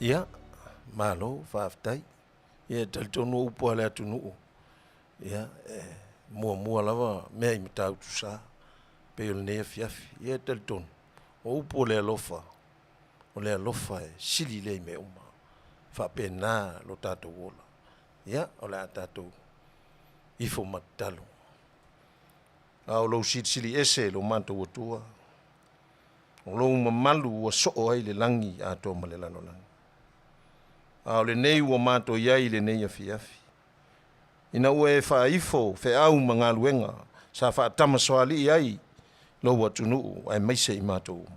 Ia, malo faafetai. Ia e talitonu o upu a le atunuu, ia e muamua lava mea i Matautusa pei o lenei afiafi. Ia e talitonu o upu o le alofa, o le alofa e sili lea i mea uma. E faapena lo tatou ola. Ia, o le a tatou ifo ma tatalo. A o lou Silisili Ese lo matou Atua, o lou mamalu ua soo ai le lagi atoa ma le lalolagi. A o lenei ua matou i ai i lenei afiafi, ina ua e faaifo feau ma galuega sa faatamasoalii ai lou atunuu aemaise i matou uma.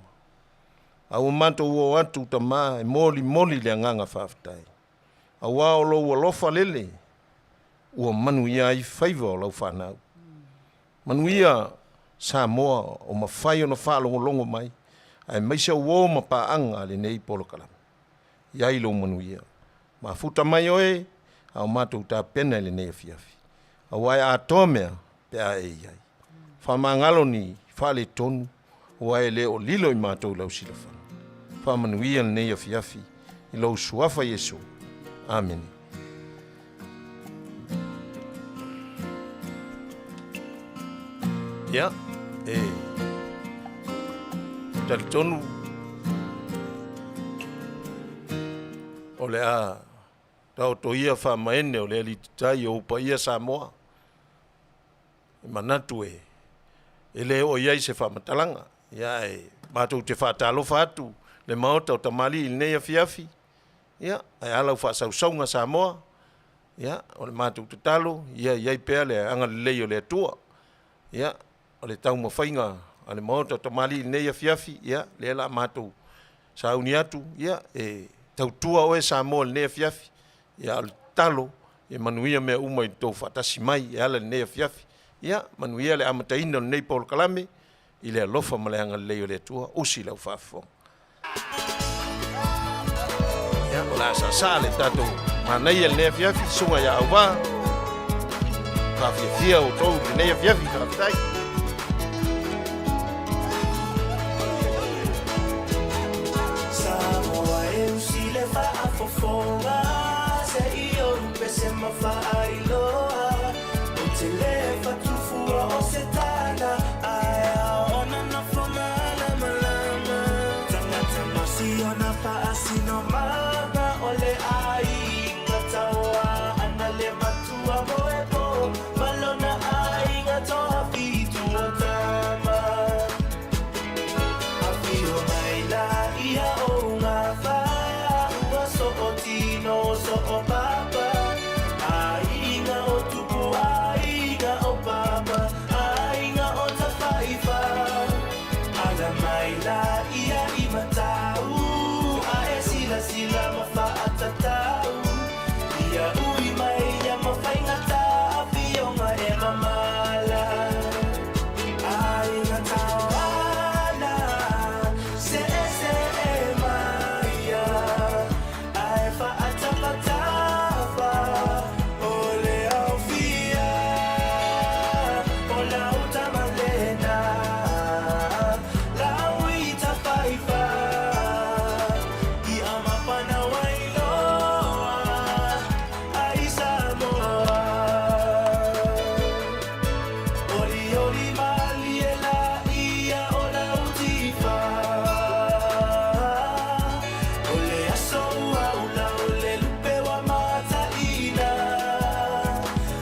A ua matou o atu Tama e molimoli le agaga faafetai, auā o lou alofa lele ua manuia ai faiva o lau fanau. Manuia Samoa o mafai ona faalogologo mai aemaise o uo ma paaga a lenei polokalame. I ai lou manuia. Mafuta mai oe a o matou tapena i lenei afiafi, auā e atoa mea pe a e i ai. Faamagalo ni faaletonu aua e le o lilo i matou i lau silafaga. Faamanuia lenei afiafi i lou Suafa Iesu. Amene. Ia, e talitonu o le a taoto ia faamaene o le alititai o ou paia Samoa, e manatu e le oo i ai se faamatalaga. Ia ae matou te faatalofa atu le Maota o Tamalii i lenei afiafi, ia, ae a lau faasausauga Samoa? Ia, o le matou tatalo, ia i ai pea le agalelei o le Atua. Ia, o le taumafaiga a le Maota o Tamalii i lenei afiafi, ia, lea o le a matou sauni atu, ia, e tautua oe Samoa i lenei afiafi, ia, a o le tatalo, ia manuia mea uma i le tou faatasi mai e ala i lenei afiafi. Ia, manuia le amataina o lenei polokalame i le alofa ma le agalelei o le Atua. Usi lau faafofoga. Ia, o le a saasaa le tatou manaia i lenei afiafi, susuga ia Auvaa. Faafiafia outou i lenei afiafi, faafetai. Samoa e usi le faafofoga se i ou pese ma faailoa Ou te le fatufua o se tala ae ao ona nofo malamalama Tagata masiona faasinomaga o le aiga taua ana le matua moepo ma lona aiga toafitu o tama Afio mai la ia o gafa ua soo tino soo papa Aiga o Tupu aiga o Papa aiga o Tafaifa Ala mai la ia i Matau ae silasila ma faatatau Ia ui mai ia ma faigata afioga e mamala Aiga taoana seesee mai ia Ae faatafatafa o le aufia O lau tama lena Lau i Tafaifa I Amapana Wailoa Ai Samoa Olioli malie la ia o lau tifa O le aso ua ula o le lupe ua mataina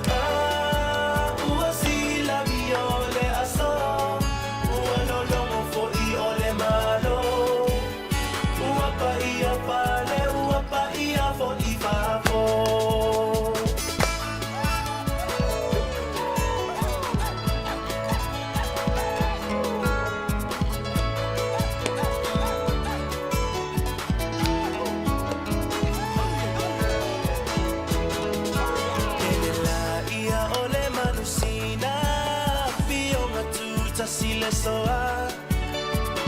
Ah, ua silamia o le aso Ua lologo foi o le Malo Ua paia fale, ua paia foi fafo. Ia o le manusina Afioga tutasi le soa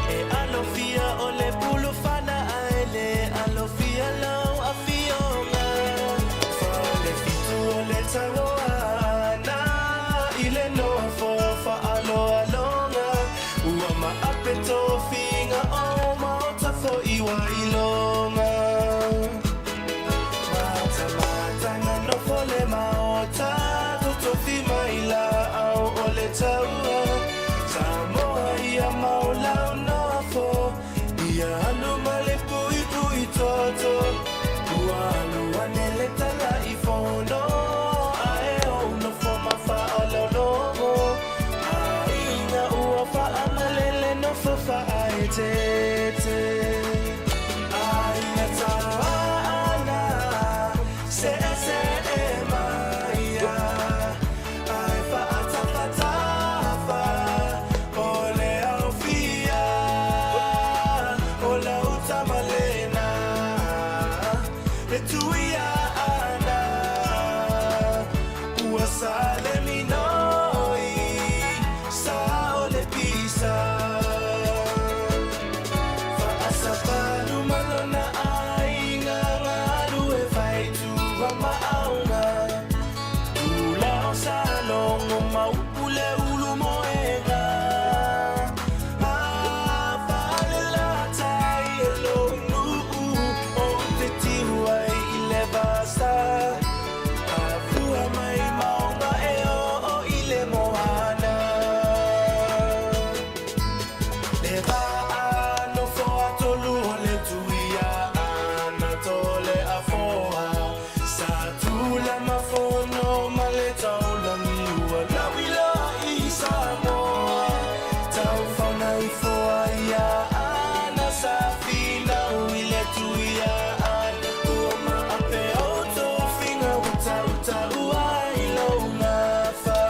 E alofia o le pulufana Ae le alofia lau afioga Falefitu o le tagoana I le nofo faaloaloga Ua maape tofiga o Maota foi ua iloga. sa Afua mai maunga e oo i le moana Le vaa nofo atolu o le tuia ana tole afoa Sa tula mafono ma le taulagi ua lauila i Samoa Taufauna ifo ai ia ana sa finau i le tuia ana Ua maape o tofiga ua tautaua i lou gafa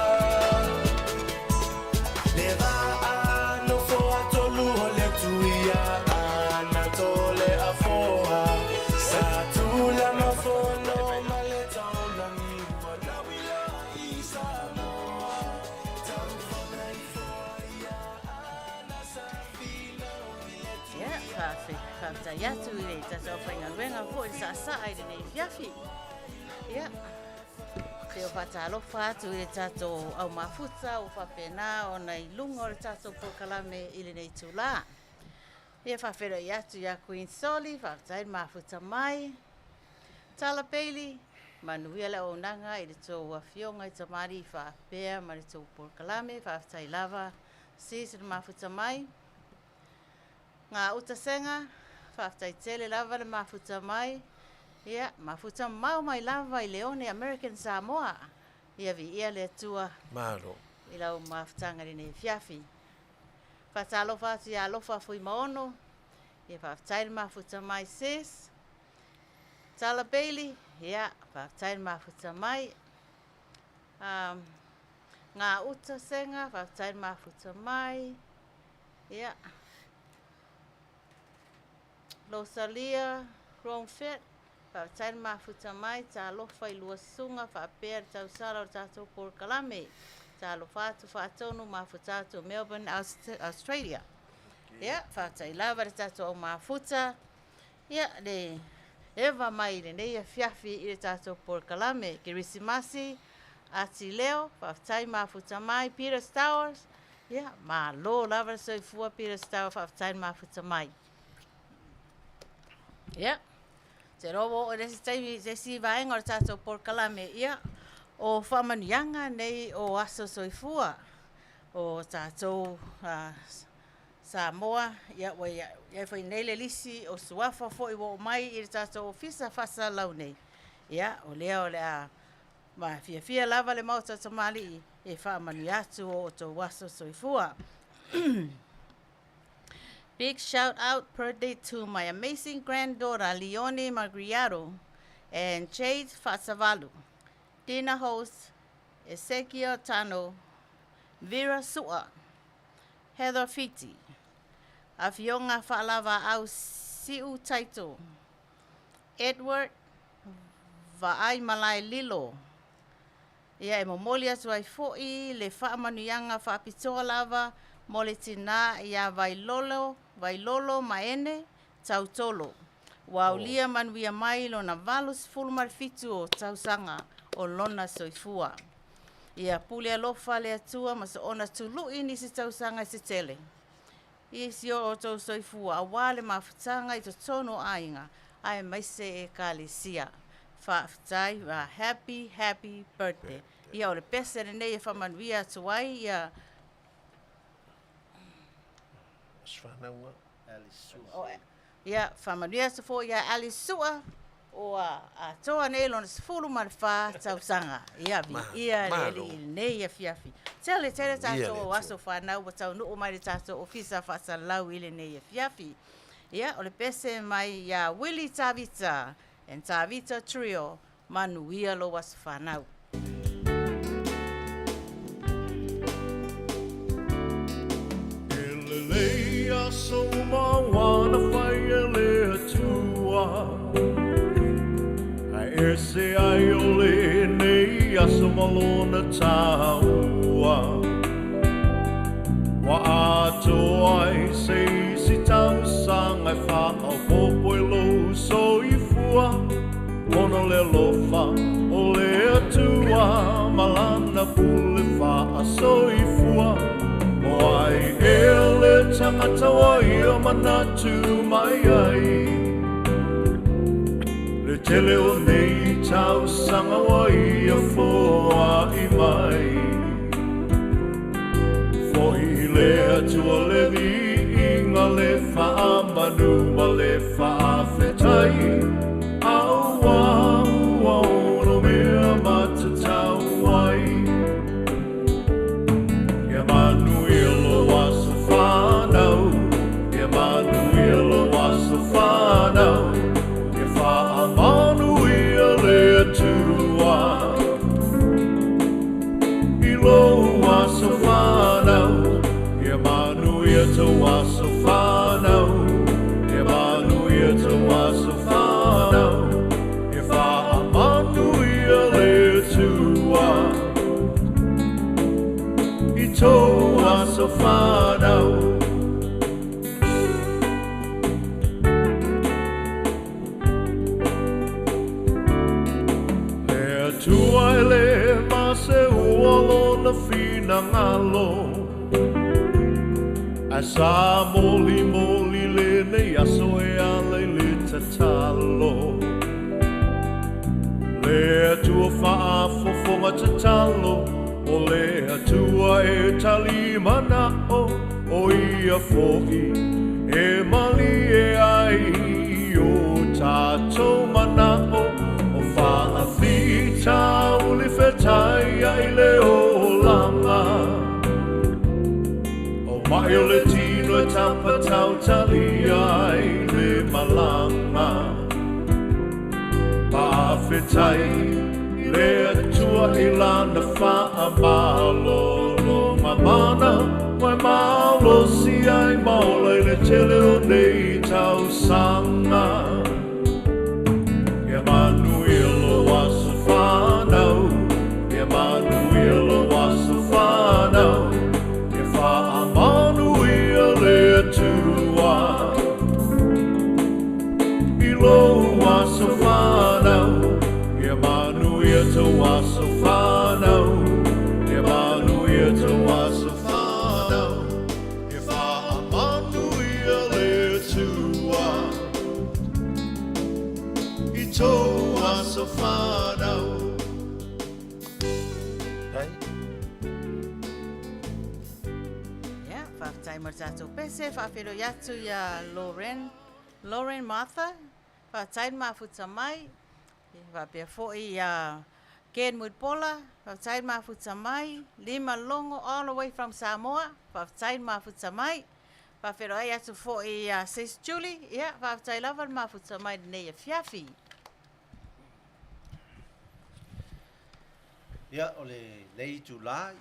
Le vaa nofo atolu o le tuia ana tole afoa Sa tula mafono ma le taulagi ua lauila i Samoa Taufauna ifo ai ia ana sa finau i le Ia, faafetai atu i le tatou aufaigaluega foi le saasaa i lenei afiafi. Ia, se o faatalofa atu i le tatou au mafuta ua faapena ona i luga o le tatou polokalame i lenei itulā. Ia, faafeiloai atu ia Queen Soli, faafetai le mafuta mai. Tala Bailey, manuia le auaunaga i le tou afioga i tamalii faapea ma le tou polokalame, faafetai lava sis le mafuta mai. Ngā uta senga, faafetai tele lava le mafuta mai. Ia, mafuta mau mai lava i Leone American Samoa. Ia viia le Atua Malo. i lau mafutaga i lenei afiafi. Faatalofa atu ia Alofa Fuimaono. Ia faafetai le mafuta mai sis. Tala Bailey, ia faafetai le mafuta mai. Ngā uta senga, faafetai le mafuta mai. Ia. Rosalia Cronfit, faafetai le mafuta mai, talofa i lua susuga faapea le tausala o le tatou polokalame. Talofa atu faatonu mafuta atu Melbourne, Australia. Ia, faafetai lava le tatou au mafuta. Ia, le eva mai i lenei afiafi i le tatou polokalame. Kerisimasi, Ati Leo, faafetai mafuta mai. Peter Stowers, ia, malo lava le soifua Peter Stowers, faafetai le mafuta mai. Ia, te iloa ua oo i le isi taimi, se isi vaega o le tatou polokalame, ia, o faamanuiaga nei o aso soifua o tatou Samoa, ia ua i ai foi nei le lisi o suafa foi ua oo mai i le tatou ofisa faasalalau nei. Ia, o lea o le a mafiafia lava le Maota o Tamalii e faamanuia atu o outou aso soifua. Big shout out birthday to my amazing granddaughter Leonie Magriado and Jade Faasavalu. Dinner host Ezekiel Tano, Vera Sua, Heather Fiti, Afioga Faalavaau Siu Taito, Edward Vaai Malae Lilo. Ia e momoli atu ai foi le faamanuiaga faapitoa lava mo le tinā ia Vailolo, Vailolo Maene Tautolo. Ua aulia manuia mai lona 87 o tausaga o lona soifua. Ia pule alofa le Atua ma soona tului nisi tausaga i se tele. I si o outou soifua auā le mafutaga i totonu o aiga aemaise ekalesia. Faafetai, happy, happy birthday. Ia o le pese lenei e faamanuia atu ai ia Aso fanauga. Ia faamanuia atu foi ia Alice Sua ua atoa nei lona 14 tausaga. Ia viia le Alii i lenei afiafi. Tele tele tatou aso fanau ua taunuu mai le tatou ofisa faasalalau i lenei afiafi. Ia o le pese mai ia Willie Tavita and Tavita Trio, manuia lou aso fanau. E lelei aso uma ua na fai e le Atua, Ae ese ai o lenei aso ma lona taua. Ua atoa ai se isi tausaga e faaopoopo i lou soifua, Ona o le alofa o le Atua ma lana pule faasoifua. O ai ea le tagata ua ia manatu mai ai, Le tele o nei tausaga ua ia foai mai. Fo'i i le Atua le viiga, le faamanu ma le faafetai, auā ua ono mea matatau ai. Ia manuia lou aso fanau, ia manuia lou aso fanau, ia faamanuia le Atua i lou aso fanau, ia manuia tou aso fanau, ia manuia tou aso fanau, ia faamanuia le Atua i tou aso fanau. Le Atua e lē maseua lona finagalo, ae sa molimoli lenei aso e ala i le tatalo. Le Atua faafofoga tatalo, o le Atua e tali mana'o, o ia fo'i e malie ai i o tatou mana'o, o faafitauli fetaia'i le olaga. O ma'i o le tino e tapatautalia ai le malaga. Faafetai le Atua i lana faamalologa mana, ua e malosi ai ma ola i le tele o nei tausaga. Ia manuia lou aso fanau, ia manuia lou aso fanau, ia faamanuia le Atua i lou aso fanau, ia manuia tou aso fanau, ia manuia tou aso fanau, ia faamanuia le Atua i tou aso fanau. Ai. Ia, faafetai mo le tatou pese, faafeiloai atu ia Lauren, Lauren Martha, faafetai le mafuta mai, faapea foi ia Ken Mulipola, faafetai le mafuta mai, Lima Logo all the way from Samoa, faafetai le mafuta mai. Faafeiloai atu foi ia Sis Julie, ia faafetai lava le mafuta mai lenei afiafi. Ia, o lenei itulā,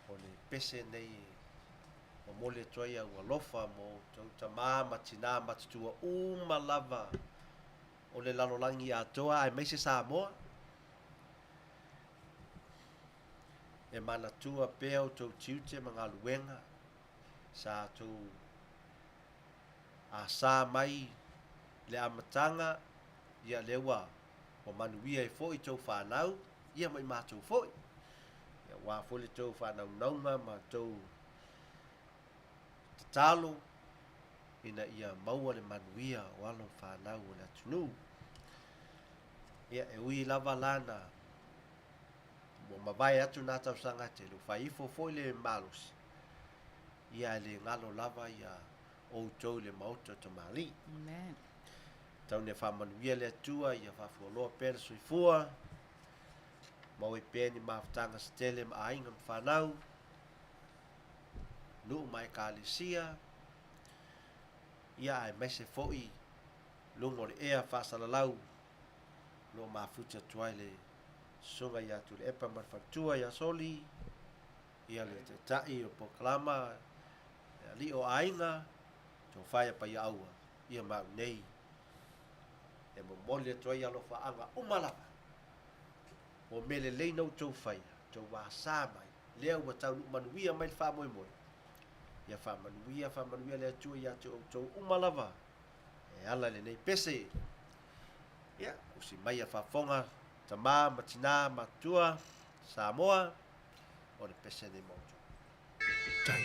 o le pese nei e momoli atu ai au alofa mo outou tamā ma tinā matutua uma lava o le lalolagi atoa aemaise Samoa. E manatua pea outou tiute ma galuega sa outou asa mai le amataga, ia lea ua ua manuia ai foi tou fanau, ia ma i matou foi. Ia aua foi le tou faanaunauga ma tou tatalo ina ia maua le manuia o alo ma fanau o le atunuu. Ia, e ui lava la na ua mavae atu na tausaga e tele, ua fai ifo foi le malosi, ia e le galo lava ia outou i le maota o tamalii. Amen. Tau ina faamanuia le Atua ia faafualoa pea le soifua, maua ai pea ni mafutaga se tele ma aiga ma fanau, nuu ma ekalesia, ia aemaise foi luga o le ea faasalalau o lo o mafuta atu ai le Susuga ia Tuilaepa ma le faletua ia Soli, ia le Taitai o Polokalama, le Alii o Aiga, Tofa ia Paiaaua, ia ma au nei e momoli atu ai alofaaga uma lava o mea lelei na outou faia, outou asa mai, lea ua taunuu manuia mai le faamoemoe. Ia faamanuia, faamanuia le Atua ia te outou uma lava e ala i lenei pese. Ia, usi mai a faafofoga tamā ma tinā matutua Samoa, o le pese nei ma outou. Tai.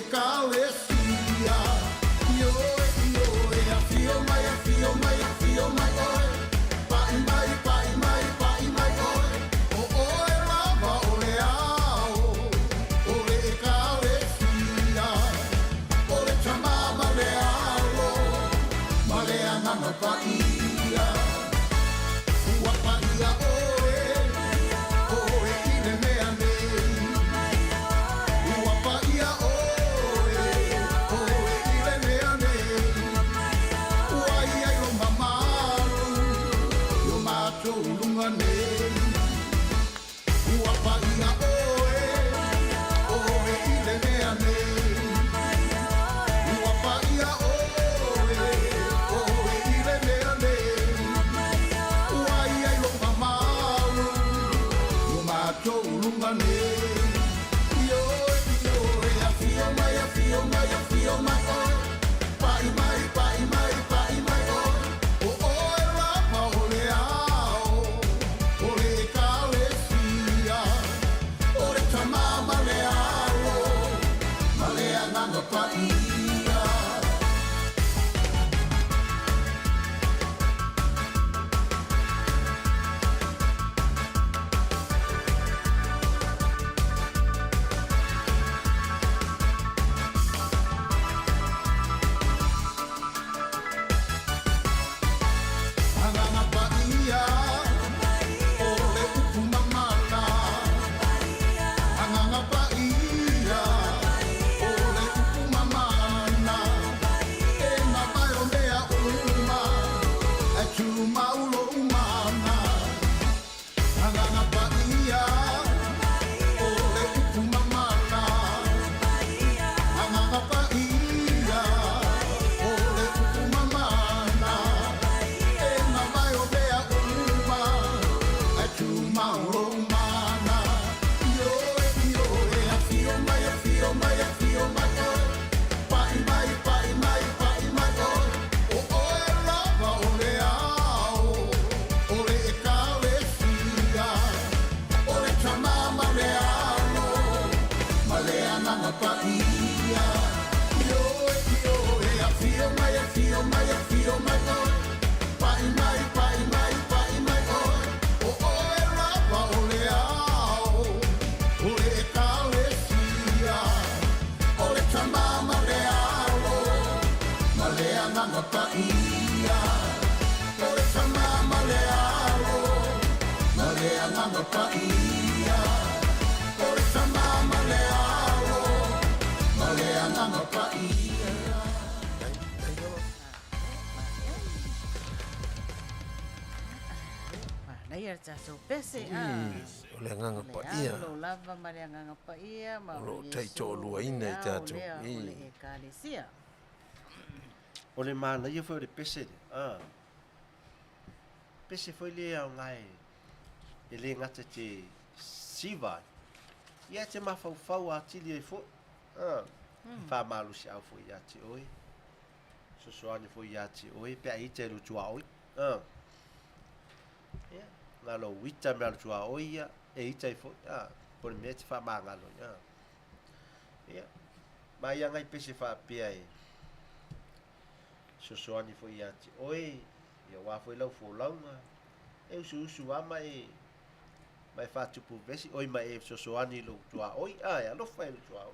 ekalesia. Ioe, ioe, afio mai, afio mai, afio mai oe. Pa'i mai, pa'i mai, pa'i mai oe. O oe lava o le ao o le ekalesia. O le tama ma le alo ma le agaga paia. Ua paia oe, oe i le mea nei. Ua paia oe, oe i le mea nei. Ua ia i lo mamalu, i o matou luga nei. Ua paia oe, oe i le mea nei. Ua paia oe, oe i le mea nei. Ua ia i lo mamalu, i o matou luga nei. Ioe, ioe, afio mai, afio mai, afio mai oe. Pa'i mai, pa'i mai, pa'i mai oe. O oe lava o le ao o le ekalesia. O le tama ma le alo ma le agaga paia. Agaga paia o le upu mamala. Agaga paia o le upu mamana. E mavae o mea uma e tumau lou mana. Agaga paia o le upu mamala. Agaga paia o le upu mamana. E mavae o mea uma e tumau lou mana. Ioe, ioe, afio mai, afio mai, afio mai oe. Pa'i mai, pa'i mai, pa'i mai oe. O oe lava o le ao o le ekalesia. O le tama ma le alo ma le agaga paia. Ioe, ioe, afio mai, afio mai, afio mai oe. Pa'i mai, pa'i mai, pa'i mai oe. O oe lava o le ao o le ekalesia. O le tama ma le alo ma le agaga paia. O le tama ma le alo ma le agaga paia. O le tama ma le alo ma le agaga paia. Dai, dai, Manaia le tatou pese a. O le agaga Le paia. alo lava ma le agaga paia ma O loo o Iesu, taitoaluaina le i tatou. ao lea o le I. ekalesia. O le manaia foi o le pese lea. Ah. Pese foi lea o ngai e le gata te siva ai. Ia te mafaufau atili ai foi. Ah. Faamalosi au foi ia te oe. Sosoani foi ia te oe pe a ita i lo tuaoi. Ah. Ia, na lo ita me lo tuaoi ia e ita ai foi. Ah, po le mea te faamagalo ai. Ah. Ia. Ma ia ngai pese faapea e sosoani foi ia te oe, ia wā foi lau folauga, e usu usu ama e ma e faatupu vesi, oi ma e sosoani lou tuaoi, a e alofa e lou tuaoi.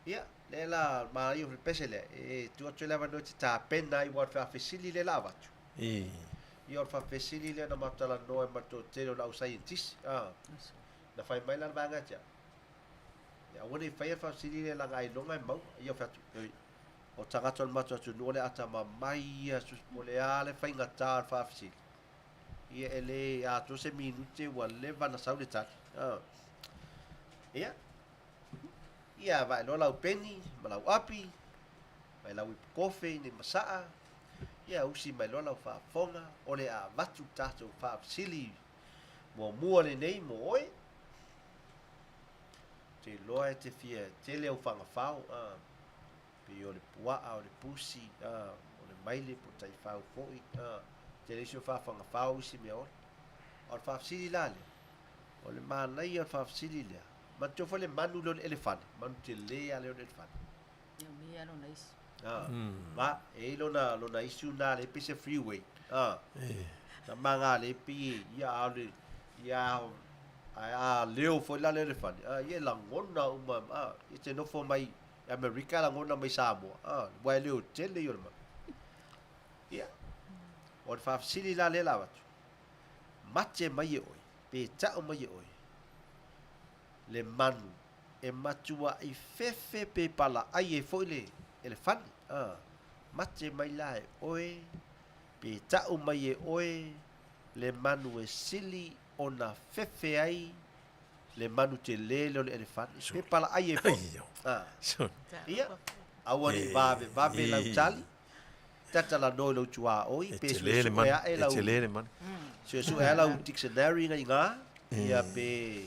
Ia, le la manaia o le pese lea, e tuu atu le avanoa e te tapena ai ua o le faafesili lea la avatu. I. Ia o le faafesili lea na matou talanoa ai ma le toatele o le au saienitisi, a. Na fai mai la le vaega ia te au. Ia aua nei faia le faafesili lea laga ailoga e maua. Ia o fai atu, oi, o tagata o le matou atunuu o le atamamai ia po o le a le faigata o le faafesili. Ia e le atoa se minute ua leva ona sau le tali. A. Ia. Ia vaeloa lau peni ma lau api, mai lau ipu kofe ina ia masaa, ia usi mai loa lau faafofoga, o le a avatu le tatou faafesili muamua lenei mo oe. Ou te iloa e te fia tele au fagafao, a, pei o le puaa, o le pusi, a, o le maile po o le taifau foi, a, tele isi o faafagafao isi mea ola. A o le faafesili la lea, o le manaia o le faafesili lea, Manatua foi le manu lea o le elefane, manu tele lava lea o le elefane. Ia mea lona isu. Ah. Ma e i lona lona isu na le pe se freeway. Ah. Na manga le pi ia a le ia a a leo foi la le elefane. Ah, ia lagona uma ah, i te nofo mai Amerika lagona mai Samoa. Ah, ua e leo tele ia o le manu. Ia. O le faafesili la lea la avatu. Mate mai e oe, pe ta'u mai e oe, le manu e matua'i fefe pe pala'ai ai foi le elefane. A, mate mai la e oe, pe ta'u mai e oe le manu e sili ona fefe ai le manu telē lea o le elefane, pe pala'ai ai foi. A, ia, aua ne i vavevave lau tali. Tatalanoa i lou tuaoi, pe suesue ae lau, suesue ae lau dictionary na iga, ia pe,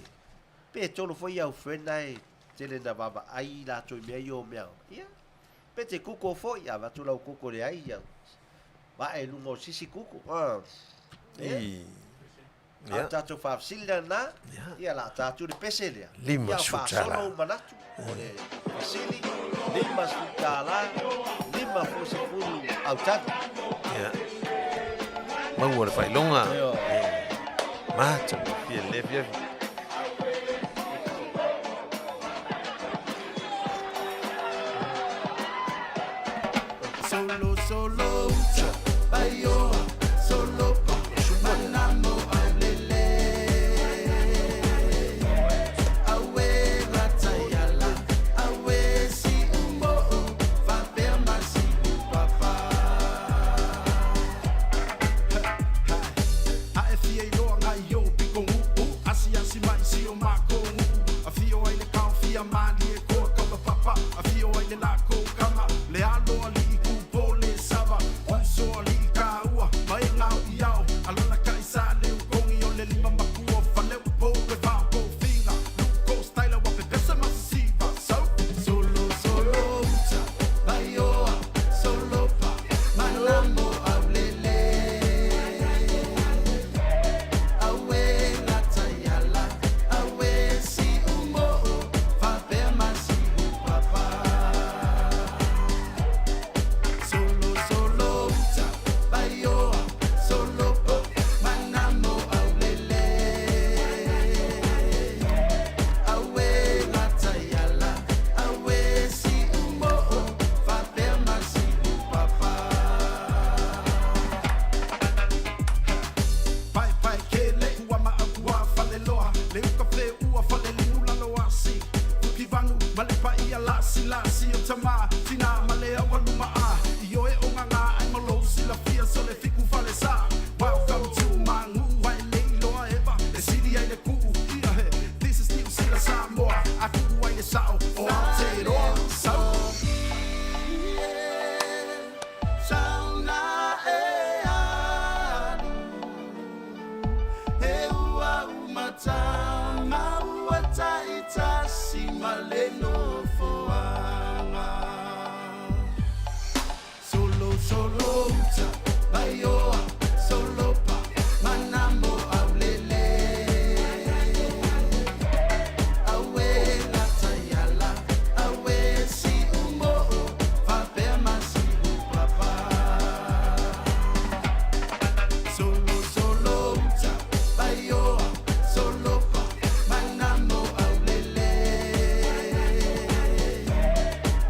pe tolo foi au friend na e tele na vaavaai latou i mea ia o mea. Ia, pe te kuko foi, a avatu lau koko leai, ia, vae i luga o sisi kuko. Ah. Ia. A o tatou faafesili lena, ia la tatou le pese lea. Lima Ia sutala. faasolo manatu o le fesili, $50, 50 autani. Ia. Maua le faailoga. Ioe. Matagofie le afiafi. Solo, solo, uta, baioa, solo, pa, manamo, aulele. Aue, lataiala, aue, si umbo'o, faapea ma si upapa. A e fia iloa ngai o piko uu Asiasi mai si o mākou nuu Afio ai le kaofia malie koa kapa papa Afio ai le lako kama Le alo alii kupo le sava Uso alii kāua Mai ngao i ao Alona kai sa le ukongi o le lima makua Fale upo le vao ko finga Luko styla wa pepesa masisiva So Solo, solo, uta, baioa, solo pa, manamo aulele. Aue lataiala, aue si umo'o, faapea ma si upapa. Solo, solo, uta, baioa, solo pa, manamo aulele. Aue lataiala, aue si umo'o, faapea ma si upapa. Pae pae ke le ua ma akua fale loa Le uka fe ua fale linu lalo asi Fuki vanu ma le paia lasi lasi o tama Tina ma le awa luma a I oe o ngā ai malo silafia so le fiku fale sa Welcome to my ngu ai le iloa eva E sili ai le kuu ia he This is New Zealand Samoa A kuu ai le sao o Aotearoa So Sauna e alu, e ua umatanga ua taitasi ma le nofoaga. Solo, solo uta, baioa, solo pa, manamo aulele. Aue lataiala, aue si umo'o, faapea ma si upapa. Solo, solo uta, baioa, solo pa, manamo aulele.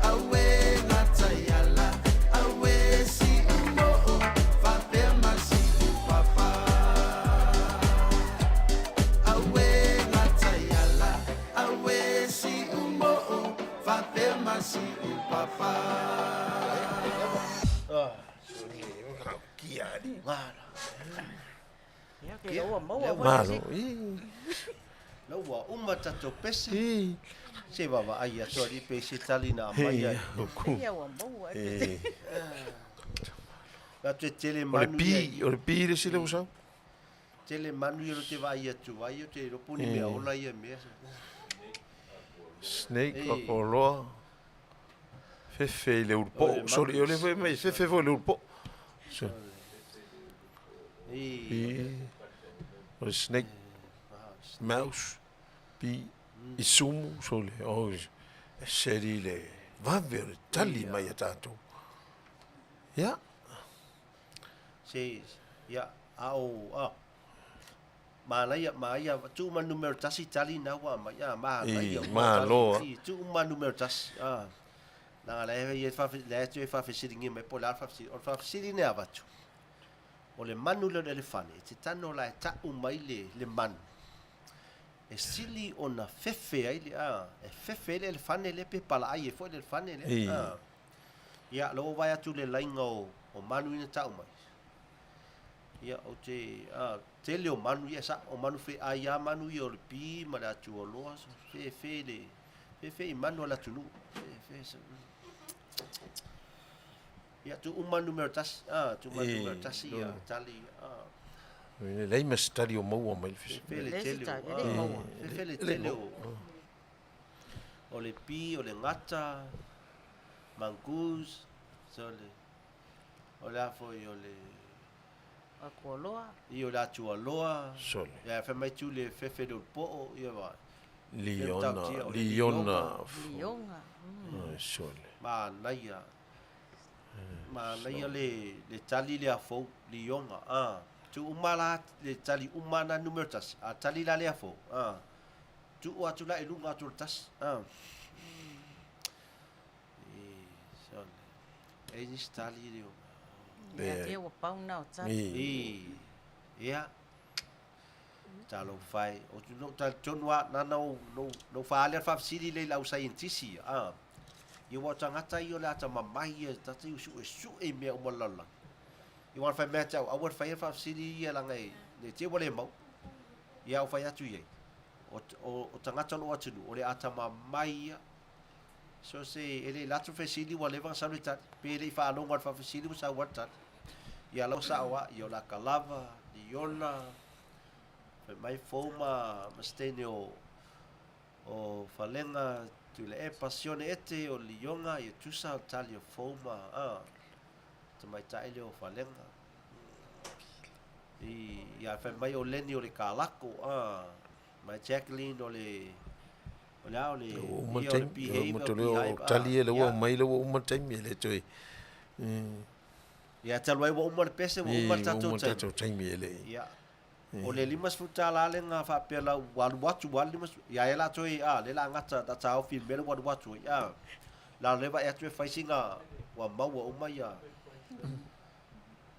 Aue lataiala, aue si umo'o, faapea ma si upapa. Aue lataiala, aue si umo'o, faapea ma si upapa. Ngala. Ia ke ua maua foi Malo. se. La ua uma tatou pese. Se vaavaai atu alii pe se tali na aumai ai. Ia ua maua. La toe tele O le manu ia pi, o le pi le sile usau. tele manu ia lo te vaai atu ai o te iloa po o ni mea ola ia mea. Snake, Ei. kakoloa. Fefe i le O le ulupo. manu. Sorry, o le foi mai, fefe foi i le ulupo. So, Ei. pi. O le snake, mouse, pi. I sumu, sole, oh, e seri le vave o le tali mai a tatou. Ia. Se, ia, a o, a, manaia, maia, tuu ma numero tasi tali na ua mai, a, manaia. I, malo a. I, tuu ma numero tasi, a. Nanga le e whawhi, le atu e whawhisiringi mai po le a whawhisiri. O le whawhisiri ne avatu. O le manu le o le elefane, e te tano la e tau mai le, le manu. E sili ona fefe ai le, a, e fefe ai le elefane le pe palaai e foi le elefane le, a. Ia, lo vai atu le lainga o, o manu ina tau mai. Ia, o te, a, tele o manu ia sa, o manu fe ai a manu ia o le pi ma le atu o loa, fe fe le, fe fe i manu o le atu nu, fe fe sa. Ia, tu uma numero tasi, a, tu uma numero tasi, ia, tali, a. Le lei ma se tali o maua mai le Fe fe le tele o, a, fe fe le tele o, o le pi, o le ngata, mongoose, so le, o le a foi o le, Atualoa. I o le atualoa. Sole. Ia, fai mai tu le fefe le po'o, ia va. Liona, liona. Lionga. Sole. Manaia. Manaia le, le tali le afou, lionga. A. Tu uma la le tali uma na numero tasi. A tali la le afou. A. Tu o atu la e lunga atu le tasi. A. E, sole. E nisi tali le o. Ia te ua pau na o tali. I, ia. Talo fai. O tu no tal tonu a nana o no no whaale al whafisiri le lau scientist a. Ia wa tangata i o le ata mamai ia tata i su e su e mea uma lala. I wan whai mea tau awar whai whafisiri ia langa e le te wale mau. Ia o whai atu ia. O, o, o tangata lo atunu o le ata mamai ia. So se ele latu fesili wa leva sa le tali. Pe le i whaalonga al whafisiri wa sa wa tali. Ia lau sa wa ia o la kalava, liona, fai mai fou ma, ma stene o, o falenga tu le e pasione ete o lionga ia tusa o tali o fou ma, a, te mai taele o falenga. I, ia fai mai o Leni o le kalako, a, mai Jacqueline o le, o le a o le, Uma ia o le taimi, behavior, uma tole o beehive, a, tali e le ua ia. mai le ua uma taimi e le toe. Ia talu ai ua uma le pese, ua uma le tatou Uma taimi. tatou taimi e le. Ia. O le 50 tala le ngā whaapea lau walu atu walu limas, ia e la toi, a, le la ngata ta tau fi mele walu atu, ia. La lewa e atu e whaisinga, wa maua uma ia.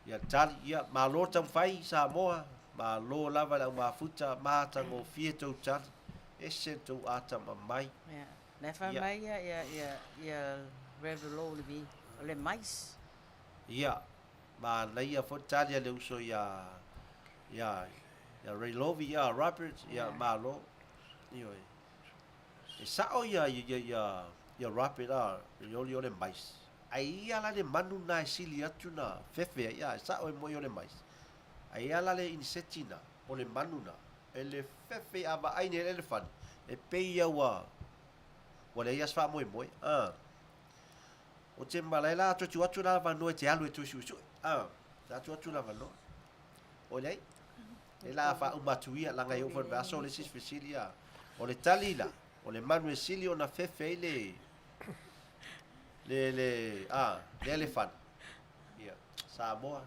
Ia tali, ia, malo tam whai Samoa, malo lava lau mafuta, māta ngō fie tau tali, ese tau ata mamai. Ia. Le whai Ia. mai ia, ia, ia, ia Revelo le vi. O le mais. Ia, ma leia fo tali a le uso ia, ia, ia Ray Lovi, ia Roberts, ia malo. Io e. E sao ia, ia, ia, ia, ia Robert a, i oli ole mais. Ai ia la le manu na e sili atu na, fefe, ia, e sao e moi ole mais. Ai ia la le inseti na, o le manu na, e le fefe a va aine le elefani. E pe ia ua, ua le ia sfa moe moe, a. O te malae la atu atu atu la vanoa e te alu e tu su su. A, atu atu la vanoa. O lei. E la fa uma tu ia langa i ofa aso le sis fesilia. O le tali la, o le manu e sili ona fefe i le le le a, le elefani. Ia, Samoa.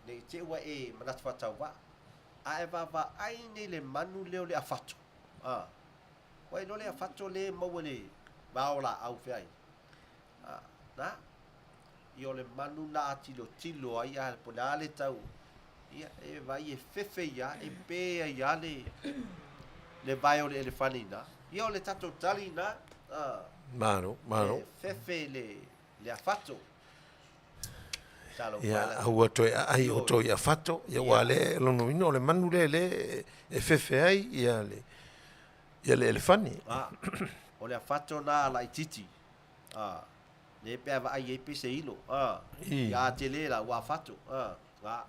Le te ua e manatu whatawa. A e vava ai nei le manu leo le afato. A. Wai no le afato le maua le vao la au feai. A, na, i o le manu na a tilo tilo ai a po la le tau. Ia, e vai e fefe ia, e pe ia le, le vai o le elefani na. Ia o le tatou tali na, a, Malo, malo. e fefe le, le afato. Talo Ia, whaila. aua toe a ai o toi a fato, ia ua le lono ino o le manu le le e fefe ai ia le ia le elefani. A, o le afato na ala i titi. A, le pe ava ai e pe se ilo. A, I. ia te le la ua afato. A, a,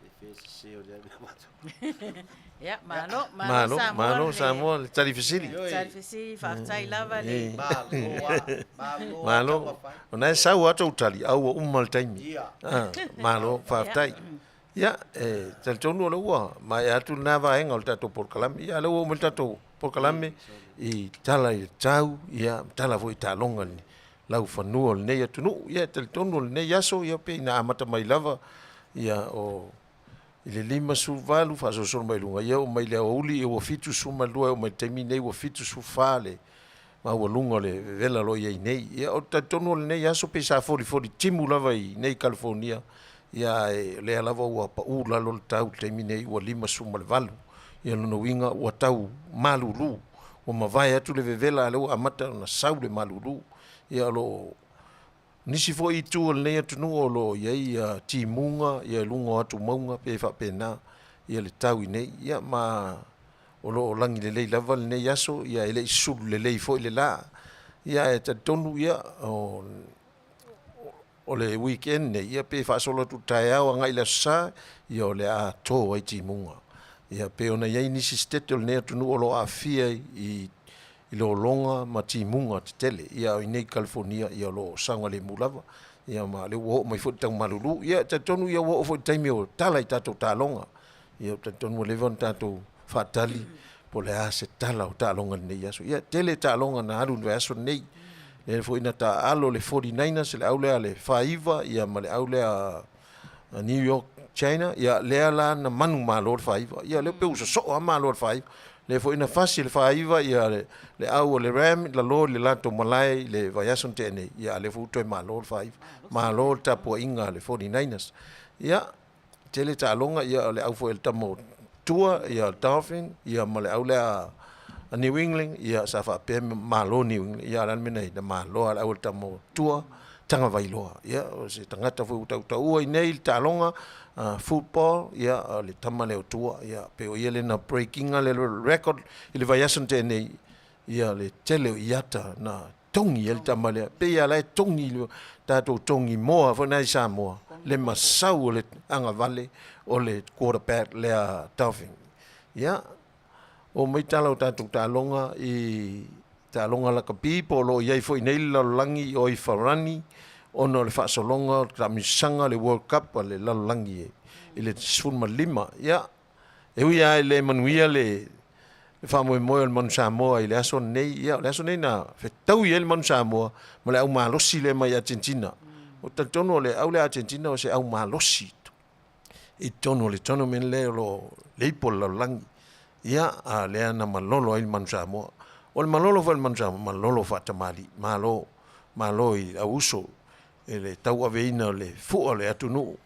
e fe se se o le afato. Ia, malo, malo Malo, Samoa. malo le- Samoa le tali fesili. Oi. Tali fesili, whaatai lava le. Malo a, malo a Malo. tauawhai. O nai sau atu tali, au ua uma le taimi. Ia. Ah, malo, whaatai. Ia, e talitonu o lea ua maea atu lena vaega o le tatou polokalame. Ia, o lea ua oo mai le tatou polokalame i tala i le tau, ia, ma tala foi i taaloga i le laufanua o lenei atunuu. Ia, e talitonu o lenei aso, ia pei na amata mai lava, ia, o i le 58 faasolosolo mai luga, ia oo mai le aoauli ua 72 e oo mai le taimi lenei ua 74 le maualuga o le vevela o lo o i ai nei. Ia, ou te talitonu o lenei aso pei sa folifoli timu lava i inei i California, ia ae o lea lava ua pau i lalo le tau i le taimi lenei ua 58. Ia o lona uiga ua tau malulu, ua mavae atu le vevela a o lea ua amata ona sau le malulu. Ia o lo o nisi foi itu o lenei atunuu o lo o i ai timuga i luga o atumauga pei e faapena le tau i inei. Ia ma o lo o lagi lelei lava lenei aso, ia e le i sulu lelei foi le la. Ia ae talitonu ia o le weekend nei, ia pe faasolo atu i le taeao agai i le Aso Sa, ia o le a to ai timuga. Ia pei ona i ai nisi setete o lenei atunuu o lo o aafia i lologa ma timuga tetele. Ia a o i inei i Kalifonia, ia o lo o saogalemu lava. Ia ma o lea ua oo mai foi le tau malulu. Ia e talitonu ia ua oo foi i le taimi o tala i tatou taaloga. Ia ou te talitonu ua leva ona tatou faatali po o le a se tala o taaloga i lenei aso. Ia, tele taaloga na alu i le vaiaso lenei. Lea foi na taaalo le 49ers, le au lea a le Faiva ia ma le au lea a New York China, ia lea la na manumalo le Faiva. Ia lea pei ua sosoo lava malo a le Faiva. Lea foi na fasi e le Faiva ia le au a le Ram i lalo i le latou malae i le vaiaso na tea nei, ia a o lea foi ua toe malo le Faiva. Malo le tapuaiga a le 49ers. Ia, tele taaloga, ia o le au foi a le tama o Tua, ia Dolphin, ia ma le au lea a New England, ia sa faapea malo New England, ia a o le a le mea na i ai? Na malo lava le au a le tama o Tua, Tagavailoa. Ia o se tagata foi ua tautaua i inei i le taaloga football, ia o le tama lea o Tua, ia pei o ia lea na break ina le record i le vaiaso na tea nei, ia le tele o iata na togi ai le tama lea. Pei lava la e togi le tatou togi moa foi lena i Samoa, le masau o le agavale o le quarterback lea Dolphin. Ia, oo mai tala o tatou taaloga i taaloga lakapi po o lo o i ai foi nei le lalolagi i o i Farani ona o le faasologa o le taamilosaga le World Cup a le lalolagi i le 15. Ia, E ui lava e le manuia le faamoemoe o le Manu Samoa i le aso lenei, ia o le aso lenei na fetaui ai le Manu Samoa ma le au malosi lea mai Argentina. Ou te talitonu o le au lea Argentina o se au malosi i totonu o le tournament lea o lo o le ipu o le lalolagi. Ia, a lea na malolo ai le Manu Samoa. O le malolo foi o le Manu Samoa, malolo faatamalii, malo, malo i au uso i le tauaveina o le fua o le atunuu.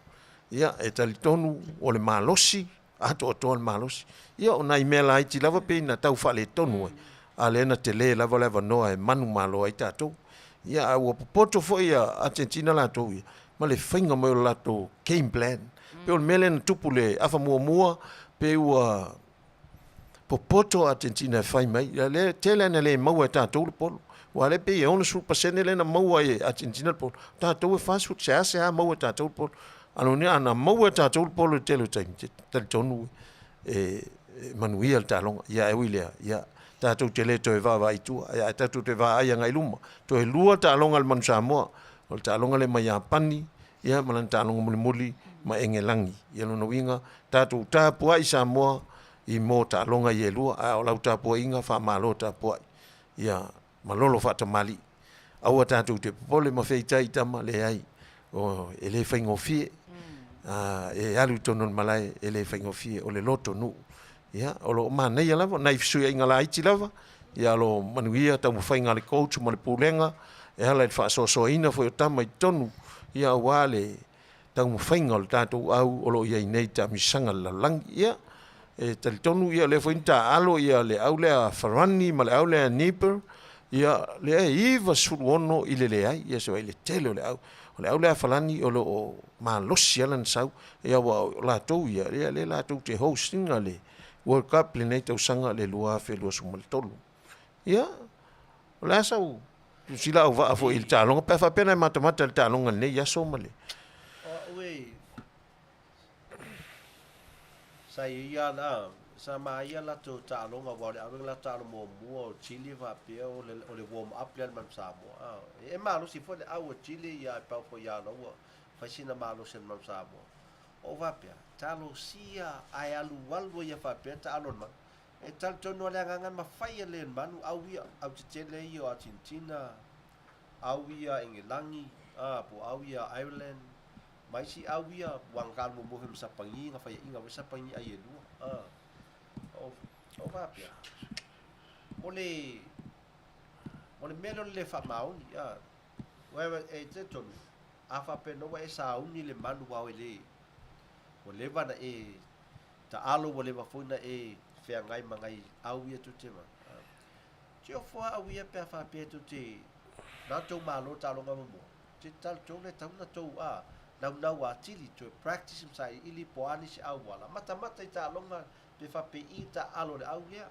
Ia, e talitonu o le malosi, atoatoa le malosi. Ia, o nai mea laiti lava pei na tau faaletonu ai, a lea na tele lava le avanoa e manumalo ai tatou. Ia, a ua popoto foi a Argentina latou ia, ma le faiga mai o le latou game plan. Pei o le mea lea na tupu i le afa muamua, pei ua popoto Argentina e fai mai, ia lea tele lava ina le maua e tatou le polo. Aua o lea pei e 60% lea na maua ai e Argentina le polo, o tatou e 40, seasea maua e tatou le polo. A lona uiga ana maua e tatou le polo i le tele o taimi, ou te talitonu e manuia le taaloga. Ia ae ui i lea, ia tatou te le toe vaavaai i tua, ae tatou te vaai agai i luma. Toe lua taaloga a le Manu Samoa, o le taaloga lea ma Iapani, ia ma lana taaloga mulimuli ma Engelagi. Ia lona uiga, tatou tapuai Samoa i mo taaloga ia e lua, a o lau tapuaiga faamalo tapuai. Ia malolo faatamalii. Aua tatou te popole ma feitai i tama, leai, o, e le faigofie. E alu i totonu o le malae, e le faigofie, o le loto nuu. Ia, o lo o manaia lava, nai fesuiaiga laiti lava, ia o lo o manuia taumafaiga a le coach ma le pulega e ala i le faasoasoaina foi o tama i totonu, ia aua le taumafaiga o le tatou au o lo o i ai nei i taamilosaga a le lalolagi. Ia, e talitonu ia o lea foi na taaalo ia le au lea Farani ma le au lea Nieper, ia lea e 96 i le leai, ia se vaai i le tele o le au. O le au lea Farani o lo o malosi lava lana sau, ia aua o latou ia, ia lea latou te host ina le World Cup lenei tausaga le 2023. Ia, o le a sau silasila auvaa foi i le taaloga pe a faapea na e matamata i le taaloga i lenei aso ma le... O au e sa i ia na sa ma ia latou taaloga aua o le ave la taalo muamua o Chile faapea o le o le warm up lea a le Manu Samoa a e malosi foi le au o Chile ia e pau foi ia ua fai sina malosi a le Manu Samoa. O faapea, talosia ae alualu ai ia faapea taalo le manu. E talitonu lava le agaga e mafai e le manu au ia, au tetele ia o Argentina, au ia Engelagi, a, po o au ia Ireland, ma isi au ia, ua na alu muamua foi ma Sapagi, na faiaina foi Sapagi ai e lua. A, o, o faapea, o le, o le mea lea o le le faamaoni, a, aua e talitonu, a faapea ua e sauni le manu aua e le, ua leva na e taalo ua leva foi na e feagai ma nai au ia tou te ma. Tio foa au ia pe a faapea tou te na tou malo taaloga muamua. Te talitonu le tatau na tou a naunau atili toe practice ma sailiili po o a nisi auala. Matamata i taaloga pe faapei taalo le au lea.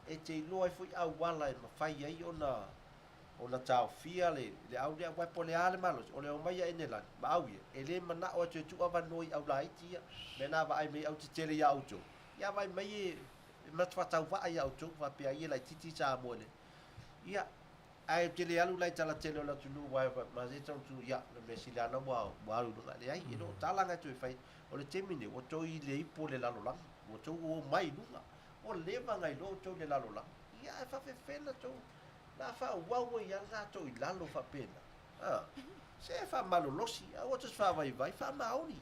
E te iloa ai foi auala e mafai ai ona ona taofia le le au lea aua po o le a le malosi o le omai ia Enelani ma au ia e le manao e toe tuu avanoa i au laiti ia mea na vaai mai au tetele iā outou ia vaai mai e matafaatauvaa iā outou faapea ai e laitiiti Samoa le ia ae ou te le alu la i tala tele o le atunuu aua ma se tau ia le mea sili lava ua ua alu i luga leai e le o tala na toe fai o le taimi nei ua toe i le ipu o le lalolagi ua tou omai i luga ua leva ona iloa outou i le lalolagi ia ae faafefea tou na faaauau ai lava tatou i lalo faapena. A, se faamalolosi, aua tou te faavaivai, faamaoni.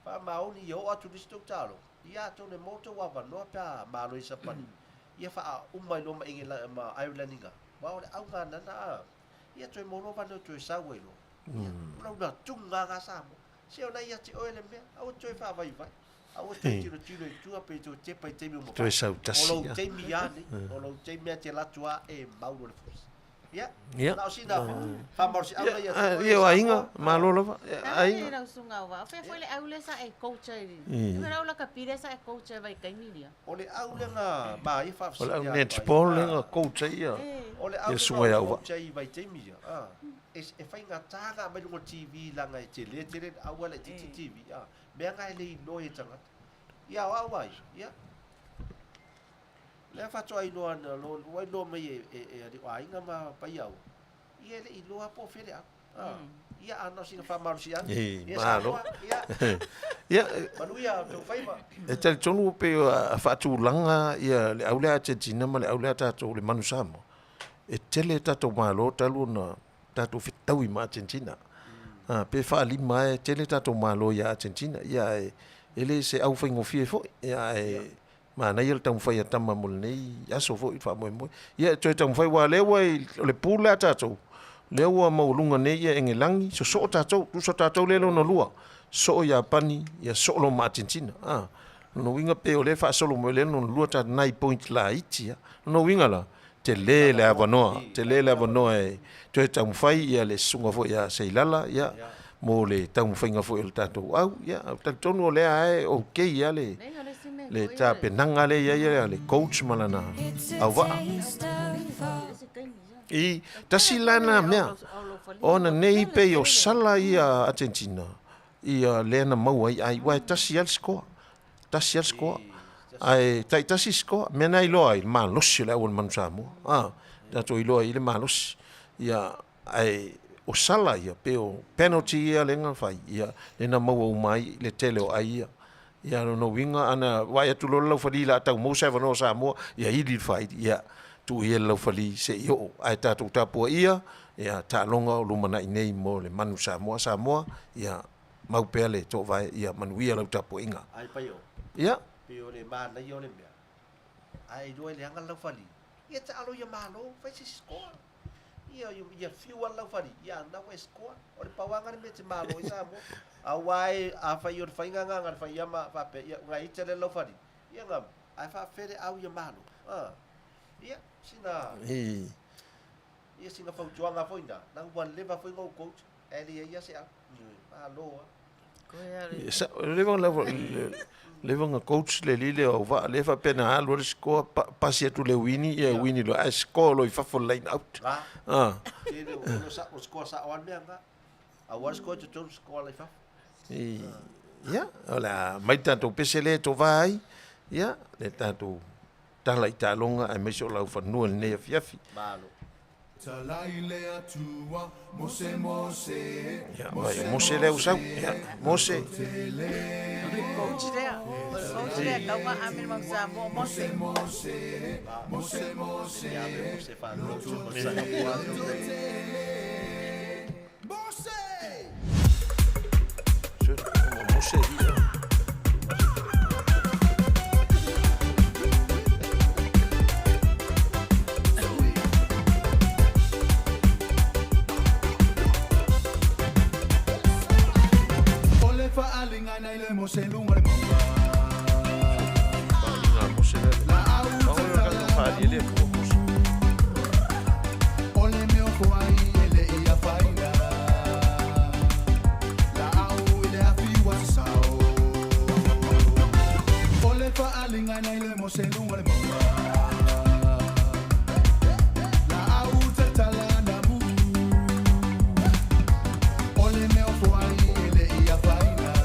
Faamaoni ia oo atu i le isi tou taaloga, ia atonu e maua tou avanoa pe a malo i Sapani. Ia faauma ai loa ma Engela ma Ireland i ina. Aua o le auga lena, a, ia toe maua loa avanoa e toe sau ai loa. Ia, o lau natuga lena Samoa. Se o lena ia te oe le mea, aua te toe faavaivai. Aua te toe tilotilo i tua pe toe tepa i taimi o mavae. Toe sau tasi. O lou taimi lava nei, o lou taimi lava e te alu atu lava e mau loa le fusi. Ia, na o sina faamalosiau ia te oe. Ia, o aiga, malo lava. Aiga. Lau susuga o Vaa, fea foi le au lea sa e coach ai? E fai lau lakapi lea sa e coach ai vaitaimi lia. O le au lea na ma ia faafesili atu ai. O le au netball lea na coach ai ia. O le au lea na coach ai i vaitaimi ia. E faigata ona aumai i luga o le TV leaga e tele tele le au ae laitiiti le TV. Mea na e le iloa e tagata. Ia o au ai, ia. Lea faatoa iloa na lo, ua iloa mai e, e, e ali o aiga ma paiau. Ia e le iloa po o fea le au. Ah. Ia a na o sina faamalosiaga. Ia, malo. Ia. Ia, manuia tou faiva. E talitonu pei a faatulaga ia le au lea Argentina ma le au lea tatou le Manu Samoa. E tele tatou malo talu ona tatou fetaui ma Argentina. Ah, pe faalima e tele tatou malo ia Argentina. Ia e, e le se au faigofie foi. Ia e manaia le taumafai a tama mo lenei aso foi faamoemoe. Ia e toe taumafai aua lea ua i, o le pool lea a tatou, lea ua maualuga nei ia Engelagi, sosoo tatou, tusa tatou lea lona lua, soo Iapani, ia soo loa ma Argentina. Ah, lona uiga pei o lea e faasolo mai lea lona lua tatou nai point laiti lava. Lona uiga la, tele le avanoa, tele le avanoa e toe taumafai ia le susuga foi ia Seilala, ia, mo le taumafaiga foi o le tatou au. Ia, ou te talitonu o lea lava e okay lava le, le tapenaga lea e i ai le coach ma lana auvaa. I tasi la na mea, ona nei pei o sala ia Argentina, ia lea na maua ai ai, aua e tasi lava le score. Tasi lava le score. Ae taitasi score, mea na iloa ai le malosi o le au o le Manu Samoa. A, tatou iloa ai le malosi. Ia, ae o sala ia, pe o penalty ia lea na fai, ia, lea na maua uma ai le tele o ai ia. Ia, lona uiga, ana vaai atu loa le laufali o le a tau maua se avanoa o Samoa, ia ili le faili, ia, tuu ia le laufali se i oo. Ae tatou tapuaia, ia, taaloga o lumanai nei mo le Manu Samoa. Samoa, ia, mau pea le toovae, ia manuia lau tapuaiga. Ai pai o. Ia. Pei o le manaia o le mea, a e iloa e leaga le laufali, ia taalo ia malo, fai se isi score. Ia, ia fiu lava le laufali, ia a na ua e score. O le pauaga le mea e te malo ai Samoa. Aua e, afai o le faiga lena na fai ia ma faapea, ia na ita le laufali, ia na, ae faapefea le au ia malo. A, ia, sina, ia sina fautuaga foi na, na ua leva foi na ou coach. E leai lava se au. Malo lava. Leva na coach le alii lea o Auvaa lea faapea na alu ai le score pasi atu le wini ia wini loa ae score loa i fafo le line out. Ga. Ah. Tele o sa o score sa o mea ga. A ua score totonu score la i fafo. Ia, o le a mai tatou pese lea e tovā ai, ia, le tatou tala i taaloga aemaise o laufanua i lenei afiafi. Malo. Ia, vai, o Mose lea ua sau. Ia, Mose. O le coach lea. O le coach lea, tau nga ame le mau Samoa, Mose. Mose ia. Faaaliga Mose lea. Pau le tatou faaaliga le Atua Mose. O ia faapea.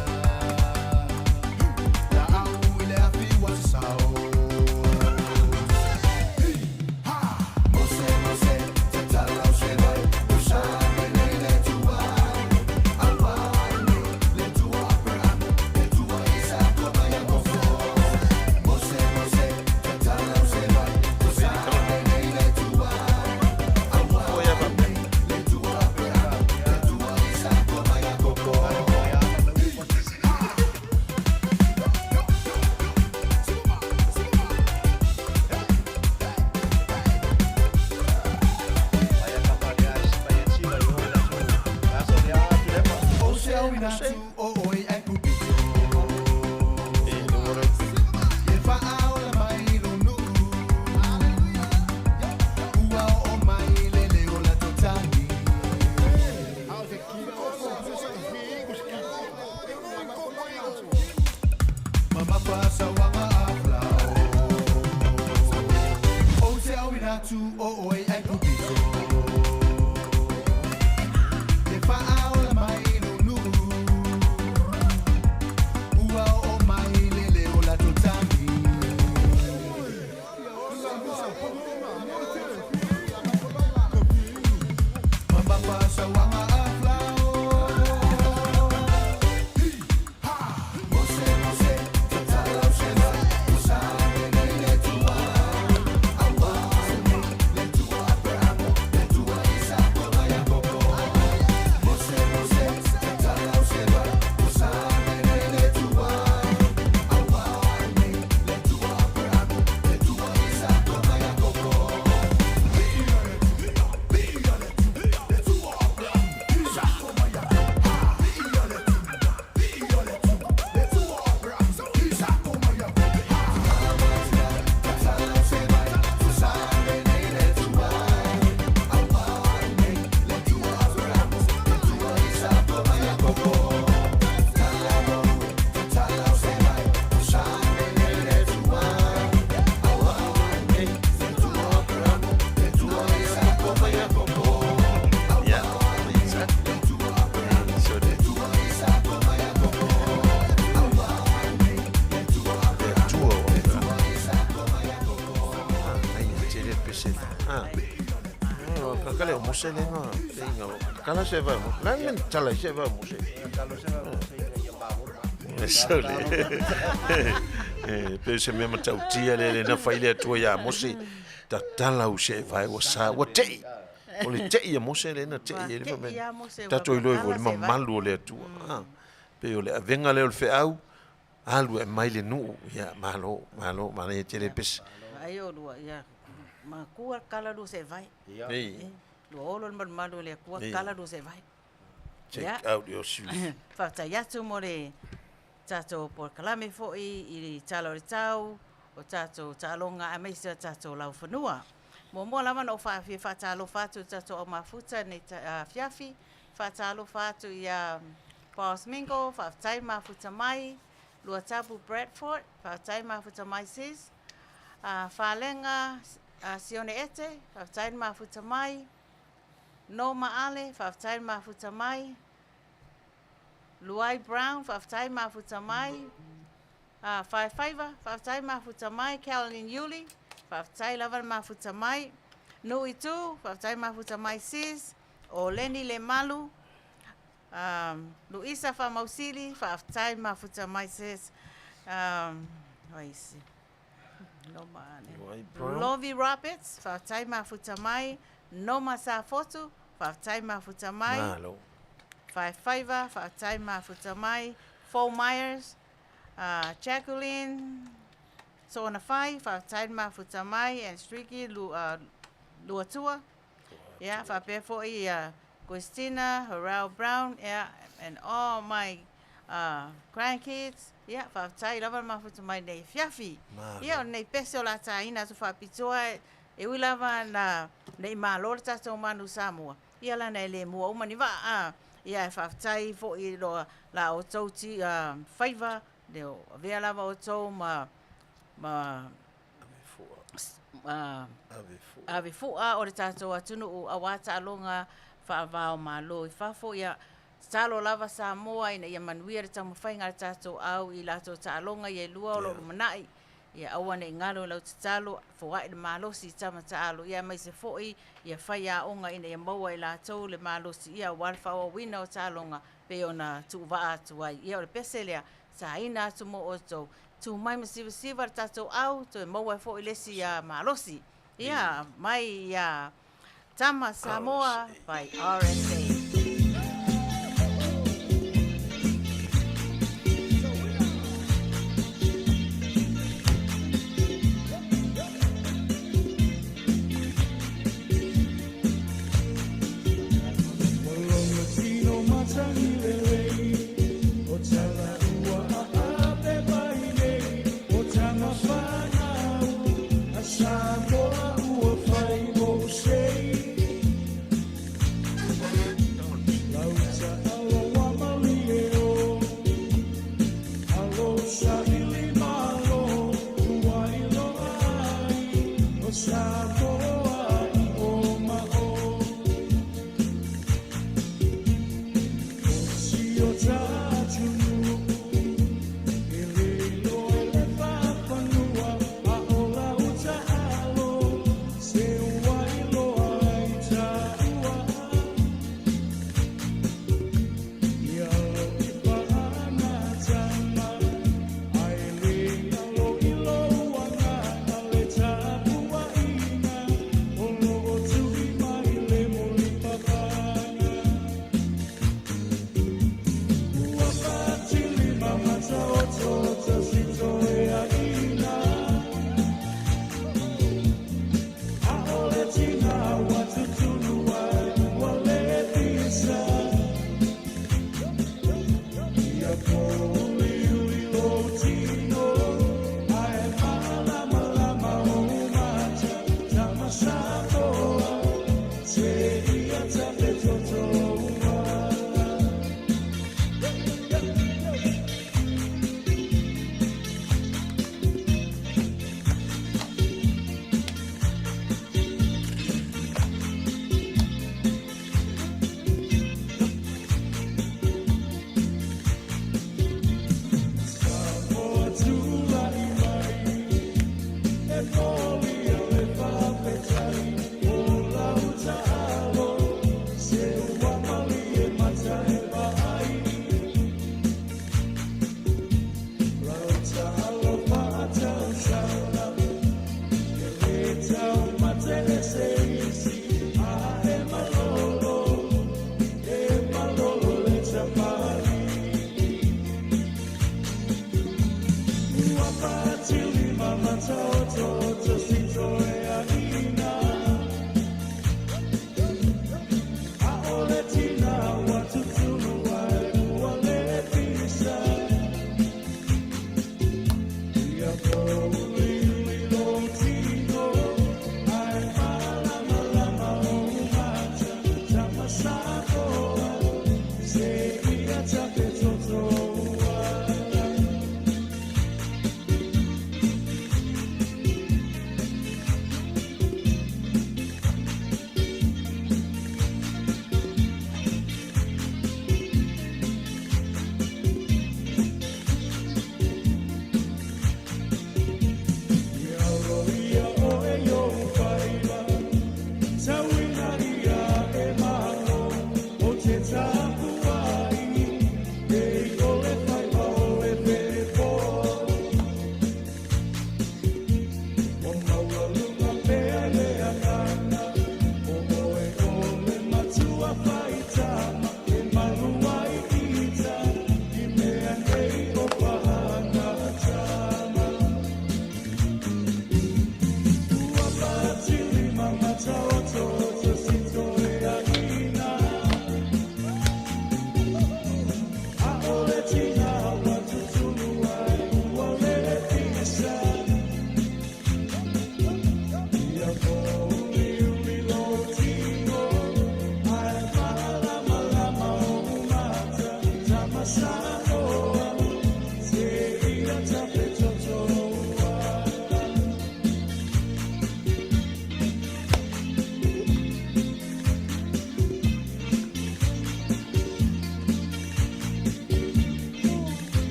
E le ora. Ia, exactly. So le le Atua o Ai, e tele pese. Ah. O kakale o Mose le nga. Inga. Kala se va mo. La men tala se va Mose. E so le. E pe se me matautia le le na fai le Atua ia Mose. Tatala u se vai ua sa ua tei. O le tei ia Mose le na tei e le Ua fa tei ia Mose, ua Tatou iloa tatala i le se vai. mamalu o le Atua. Ah. Pe o le avega lea o le feau, alu e mai le nuu. Ia, malo, malo, manaia tele pese. Ai o lua, ia. Makua kala lua se vai. Ei, Lua olo le malumalu o le Atua, Ei. kala lua se vai. check Ia. out your shoes. Faafetai atu mo le tatou polokalame fo'i i le tala o le tau, o tatou taaloga aemaise o tatou laufanua. Muamua lava na ou faafia faatalofa atu i tatou aumafuta nei afiafi, faatalofa atu ia Boss Mingo, faafetai mafuta mai, Luatapu Bradford, faafetai mafuta mai sis, Falega Sione Ete, faafetai mafuta mai, Noma Ale, faafetai mafuta mai, Luai Brown, faafetai mafuta mai, Faifaiva, faafetai mafuta mai, Caroline Yuli, faafetai lava le mafuta mai. Nui Tu, faafetai mafuta mai sis, o Leni Lemalu, um, Luisa Faamausili, faafetai mafuta mai sis, um, isi? Noma ane. Luai Brown. Lovi Roberts, faafetai mafuta mai, Noma Safotu, faafetai mafuta mai, Malo. Faifaiva, faafetai mafuta mai, Fo Myers, Jacqueline Soonafai, faafetai mafuta mai, and Streaky Lu, Luatua. Yeah, faapea foi Christina, Harrell Brown, yeah, and all my grandkids. Yeah, faafetai lava le mafuta mai nei afiafi. Malo. Ia, o lenei pese o le a taina atu faapitoa, e ui lava na nei malo le tatou manu Samoa. Ia lana e le mua uma ni vaa. A. Ia, e faafetai foi loa la outou ti, faiva, le o avea lava outou ma, ma, Ave fua. ave fua o le tatou atunuu auā taaloga faavao malo i fafo. Ia, tatalo lava Samoa ina ia manuia le taumafaiga a le tatou au i latou taaloga ia e lua o loo lumanai. Ia aua nei galo i lau tatalo, foai le malosi i tama taalo, ia aemaise foi ia fai aoga ina ia maua e latou le malosi, ia auā le faaauauina o taaloga pei ona tuuvaa atu ai. Ia o le pese lea, taina atu mo outou, tu mai ma sivasiva le tatou au, toe maua ai foi le isi malosi. Ia, mai ia Tama Samoa by RSA. Tino matangi lelei, o tala ua aape mai nei, o tama whanau, a Samoa ua whai mo sei. Lauta alo wa malie o, alo sa ili malo, ua ilo ai, o Samoa i o mao. Si o tātunu, e lilo e le whawhanua, a o lau ta'alo, se ua iloa ai tāua. Ia lo i paana tama, ai le alo i louanga, a le tāpua ina, o lo o tui mai le moli papanga. Ua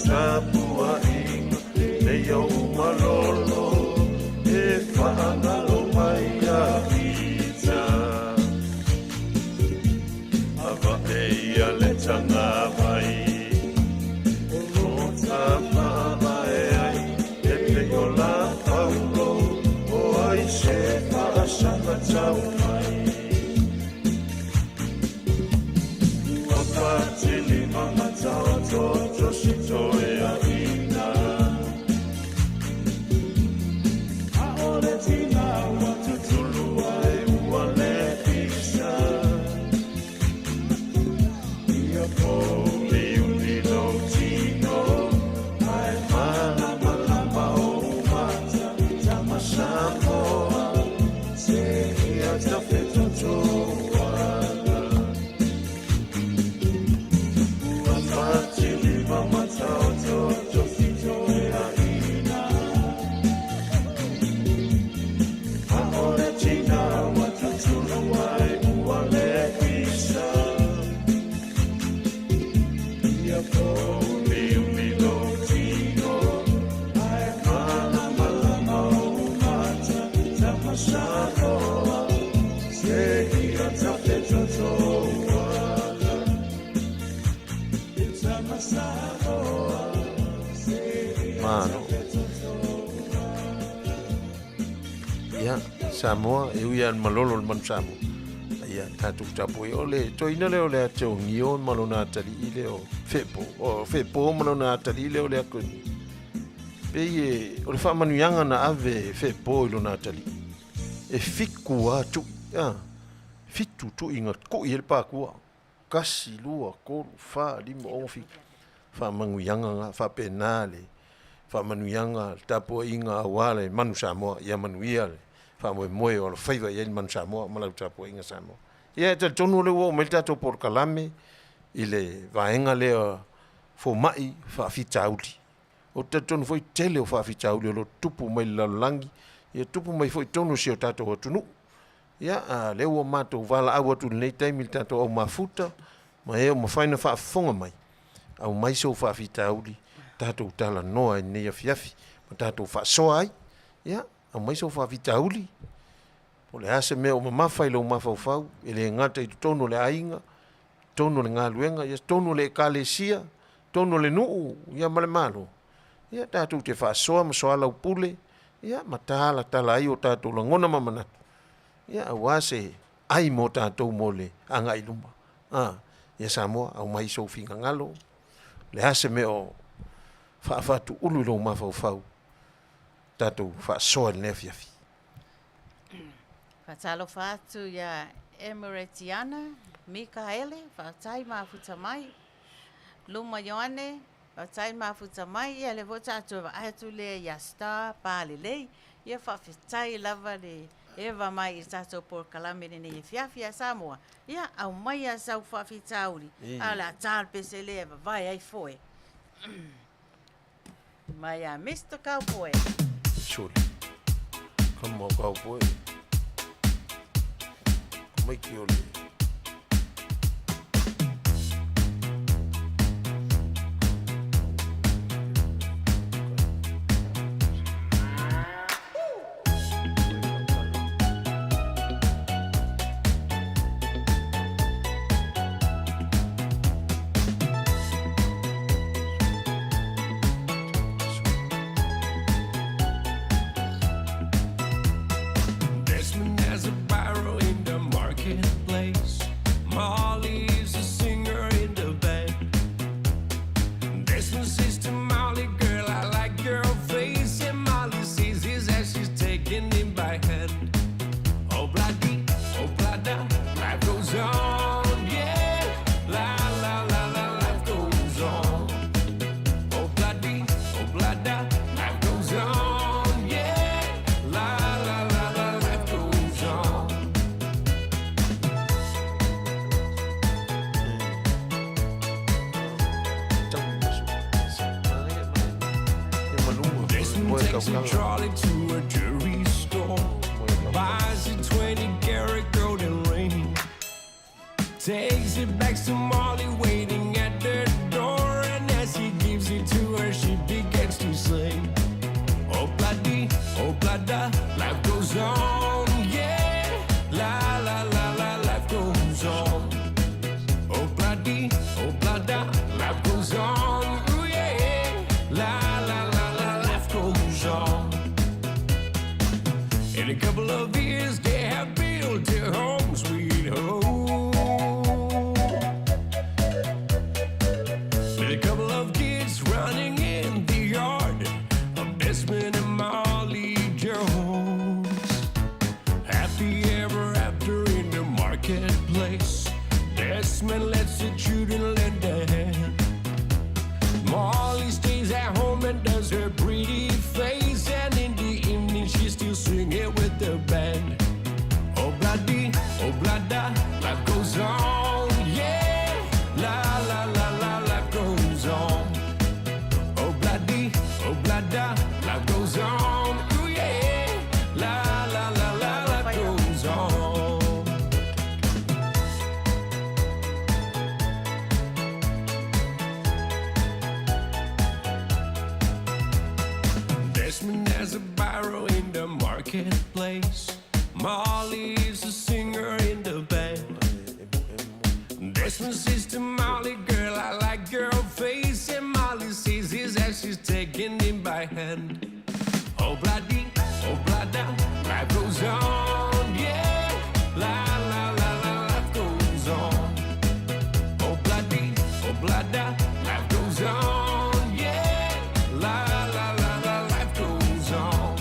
tapuaiga nei ou malolo e faagalo mai ia Pita. Avae ia le tagavai o lo tamamae ai e pei o la paulo o ai se faasaga tau mai. Ua patili ma mataototo sitoeaina. Aole tina ua tutulu ai ua le pisa. Ia pouliuli lou tino ae malamalama ou mata tama Samoa seia tafetotoana. Ua patili ma mataototo fitoeaina. Aole tina ua tutulu ai ua le pisa. Ia pouliuli lou tino ae malamalama ou mata tama Samoa seia tafetotoana. Tama Samoa seia Malo. Ia, Samoa, e ui a le malolo le manu Samoa. Ia, tatou tapuai. O le toeaina lea o le Ateogio ma lona atalii lea o Fepo. O Fepo ma lona atalii lea o le Akoni. Pei e, o le faamanuiaga na ave e Fepo i lona atalii. E fiku lava tui, a, fitu tui na kui ai le pakua. Kasi, lua, tolu, fa, lima, ono, fitu. Faamanuiaga na, faapena le faamanuiaga, le tapuaiga aua le manu Samoa. Ia manuia le faamoemoe o alofaiva i ai le manu Samoa ma lau tapuaiga Samoa. Ia e talitonu o lea ua oo mai le tatou polokalame i le vaega lea fomai faafitauli. Ou te talitonu foi tele o faafitauli o lo o tutupu mai le lalolagi, ia tupu mai foi i totonu o si o tatou atunuu. Ia, a lea ua matou valaau atu i lenei taimi i le tatou au mafuta ma e o mafai ona faafofoga mai, aumai sou faafitauli tatou talanoa i lenei afiafi ma tatou faasoa ai. Ia, aumai sou faafitauli, po o le a se mea o mamafa i lou mafaufau, e le gata i totonu o le aiga, totonu o le galuega, ia totonu o le ekalesia, totonu o le nuu, ia ma le Malo. Ia tatou te faasoa ma soalaupule, ia ma talatala ai o tatou lagona ma manatu, ia aua se ai mo tatou mo le agai i luma. A, ia Samoa, aumai sou finagalo, le a se mea o faafaatuulu i lou mafaufau, tatou faasoa i lenei afiafi. Faatalofa atu ia Emeretiana Mikaele, faafetai mafuta mai. Luma Ioane, faafetai mafuta mai. Ia lea foi tatou e vaai atu lea ia Star Palelei. Ia faafetai lava le eva mai i le tatou polokalame lenei afiafi a Samoa. Ia aumaia sau faafitauli, a o le a ta le pese lea e vavae ai foe. Mai a Mr Cowboy. Sure. Come on, cowboy. Maiki o le Desmond has a barrel in the marketplace. Molly is a singer in the band. Desmond says to Molly, girl, I like your face. And Molly sees his as she's taking him by hand. Oh, bloody, oh, blada, life goes on, yeah. La, la, la, la, life goes on. Oh, bloody, oh, blada, life goes on, yeah. La, la, la, la, life goes on. Desmond takes a trolley to a jewelry store. Buys a 20 karat golden ring. Takes it back to Molly waiting at the door. And as he gives it to her, Molly stays at home and does her pretty face, and in the evening she still sing it with the band. Oh bloody, oh blada, life goes on, yeah. La la la la, life goes on. Oh bloody, oh blada, life goes on, ooh yeah. La la la la, life goes on. Desmond has a barrow in the marketplace. Molly is a singer in the band. Desmond says to Molly, girl, I like your face. And Molly sees his as she's taking him by hand. Oh, bloody, oh, blada, life goes on, yeah. La, la, la, la, life goes on. Oh, bloody, oh, blada, life goes on, yeah. La, la, la, la, life goes on.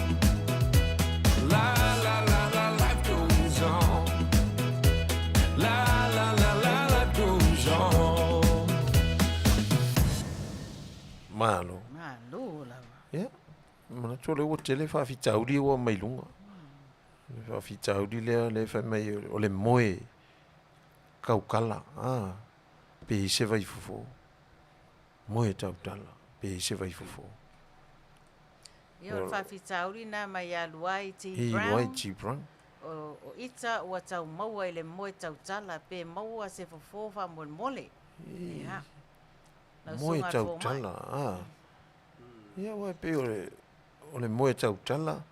La, la, la, la, life goes on. La, la, la, la, life goes on. Malo. Malo lava. Ia, manatu o lea ua tele faafitauli ua mai luga. Le faafitauli lea lea e fai mai o le moe kaukala, a, pe i ai se vaifofo. Moe tautala, pe i ai se vaifofo. Ia, o le faafitauli lena mai ia Luai T. I Luai Brown. T. Brown. O, o ita ua tau maua i le moe tautala pe maua se fofo faamolemole. Ia. Lau Moe susuga a le fomai. tautala, a. Ia, aua e pei o le, o le moe tautala,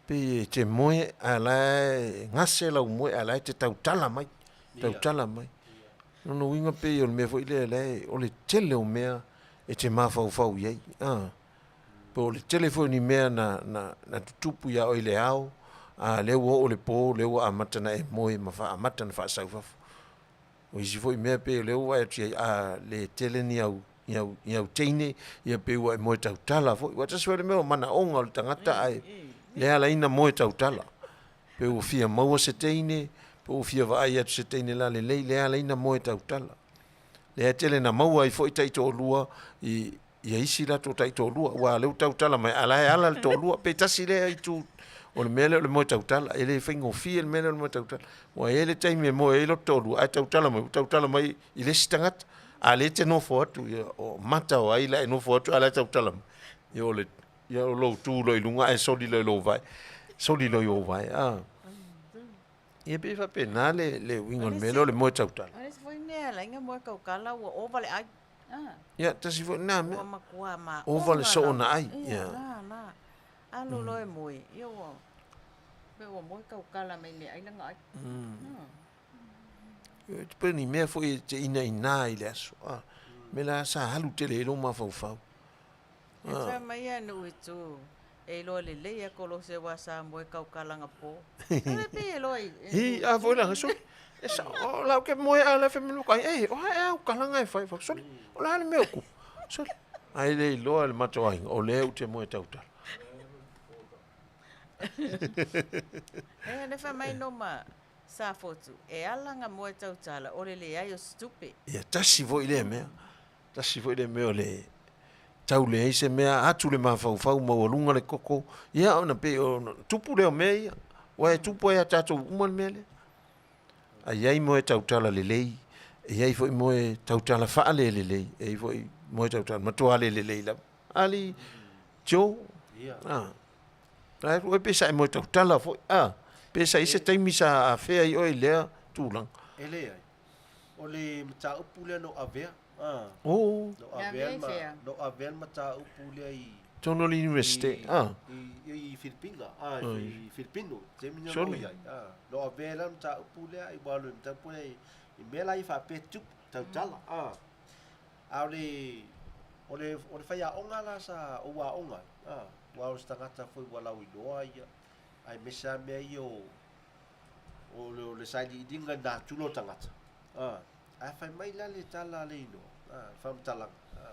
pei e te moe ae la e gase lau moe ae la e te tautala mai, tautala mai. Lona uiga pei o le mea foi lea la e, o le tele o mea e te mafaufau i ai, a. Po o le tele foi o ni mea na, na, na tutupu iā oe i le ao, a lea ua oo le po, lea ua amata ona e moe ma amata ona faasau i fafo. O isi foi mea pei o lea ua vaai atu i ai, a le tele ni au, ni au, ni au teine, ia pei ua e moe tautala foi. Aua tasi foi le mea o manaoga o le tagata ae le ala ai ona moe tautala. Pe ua fia maua se teine, pe ua fia vaai atu se teine lalelei, le ala ai ona moe tautala. Lea e tele na maua ai foi taitoalua i ia isi latou taitoalua, aua o lea ua tautala mai, a o la e ala le toalua. Pe tasi lea itu o le mea lea o le moe tautala, e le faigofie le mea lea o le moe tautala. Aua e i ai le taimi e moe ai lota toalua, ae tautala mai, ua tautala mai i le isi tagata. A o lea e te nofo atu, ia, o mata o ai la e nofo atu a o la e tautala mai. Ia o le, ia o lou tu loa i luga ae soli loa i lou vae, soli loa i ou vae, a. Ia pei e faapena le, le uiga o le mea lea o le moe tautala. O le isi foi mea e ala ai ona moe tautala ua ova le ai. Ia, tasi foi lena mea. Ua matua ma Ova le soo ona ai. Ia, la, la. Alu loa e moe, ia ua, pe ua moe tautala mai meaai lana ai. Ia, te pei o ni mea foi e te inaina i le aso. A, mea la sa alu tele ai lou mafaufau. E fai mai ia nuu i tu, e iloa lelei a Kolose wa sa moe tautala na po. Ave pei e loa i. Hi, a foi langa soli. E sa, o lau ke moe a le fai mai kai, e, o hae au kalanga e fai, soli, o la le mea o ku. Soli. Ai le iloa le matou aiga, o lea ou te moe tautala. E le fai mai no ma Safotu, e ala nga moe tautala, o le leai o se tupe. Ia tasi foi lea mea. Tasi foi lea mea o le tau leai se mea, atu le mafaufau maualuga le koko, ia ona pei ona tupu lea o mea ia. Aua e tupu ai ia tatou uma le mea lea. A i ai moe tautala lelei, e i ai foi moe tautala faalelelei, e i ai foi moe tautala matua le lelei lava. Ali, Joe, ah, la e pe sa e moe tautala foi, ah, pe sa i se taimi sa afea ai oe i lea tulaga. E leai. O le mataupu lea na ou avea. Ah. Oh. Na ou avea ma, na ou avea le mataupu lea i Totonu o le Universite. Ah. I, i Filipina. Ah, i Filipino. Taimi na ou i ai. Ah. Na ou avea la le mataupu lea i ua alu i le mataupu lea i mea la i faapea tupu, tautala. Ah. A o le, o le, o le faiaoga la sa ou aoga ai. Ah. Aua o se tagata foi ua lauiloa ia, aemaise lava mea ia o, o le, o le sailiiliga i natura o tagata. A, ae fai mai la le tala a le inoa, a, le faamatalaga, a,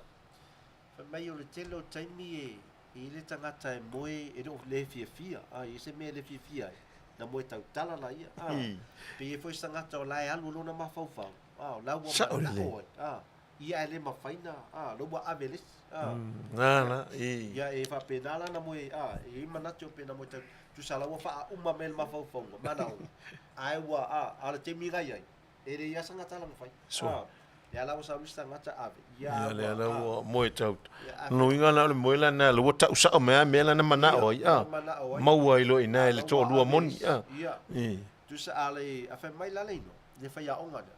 fai mai o le tele o taimi e, e i ai le tagata e moe e le o le fiafia, a, e i ai se mea e le fiafia ai, na moe tautala la ia, a, pe i ai foi se tagata o la e alu lona mafaufau, a, o la ua Sao manao lelei. ai, a, Ia ae le mafai na, a, lou ua ave e le isi, a. Na la, i. Ia e faapena la na moe, a, e i ai manatu pe na moe tau, tusa la ua faaauma mai le mafaufauga, manaoga, ae ua, a, a o le taimi la i ai, e leai lava se tagata la mafai, a, lea la ua sau isi tagata ave, ia, Ia, lea ua, la a. ua moe tau. Ia, a. Lona uiga la o le moe la lena, lea ua tau sao mai lava mea la na manao ai, a, Ia, manao ai. maua ai loa i ina A e le la ua toalua ave e moni, isi, a. ia. I. Tusa a le, a fai mai la le inoa, le faiaoga lea,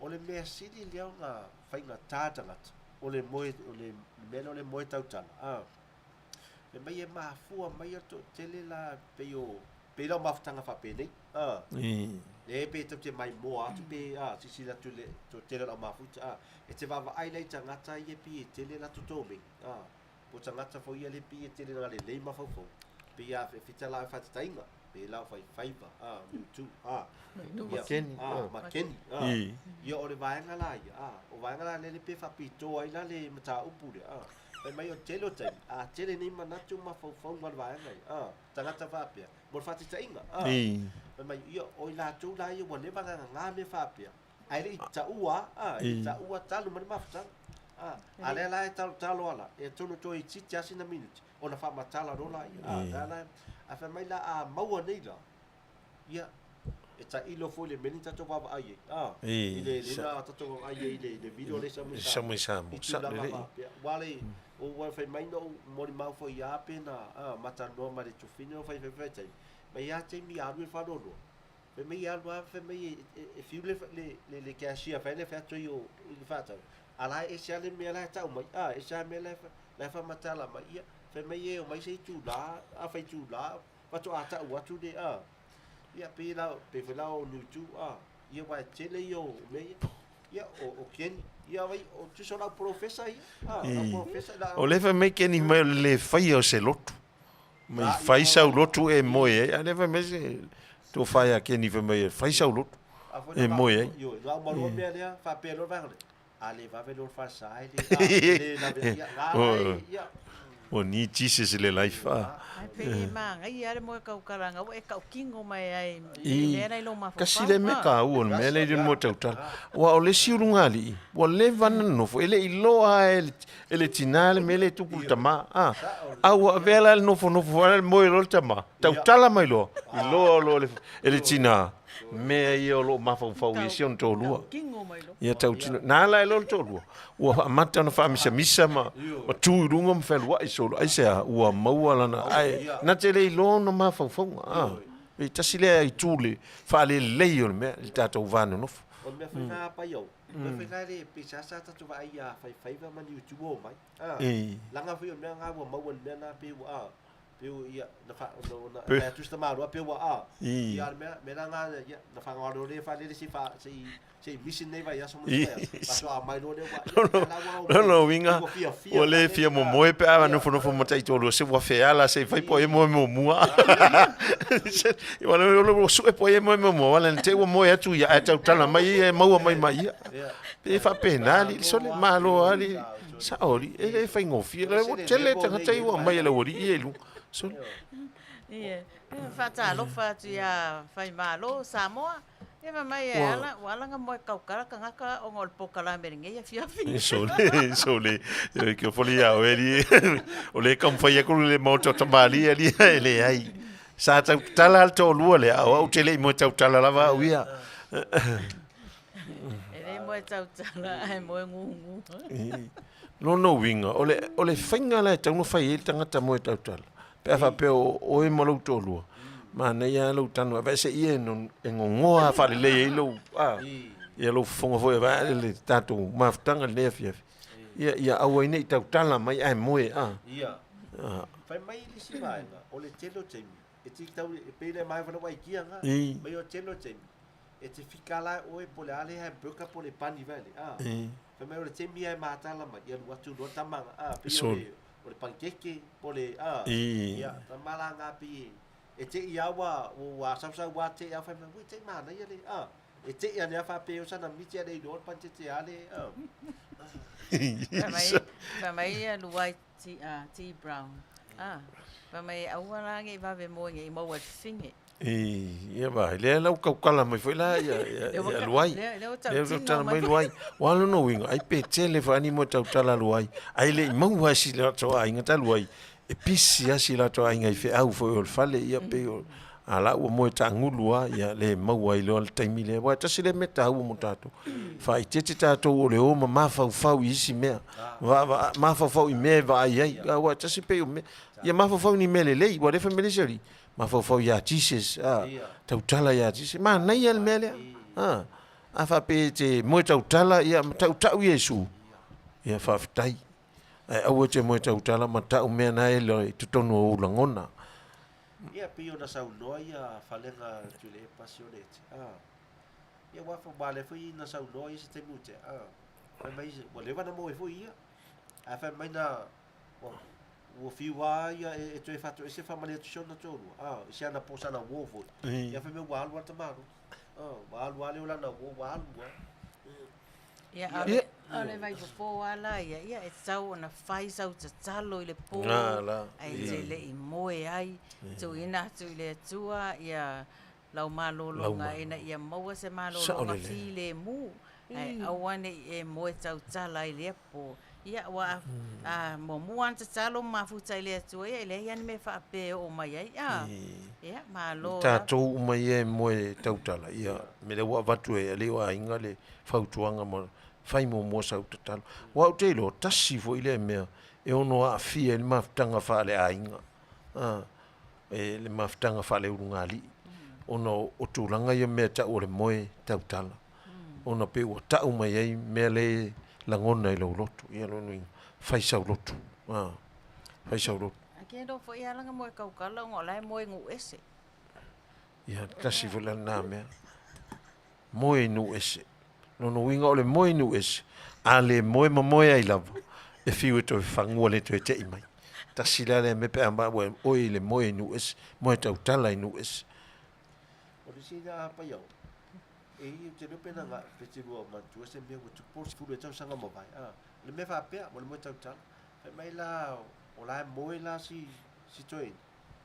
O le mea sili lea ona faigata tagata, o le moe, o le mea lea o le moe tautala, a. Fai mai e mafua mai a toatele la pei o, pei la o mafutaga faapenei, a. Le pe tou te maimoa atu pe, a, silasila atu i le toatele o le au mafuta, a. E te vaavaai la i tagata ia pei e tele latou tomeni, a. Po o tagata foi ia lea pei e tele ina lelei mafaufau, pei a fita la faatatainga, pe la o faifaiva, a, niutu, a. Ia, Makeni, a, a. makeni, a. I. Ia o le vaega la ia, a, o vaega la lea pe faapitoa ai la le mataupu lea, a. Fai mai o le tele o taimi, a tele nei manatu ma mafaufauga o le vaega ia, a, tagata faapea, mo le faataitaiga, a. I. Fai mai, ia, o i latou la ia ua leva ona gagā mea faapea, Ae le i taua, a, e le i taua talu mai le mafutaga. A, a lea la e talotalo ala, e atonu toe itiiti lava sina minute, ona faamatala loa laia. A, lea la, a fai mai la, a maua nei la, ia, e tailo foi i le mea lea na tatou vaavaai ai, a, i le lea na tatou vaavaai ai i le, le video lea i Samoa i Samoa, I tulaga lelei. faapea. Aua le, ua fai mai na ou molimau foi ia pe na, a, ma talanoa ma le Tufine o fai fai fai taimi, mai lava taimi alu i le faanoanoa, Fai mai e alu lava fai mai e fiu le cashier fai le fai atu i o i le faatau, a la e ese lava le mea la e tau mai, a, ese lava le mea la e faamatala mai, ia, fai mai e omai se itula, a fai itula, faatoa tau atu le, a, ia, pei la, pei foi la o Niu a, ia, aua e tele ia o mea ia, ia, o Kenny, ia, vai, o tusa o lau polofesa ia, a, lau polofesa, la. O lea fai mai Kenny mai o le le faia o se lotu. Mai fai sau lotu e moe ai. A lea fai mai se tofa ia Keni fai mai e fai sau lotu e moe ai. Ioe, na uma loa mea lea, faapea loa le vaega lea, a le vave loa le falesa e le, le lave, ia, na la e, ia. Ua need Jesus i le life a. Ai pei e manaia lava le moe tautalaga ua e tautino mai ai i le mea la i lou mafaufau. Kasi le mea taua o le mea lea i le moe tautala. Aua o le isi ulugalii, ua leva ona nonofo, e le i iloa lava e le tina le mea lea e tupu i le tama. A, a ua avea la le nofonofo foi lea moe loa le tama, tautala mai loa, iloa loa e le tina mea ia o lo o mafaufau i ai si ona toalua. Ia tautino, na ala ai loa le toalua, ua amata ona faamisamisa ma, ma tu i luga ma fealuai solo, aisea, ua maua lana, ae na te le iloa ona mafaufauga. A, e tasi lea itu le faalelelei o le mea i le tatou va nonofo. O le mea foi na pai au, mea foi la le pe seasea tatou vaai ia Faifaiva ma Niutu o mai. A, laga foi o le mea na ua maua i le mea na pe ua a, pe ua ia na fa na fai atu si tamaloa pe ua a. Ia le mea mea la na ia na faagaoa le faalele se i fa se i se i misi lenei vaiaso ma le vaiaso. Faatoa mai loa lea ua ia la ua O lona uiga, ua le fia momoe pe a nofonofo ma taitoalua se ua feala se i fai po ai e moe muamua. Ua ua sue po ai e moe muamua, wala na te ua moe atu ia, ae tautala mai ia e maua mai ma ia. Pe faapena alii, sole, malo alii, sao alii, e le faigofie, ua tele tagata ia ua aumai e le aualii ia i luga. Sole. Ia, faatalofa atu ia Faimalo, Samoa. Ia fai mai e ala, ua ala na moe tautala tagata ona o le polokalame i lenei afiafi. Sole, sole, e ke foli ia oe alii, o lea e taumafai atu le maota o tamalii alii, e leai. Sa tautala le toalua lea, a o au ou te le i moe tautala lava au ia. E le moe tautala, ae moe gugu. Lona uiga, o le, o le faiga la e tatau ona fai ai le tagata moe tautala, pe a faapea o oe ma lou toalua, manaia lava lou tanu aveese ia e non, e gogoa faalelei ai lou, a, ia lou fofoga foi e vae le tatou mafutaga i lenei afiafi. Ia, ia aua ai ne i tautala mai ae moe, a. Ia. A. Fai mai le isi vaega, o le tele o taimi, e te tau, e pei le mai fana waikia nga, mai o tele o taimi, e te whika la oe po le ale hamburger po le pani vale, a. Fai mai o le taimi e matala mai, ia lu atu loa tamanga, a, pei o le, o le pankeke, po le, a, ia, tama la ngā pi, e te i awa, o ua sausau wā te i au, fai mai, ui, te i mānaia le, a, e te i ane a whapē o sana miti ane i loa le pankeke ale, a. Fai mai, fai mai ia Luai T, T Brown, a, fai mai aua la nei vave moe nei maua i le fafine. Ia vai, lea la ua tautala mai foi la ia ia Luai. Lea ua Lea ua tautino tautala mai mai Luai. Ua lona uiga, ai pe tele foi ani mo tautala Luai. Ai le i maua ai si latou aiga talu ai, e pisi lava si latou aiga i feau foi o le fale, ia pei o, a la ua moe taagulu lava, ia le maua ai loa le taimi lea. Aua e tasi lea mea taua mo tatou, faaeteete tatou o le o ma mafaufau i isi mea, mafaufau i mea e vaai ai. Aua e tasi pei o mea, ia mafaufau i ni mea lelei, aua o lea e fai mai le isi alii, mafaufau ia Jesus, a, tautala ia Jesus. Manaia le mea lea. A, a faapea e te moe tautala, ia ma tautau Iesu, ia faafetai. Ae aua e te moe tautala ma tau mea na e i totonu o ou lagona. Ia, pei ona saunoa ia falega Tuilaepa Sioneti, a, ia ua fa, ua lea foi na saunoa ia se taimi ua tea, a, fai mai, ua leva na moe foi ia, ae fai mai na, ua, ua fiu lava ia e, e toe faatoese faamalie atu si ona toalua, a, i se ana po sana uo foi. Ia fai mai ua alu lava le tamaloa, a, ua alu lava le o lana uo, ua alu lava. Ia, a o le, a o le vaifofo lava la ia, ia e tatau ona fai sau tatalo i le pō, ae te le i moe ai, tuuina atu i le Atua ia lau malologa ina ia maua se malologa filemu, ae aua ne i e moe tautala i lea pō. Ia, ua a muamua lava ona tatalo ma mafuta i le Atua, ia e leai lava ni mea faapea e oo mai ai. A, ia, malo lava. Tatou uma ia e moe tautala, ia, mea lea ua avatu e alii o aiga le fautuaga ma fai muamua sau tatalo. Aua ou te iloa, tasi foi lea mea e ono aafia ai le mafutaga faaleaiga, a, e le mafutaga faaleulugalii, ona o tulaga ia mea e tau o le moe tautala, ona pei ua tau mai ai mea le lagona i lou loto. Ia lona uiga, fai sau loto, a, fai sau loto. Ae kendo foi lava lana moe tautala ona o la e moe nuu ese. Ia, tasi foi la lena mea. Moe i nuu ese. Lona uiga o le moe i nuu ese, a le moe ma moe ai lava, e fiu e toe fagua le toe tei mai. Tasi la lea mea pe a maua e oe i le moe i nuu ese, moe tautala i nuu ese. O le isi na apai au, e i te leo pe na nga, pe te lua manatua se mea ua tupu o le sefulu e tausaga mavae, a, o le mea faapea, o le moe tautala. Fai mai la, o la e moe la si, si toeaina,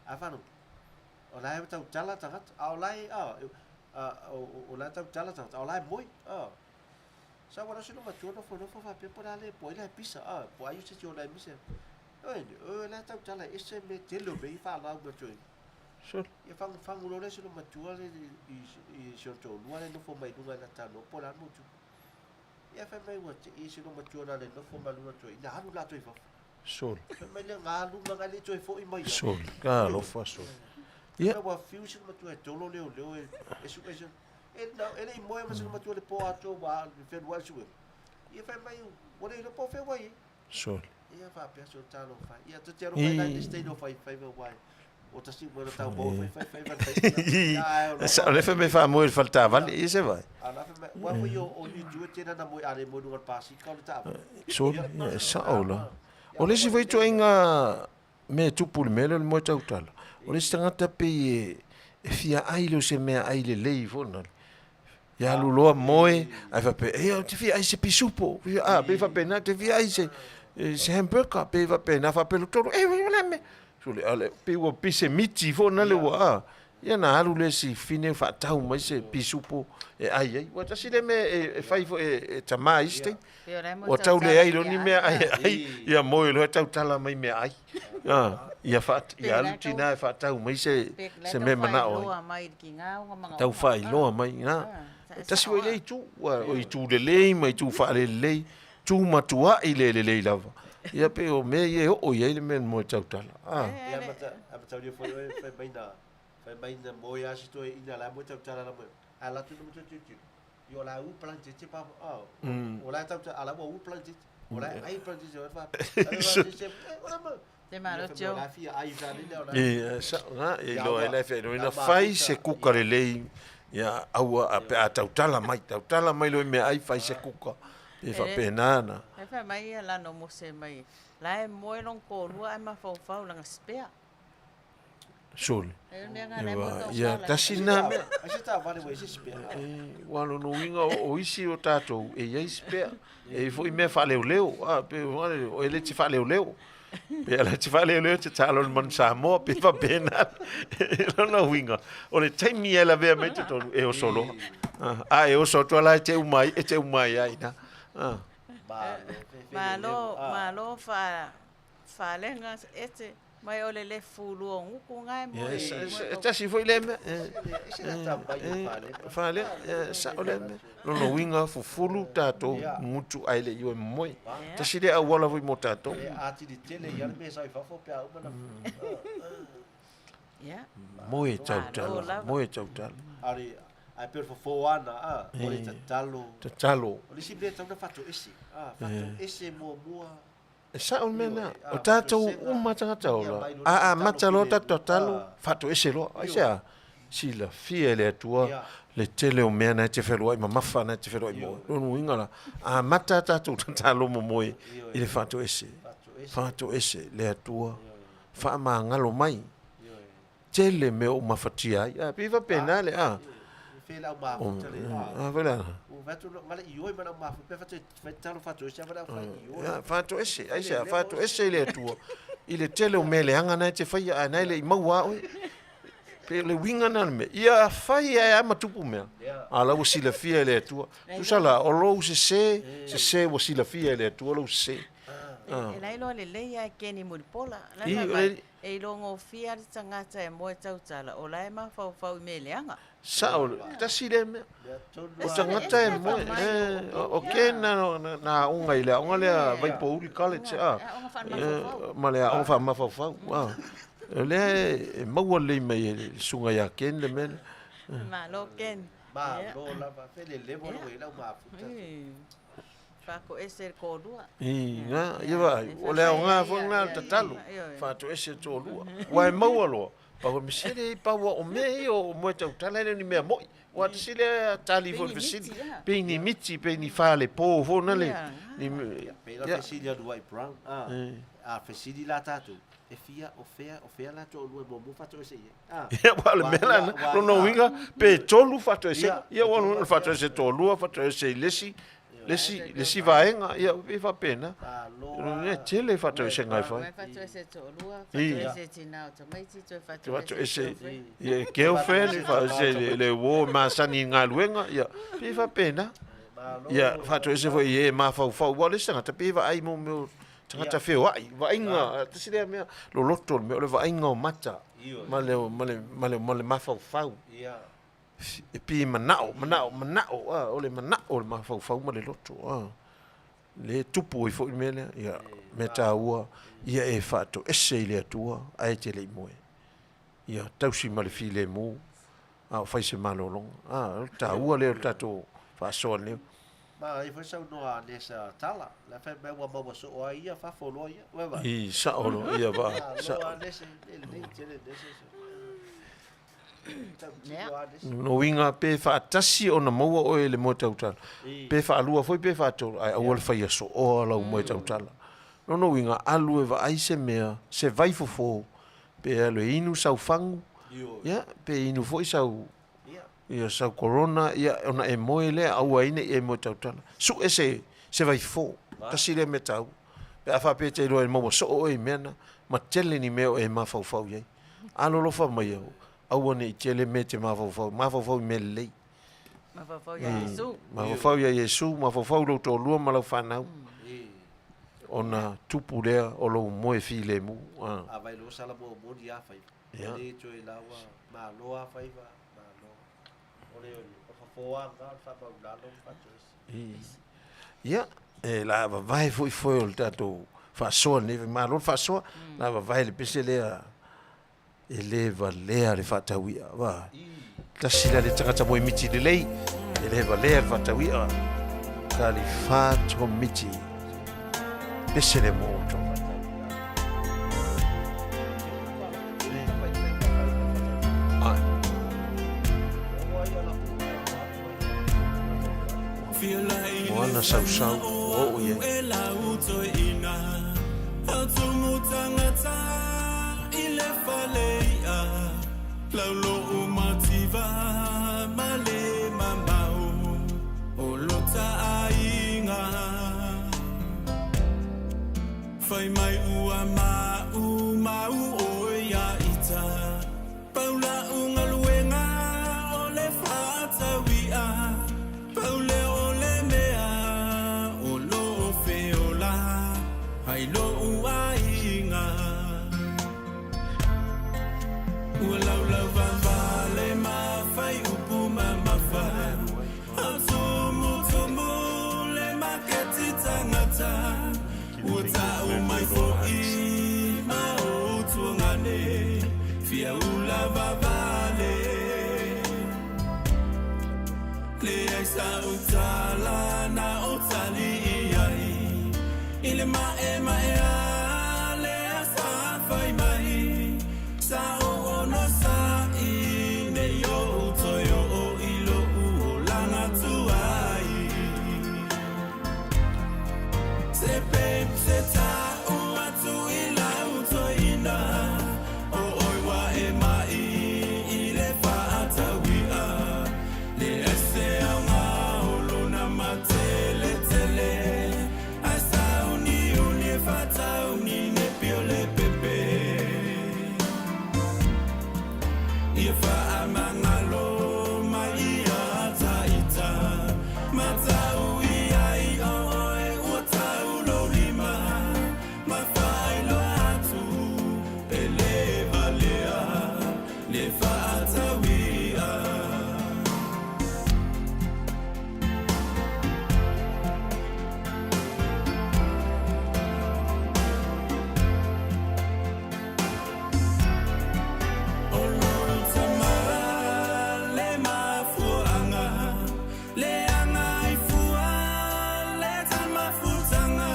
a whanau, O la e tautala tagata, a o la e, a, a, o, o la e tautala tagata, a o la e moe, a. Sa ua se matua nofo nofo faapea po o le a le po ai la e pisa, a, po ai o se tio la e mise. Oi, o la e tautala e ese me tele o mea i whaalau ma toi. Sure. Ia whangu whangu lo le se matua le i, i se o tōlua le nofo mai lunga i la tano po la motu. Ia whai mai ua te i se matua na le nofo mai lunga toi, ina alu la toi fafo. Soli. Fai mai le galu ma le toe foi mai. Soli. Ka alofa soli. Ia. Ua fiu se matua e tolo leo leo e e su e e na e le moe ma se matua le po atu wa fe wa su. Ia fai mai ua le po fe wai. Soli. Ia fa pe so talo fai. Ia te te ro fai nai stay no fai fai wai. O tasi mo tau bo fai fai fai fai. Sa le fe me fa mo il falta vale i se vai. Ala fe mai wa foi o o ni tu te na mo ale mo lunga pasi ka le ta. Soli, ia sao la. O le isi foi ituaiga mea e tupu i le mea lea o le moe tautala, o le isi tagata pei e, e fia ai lea o se mea ai lelei foi lena. Ia alu loa moe, ae faapea, e, ou te fia ai se pisupo, a, pei faapena, te fia ai se, se hamburger, pei faapena, faapea le tolu, e, o le a mea. Sole, a le, pei ua pise miti foi lena le ua, a, ia na alu lea si fine faatau mai se pisupo e ai ai. Ua tasi lea mea e, e fai foi e, e tamā i isi taimi. Ua tau leai loa ni mea ai e ai, ia moe loa e tautala mai mea ai. Ia, wha, ia alu tinā e whaatau mai se, se mea manao ai. Tau whaailoa mai, nā. Tasi foi lea itu, ua, o itu lelei ma itu whaalelei, tū matua'i le lelei lava. Ia pei o mea ia e oo i ai le mea le moe tautala. Ah. Ia mata, a mata uri foi oe fai mai na, fai mai na moe a si toe ina la moe tautala la moe. A la tu no moe tu tu. Io la u plan te te pa oh. O la tauta ala ua u plan te. O la ai plan te te fa. Te malo tio. La fia ai sa ni la. E sa na e lo ai la fia ina fai se kuka lelei ia aua a pe a tautala mai tautala mai lo mea ai fai se kuka e faapena na. E fai mai ia lana o Mose mai, la e moe lona toalua ae mafaufau lana spare. Sole. Ia, tasi na mea. Ai se taavale ua i ai se spare. Ua lona uiga o isi o tatou e i ai spare. E i foi mea faaleoleo, a, pe o e le te faaleoleo. Pe ala te faaleoleo te talo le manu Samoa, pe faapena. Lona uiga, o le taimi e lavea mai totonu, e oso loa. A e oso atu ala e te uma ai, e te uma ai ai na. Malo, malo fa falega ete mai o le le fulua o guku gae mo e e tasi foi lea mea. Falega, sao lea mea. Lona uiga fufulu tatou gutu ae le i o e momoe. Tasi lea auala foi mo tatou. E atili tele i ai le mea e sau i fafo pe a uma ona Moe tautala, moe tautala. Ari, ai pe o le fofo ana, a, o le tatalo. Tatalo. O le isi mea e tatau ona faatoese, a, faatoese muamua. E sao le mea lena. O tatou uma tagata ola, a amata loa tatou tatalo, faatoese loa. Aisea? Silafia e le Atua le tele o mea na e te feloai mamafa na e te feloai moe. Lona uiga la, amata a tatou tatalo momoe i le faatoese. Faatoese le Atua, faamagalo mai. Tele mea o mafatia ai. A, pei faapena le a. A, foi la. Faatoese, aisea, faatoese i le Atua i le tele o mea leaga na e te faia ae na e le i maua a oe. Pei o le uiga na o le mea. Ia fai ae a ma tupu mea. A la ua silafia e le Atua. Tusa la, o lou sese, sese ua silafia e le Atua lou sese. E lailoa lelei a e keni mulipola. La mai, E iloa gofie le tagata e moe tautala, o la e mafaufau i mea leaga. Sao, tasi lea mea. O tagata e moe, o ke na na aoga i le aoga lea Vaipouli College, a. Ma le aoga faamafaufau, a. O lea e maua lelei mai e le susuga ia Ken le mea lea. Malo Ken. Malo lava, felelevo le lau mafuta. Faatoese le toalua. I, na, ia vaai, o le aoga foi lena o le tatalo, faatoese le toalua. Ua e maua loa, pau e mesele i pau o mea ia o moe tautala e le o ni mea moi. Ua tasi lea tali foi o le fesili, pe ni miti, pe ni falepo foi na le, ni, Pei la fesili a Luai Brown, a, a fesili la tatou, e fia, o fea, o fea la toalua e muamua faatoese i ai? A. Ia, ua o le mea la lena, lona uiga, pe tolu faatoesega, ia ua o le faatoese toalua, faatoese i le isi, le isi, le isi vaega, ia e faapena. E tele faatoesega e fai. Faatoese toalua, faatoese tina o tamaiti, toe faatoese ia girlfriend, faatoese le uo masani i galuega, ia pei e faapena. Ia faatoese foi i e mafaufau, aua o le isi tagata pei e vaai mo mea o tagata feoai, vaaiga, tasi lea mea loloto le mea o le vaaiga o mata ma le ma le ma le ma le mafaufau. E pei e manao, manao, manao, a, o le manao o le mafaufau ma le loto, a. Le tupu ai foi le mea lea, ia, mea taua, ia e faatoese i le Atua ae e te le i moe. Ia tausi ma le filemu, a o fai se malologa. A, o le taua lea o le tatou faasoa nei. Manaia foi saunoa a Nesa Tala, la fai mai ua maua soo ai ia fafo loa ia. Ua vai. I, sao loa, ia va, sao. Malo a Nesa, lelei tele Nesa. Lona uiga pe faatasi ona maua oe i le moe tautala, pe faalua foi pe faatolu, ae aua le faia sooa lau moe tautala. Lona uiga, alu e vaai se mea, se vaifofo, pe alu e inu sau fagu, ia, pe inu foi sau, ia, sau corona, ia, ona e moe lea, aua ai ne i e moe tautala. Sue se, se vaifofo, tasi lea mea taua. Pe a faapea e te iloa e maua soo oe i mea na, ma tele ni mea o e mafaufau i ai. Alolofa mai au, aua ne i tele mea e te mafaufau, mafaufau i mea lelei. Mafaufau ia Iesu. Mafaufau ia Iesu, mafaufau i lou toalua ma lau fanau. Ona tupu lea o lou moe filemu. A vai loa sala muamua ni a faiva. Le toe laua malo a faiva, malo. O le fafofoaga, o le faamaulalo ma faatoese. Ia, e la vavae foi foe o le tatou faasoa lenei, malo le faasoa, la vavae le pese lea e le valea le faatauia, va. Tasi la le tagata moe miti lelei, e le valea le faatauia, ka li whātua miti, pese le mō outou. O ana sausau, ua oo i ai. Laulo'u mativa ma le mamao o lota aiga. Fai mai ua maumau oe ia ita. Pau la'u galuega o le fa'ataui'a. Pau lea o le mea o lo'o feola ai lo'u aiga. Ua laulau vavale ma fai upu mamafa. A tumutumu le maketi tagata. Ua ta'u mai fo'i ma ou tuagane. Fia ula vavale. Leai sa'u tala na o tali i ai. I le ma'ema'e a lea sa fai mai. Sa o ono sa'i nei o'u toe o'o i lo'u olaga tuai. Se babe se ta'u atu i lau toeaina. O oe ua e ma'i i le fa'ataui'a. Leai se aoga o lona mateletele. Ae sauniuni e fa'atauni nepi o le pepe. Ia fa'amagalo mai ia ta'ita. Mata'u i ai o oe ua tau lou lima. Ma fa'ailoa atu e lē valea le fa'ataui'a. O lou tamā le mafua'aga le agaifua le tamafutaga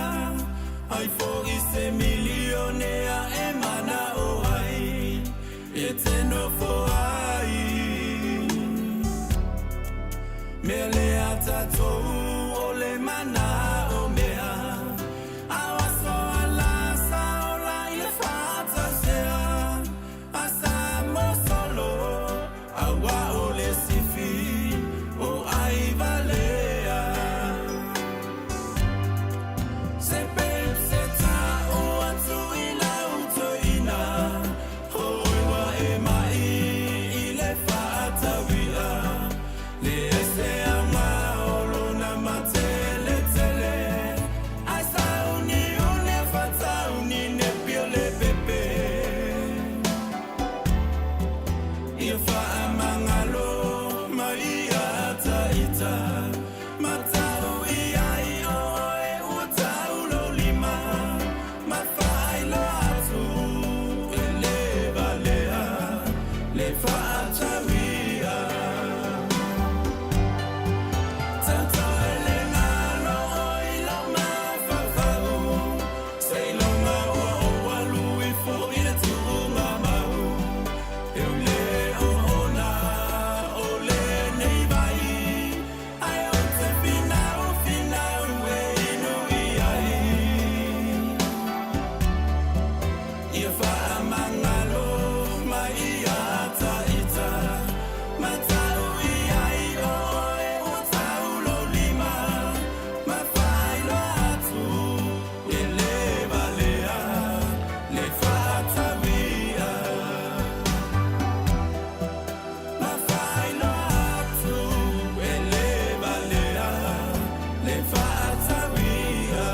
ai fo'i se milionea e mana'o ai e te nofo ai mea lea tatou o le mana'o mea ao aso ala saola i le fa'atausea a sa mosolo auā o le sifi o ai valea. Se babe se ta'u atu i lau toeaina. O oe ua e ma'i i le fa'ataui'a. Leai se aoga o lona mateletele. Ae sauniuni e fa'atauni nepi o le pepe. Ia fa'amagalo mai ia ta'ita. Mata'u i ai o oe ua tau lou lima. Ma fa'ailoa atu e lē valea le fa'ataui'a. Tautau le galo i lou mafaufau. Seiloga ua ou alu ifo i le tuugamau. E ule o ona o lenei vai. Ae ou te finau finau e inu i ai. Ia fa'amagalo mai ia ta'ita. Mata'u i ai o oe ua tau lou lima. Ma fa'ailoa atu e lē valea le fa'ataui'a. Ma fa'ailoa atu e lē valea le fa'ataui'a.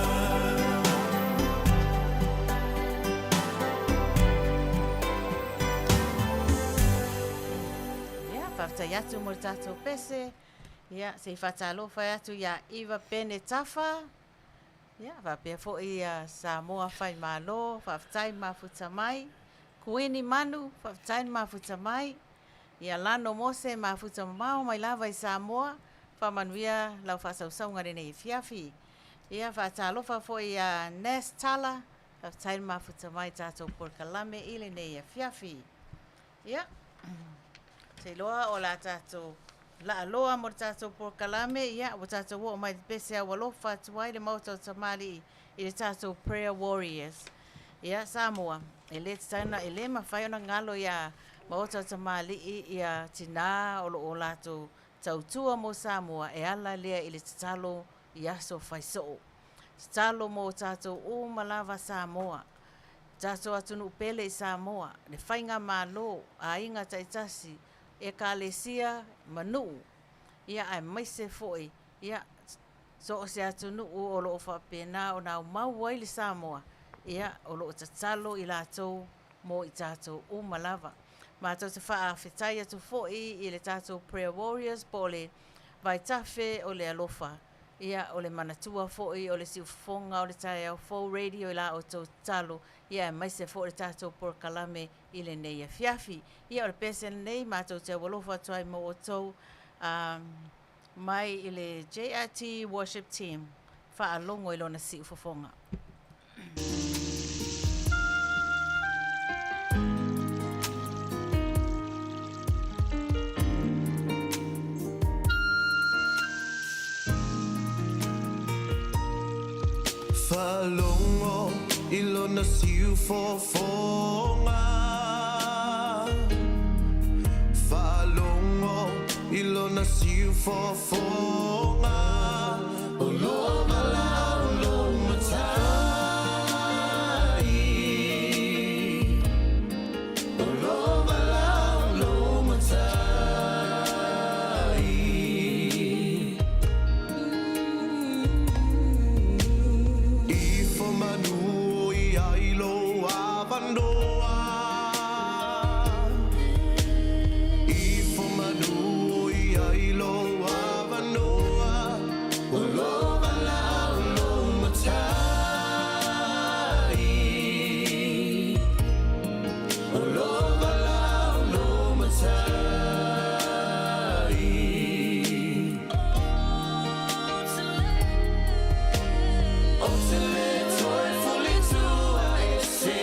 Ia, faafetai atu mo le tatou pese. Ia, se i faatalofa atu iā Iva Pene Tafa. Ia, faapea fo'i ia Samoa Faimalo, faafetai mafuta mai. Kuini Manu, faafetai mafuta mai. Ia Lano Mose mafuta mamao mai lava i Samoa. Faamanuia lau fa'asausauga lenei afiafi. Ia, faatalofa fo'i ia Nes Tala, faafetai mafuta mai tatou polokalame i lenei afiafi. Ia, seiloa o la tatou la'aloa mo le tatou polokalame. Ia, ua tatou o'o mai le pese aualofa atu ai le maota o tamalii i le tatou prayer warriors. Ia, Samoa, e lē tatau e lē mafai ona galo iā Maota o tamalii ia tinā o lo o latou tautua mo Samoa e ala lea i le tatalo i aso fai soo. Tatalo mo tatou uma lava Samoa, tatou atunuu pele i Samoa, le faigamalo, aiga taitasi, ekalesia ma nuu, ia aemaise foi ia so o se atunuu o lo o faapena ona aumau ai le Samoa, ia o lo o tatalo i latou mo i tatou uma lava. Matou te faafetai atu foi i le tatou Prayer Warriors po o le vaitafe o le alofa, ia o le manatua foi o le siufofoga o le Taeao Fou Radio i la outou tatalo, ia aemaise foi le tatou polokalame i lenei afiafi. Ia o le pese lenei matou te aualofa atu ai mo outou mai i le JRT Worship Team. Faalogo i lona siufofoga. Faalogo i lona siufofoga. Faalogo i lona siufofoga. O lo valaau lou matai. O lo valaau lou matai. Ifo manu i ai lou avanoa. Ifo manu i ai lou avanoa. O lo valaau lou matai. O lo valaau lou matai. O te le toe fulitua ese,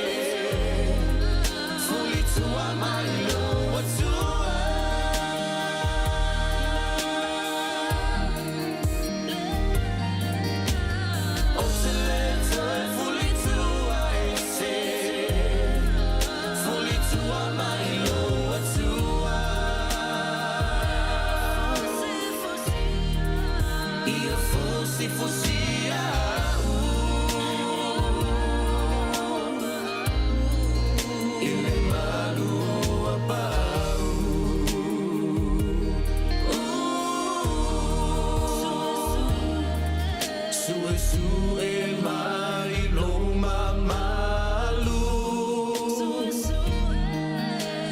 fulitua mai lou Atua. O te le toe fulitua ese, fulitua mai lou Atua. Ia fusifusia au i le malu o Apau. Suesue mai lou mamalu.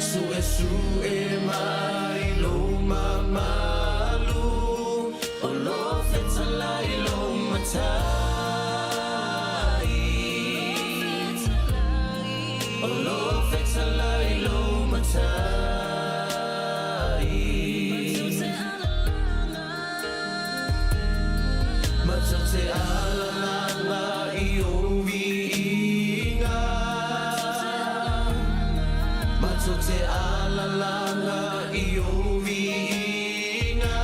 Suesue mai lou mamalu. O lo fetalai lou matai. O lo fetalai lou matai. Matou te alalaga i ou viiga. Matou te alalaga i ou viiga.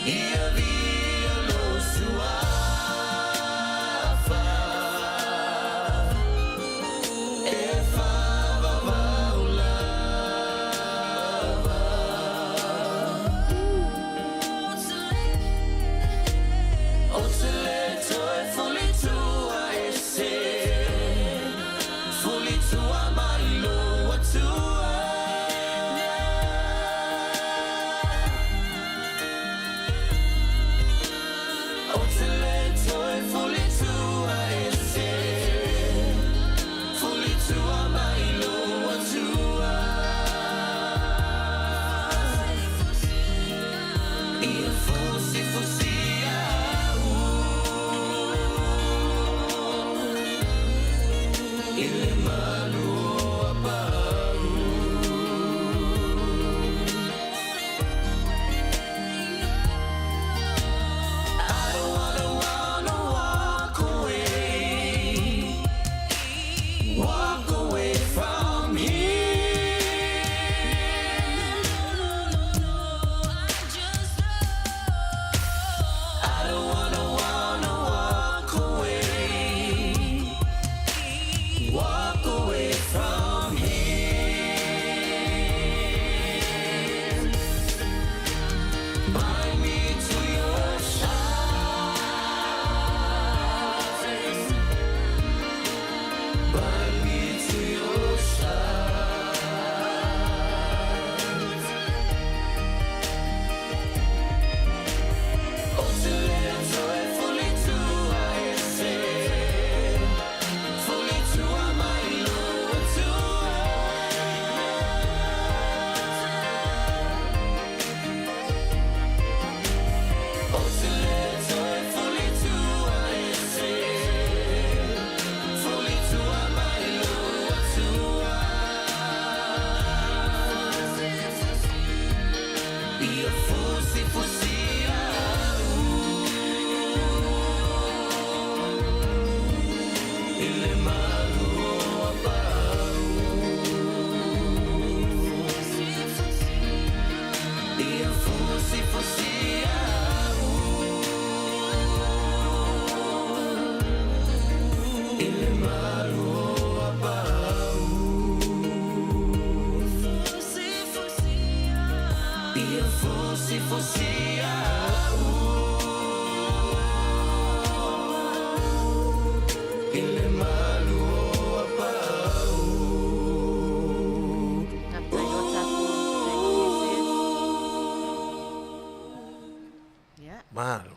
Ia viia lou suafa. E faavavau lava. O te le toe fulitua ese, fulitua mai lou Atua. O te le toe fulitua ese, fulitua mai lou Atua. Ia fusifusia au i le malu o Apau. Malo,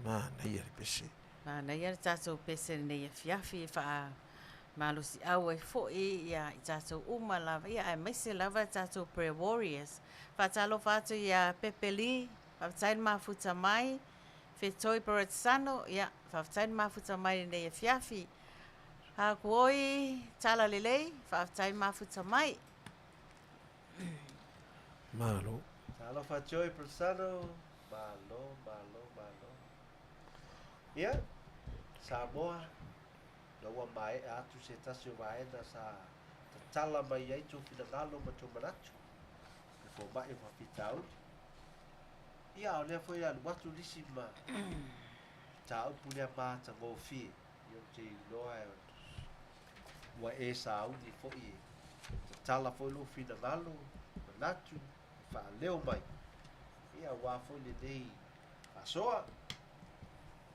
manaia le pese. Manaia le tatou pese lenei afiafi e faamalosiau ai foi ia i tatou uma lava, ia aemaise lava tatou prayer warriors. Faatalofa atu ia Pepe Lee, faafetai le mafuta mai, Fetoi Barrettosano, ia faafetai le mafuta mai lenei afiafi. Hakuoi Talalelei, faafetai le mafuta mai. Malo. Talofa Joy Barrettosano, malo, malo, malo. Ia, Samoa, na ua mae'a atu se tasi o vaega sa tatala mai ai tou finagalo ma tou manatu i le foma'i o faafitauli. Ia, a o lea foi e alu atu nisi ma mataupu lea matagofie, ia ou te iloa e ua e sauni foi e tatala foi lou finagalo, manatu, e faaleo mai, ia aua foi lenei faasoa.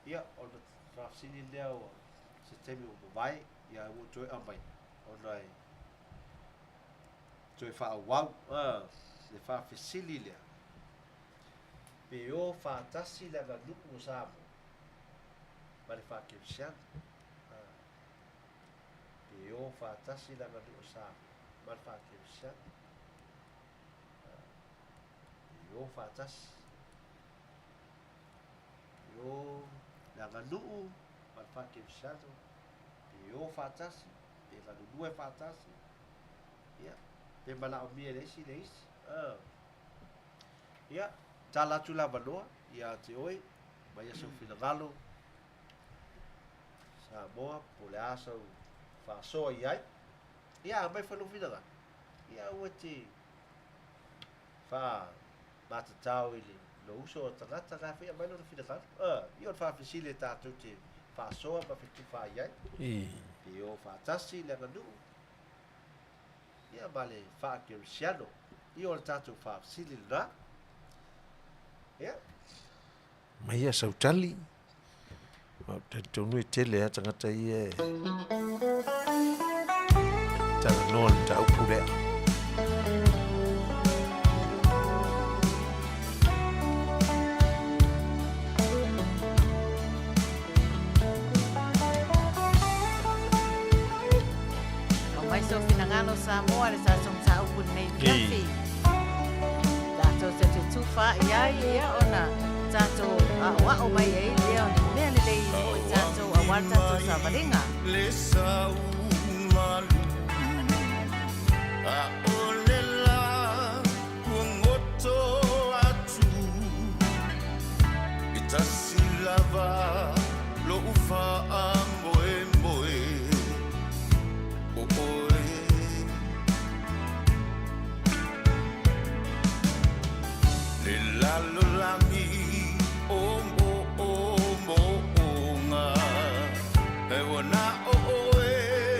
Ia, o le faafesili lea ua se taimi ua mavae, ia ae ua ou toe aumai, ona e toe faaauau le faafesili lea, pe o faatasi le aganuu o Samoa ma le faakerisiano. Pe o faatasi le aganuu o Samoa ma le faakerisiano. Pe o faatasi. Pe o le aganuu ma le faakerisiano, pe o faatasi, pe galulue faatasi, ia, pe manaomia e le isi le isi. Ia, tala atu le avanoa ia te oe, mai sau finagalo, Samoa, po o le a sau faasoa i ai. Ia, aumai foi lou finagalo. Ia, aua e te faamatatao i le lou uso o tagata la e foi e aumai lona finagalo. Ia, o le faafesili e tatou te faasoa ma fetufaai ai. Pe o faatasi le aganuu, ia ma le faakerisiano. Ia, o le tatou faafesili lena. Ia. Maia sau tali. Ou te talitonu e tele lava tagata ia e talanoa i le mataupu lea. Aumai sou finagalo Samoa i le tatou mataupu i lenei afiafi. Tatou te fetufaai ai ia ona tatou aoao mai ai lea o ni mea lelei mo i tatou aua le tatou savaliga. Le sau malu a o le la ua goto atu e tasi lava lo'u faamoemoe o oe. Le lalolagi o moomooga, e ua na o oe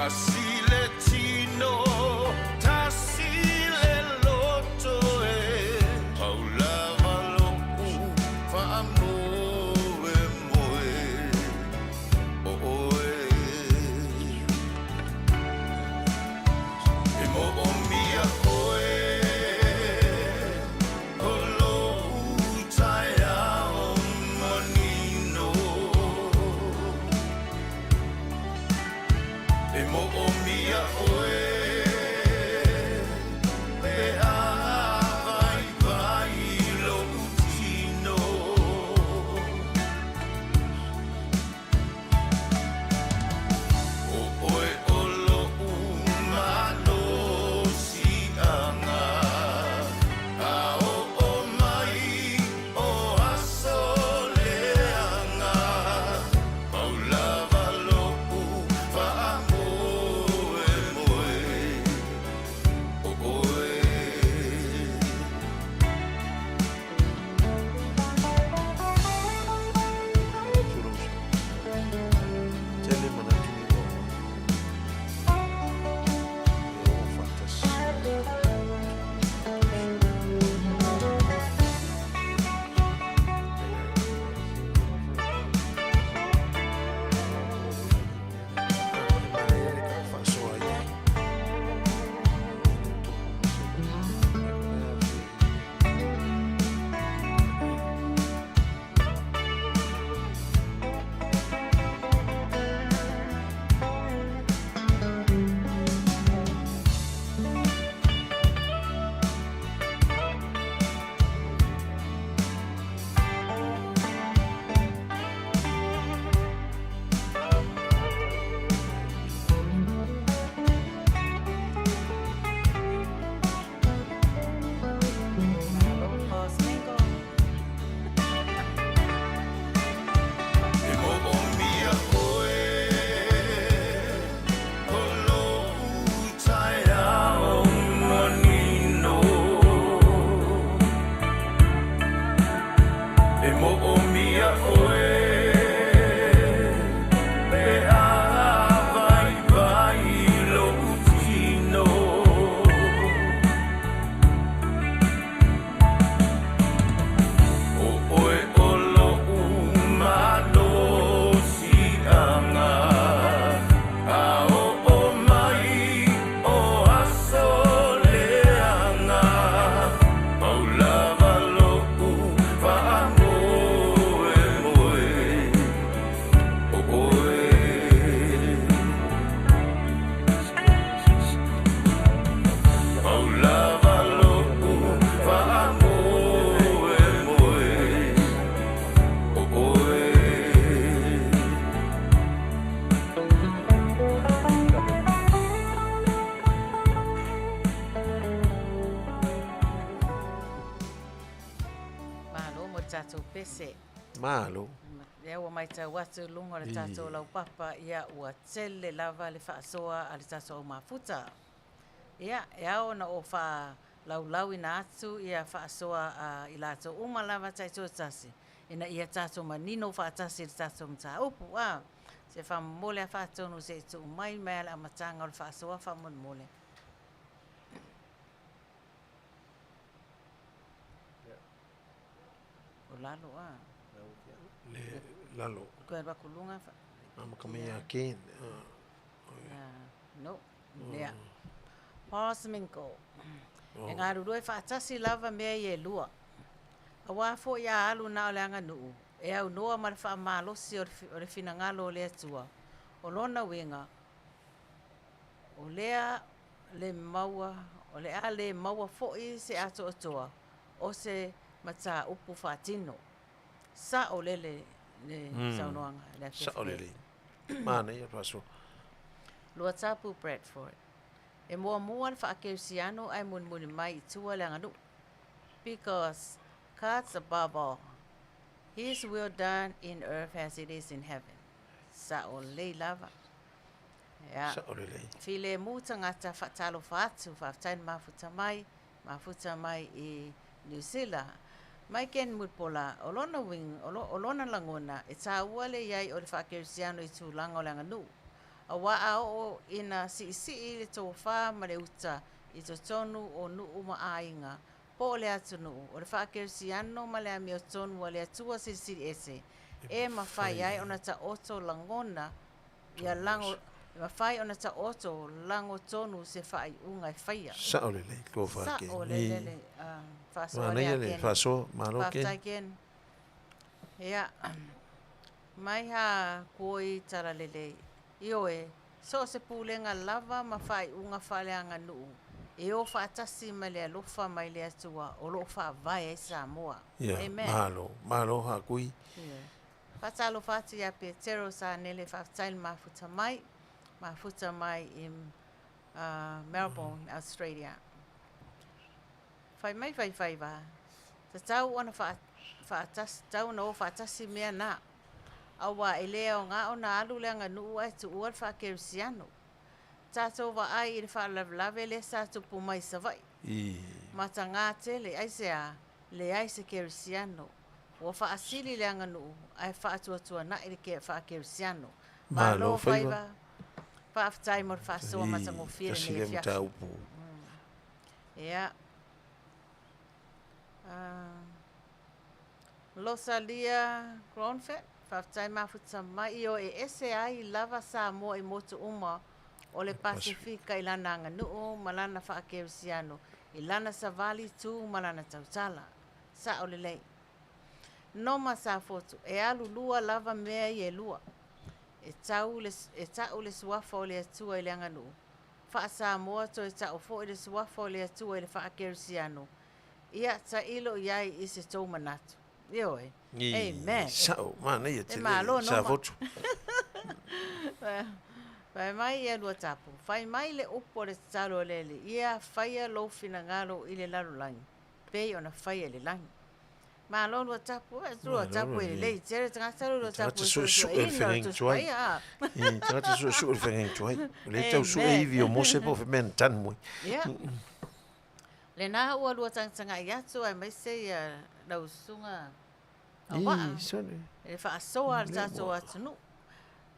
Tasi le tino, tasi le loto e Pau lava lo'u faamoemoe o oe. E mo'omia oe o lo'u taeao manino. E mo'omia oe pe a vaivai lo'u tino. O oe o lo'u malosi'aga A o'o mai o aso leaga Pau lava lo'u faamoemoe O oe. Tele manatu i o. E o faatasi. Manaia le faasoa ai. Malo Cosmingo. E mo'omia oe o lo'u taeao manino. E mo'omia oe pe a vaivai lo'u tino. O oe o lo'u malosi'aga A o'o mai o aso leaga Pau lava lo'u faamoemoe O oe. Pau lava lo'u faamoemoe O oe. Malo mo le tatou pese. Malo. Lea ua matau atu i luga o le tatou laupapa, ia ua tele lava le faasoa a le tatou au mafuta. Ia, e ao ona ou faalaulauina atu ia faasoa a i latou uma lava taitoatasi, ina ia tatou manino faatasi i le tatou mataupu. A, se faamomoli a faatonu se i tuu mai mai le amataga o le faasoa faamolemole. O lalo a. Le lalo. Koe alu atu luga. Amata mai ia Ken. No, lea. Paul Sminko. E galulue faatasi lava mea ia e lua. Auā foi a alu na o le aganuu, e aunoa ma le faamalosi o le finagalo o le Atua. O lona uiga, o lea le maua, o le a le maua foi se atoatoa o se mataupu faatino. Sa'o lele le saunoaga le afiafi Sa'o nei. lelei. Manaia faasoa. Luatapu Bradford. E muamua le faakerisiano ae mulimuli mai i tua le aganuu. Because God's above all. His will done in earth as it is in heaven. Sa'o lelei lava. Ia. Sa'o lelei. Filemu tagata faatalofa atu, faafetai le mafuta mai, mafuta mai i New Zealand. Mai Ken Mulipola, o lona uiga, o lona lagona, e taua le i ai o le faakerisiano i tulaga o le aganuu. Auā a oo ina siisii le tofā ma le uta i totonu o nuu ma aiga po o le atunuu, o le faakerisiano ma le amiotonu a le Atua Silisili Ese e mafai ai ona taoto lagona ia lago e mafai ona taoto lagotonu se faaiuga e faia. Sao lelei, tofa Ken. Sao lelei le faasoa lea Manaia le Ken. faasoa, malo Ken. Faafetai Ken. Ia, mai ha kuoi talalelei. Ioe, so o se pulega lava ma faaiuga faaleaganuu e o faatasi ma le alofa mai le Atua o loo faavae ai Samoa. Ia, Amen. malo, malo Hakui. Ioe. Faatalofa atu ia Petero Sanele, faafetai le mafuta mai, mafuta mai i Melbourne, Australia. Fai mai faifaiva, tatau ona faatasi, tatau ona o faatasi mea na. Auā e le aoga ona alu le aganuu ae tuua le faakerisiano. Tatou vaai i le faalavelave lea sa tupu mai i Savaii. Matagā tele, aisea? Leai se kerisiano. Ua faasili le aganuu ae faatuatuanai le faakerisiano. Malo Malo faiva. faiva. Faafetai mo le faasoa matagofie Tasi lenei lea afiafi. mataupu. Ia. Losalia Gronfet, faafetai mafuta mai. Ioe, e ese ai lava Samoa i motu uma o le Pasifika i lana aganuu ma lana faakerisiano, i lana savali tu ma lana tautala. Sao lelei. Noma Safotu, e alu lua lava mea ia e lua. E tau le, e tau le suafa o le Atua i le aganuu. Faa-Samoa toe tau foi le suafa o le Atua i le faakerisiano. Ia tailo i ai i se tou manatu. Ioe. Amen. Sao, manaia E tele malo, Noma. Safotu. Fai mai ia lua tapu. Fai mai le upu o le tatalo a le Alii. Ia faia lou finagalo i le lalolagi, pei ona faia i le lagi. Malo lua tapu, e lua Malo tapu e lelei. lelei tele tagata lua tapu Tagata e suesue le suesueina o le fegaina tuai. Tusi Paia. I, tagata suesue le fegaina tuai. O le tau sue Amen. ivi o Mose po o mea na tanu ai. Ia. Lena ua lua tagatagai atu aemaise ia lau susuga auvaa. I, sole. E faasoa le Lea tatou ua- atunuu.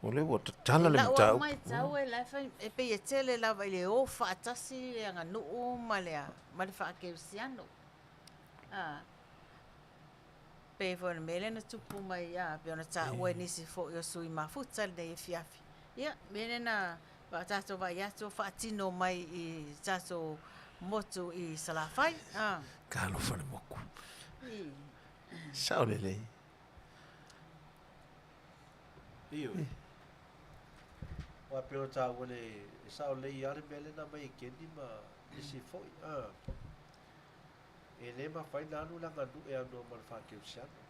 O lea ua tatala le Lau au mataupu. matau e la e fai, e pei e tele lava i le o faatasi le aganuu ma le ma le faakerisiano. Ah. Pei foi o le mea lea na tupu mai pei ona taua e nisi foi o sui mafuta lenei afiafi. Ia, mea lea na tatou vaai atu o faatino mai i tatou motu i Salafai. Ah. Talofa le moku. I. Sao lelei. Ioe. Ua pei ona taua le e sao lelei lava le mea lea na aumai e Keni ma nisi foi. E lē mafai ona alu le aganuu e anoa ma le faakerisiano.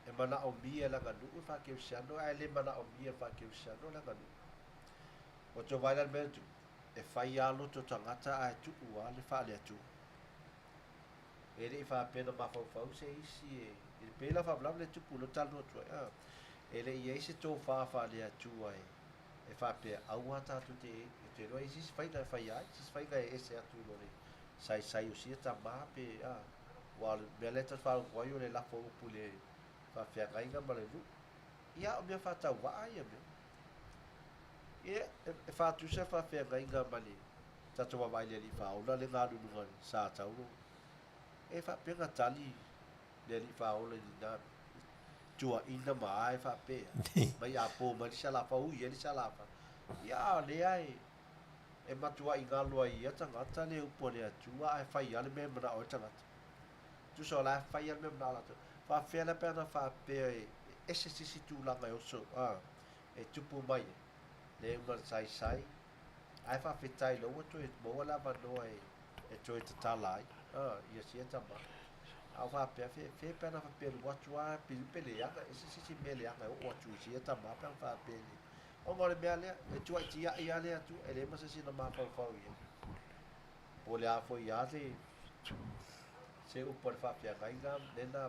E manaomia e le aganuu le faakerisiano ae lē manaomia e le faakerisiano le aganuu. Ua toe vaai la le mea le tupu, e fai lava loto tagata ae tuu lava le faaleatua. E le'i faapea na mafaufau se isi e i le pei la faalavelave le tupu lea ou te talanoa atu ai E le'i i ai se tofā faaleatua e e faapea aua tatou te e te iloa i ai se isi faiga e faia ai, se isi faiga e ese atu i lo le saisai o sia tamā pe uā o le mea lea ta te faalogo ai o le lafo o upu i le faafeagaiga ma le nuu. Ia a o mea faatauvaa ia mea. Ia e faatusa le faafeagaiga ma le tatou vaavaai i le alii faaola le galuluga i le sa taulo. E faapea na tali le alii faaola i lena tuaina ma a e faapea. Mai apo mai le sialafa ui ai le sialafa. Ia a o lea e e matuai galo ai ia tagata le upu a le Atua ae fai lava le mea e manao ai le tagata. Tusa o la e fai lava le mea e manao latou. Faafefea la pe ana faapea e ese se isi tulaga e oso e tupu mai ai. Le uga le saisai ae faafetai loa ua toe maua le avanoa e e toe tatala ai ia sia tamā. A o faapea fe fe pe ana faapea e alu atu lava pe leaga ese se isi mea leaga e oo atu i sia tamā pe ana faapea e ona o le mea lea e tuaitiai lava le Atua e leai ma se isi na mafaufau i ai. Po o le a foi lava le se upu a le faafeagaiga lena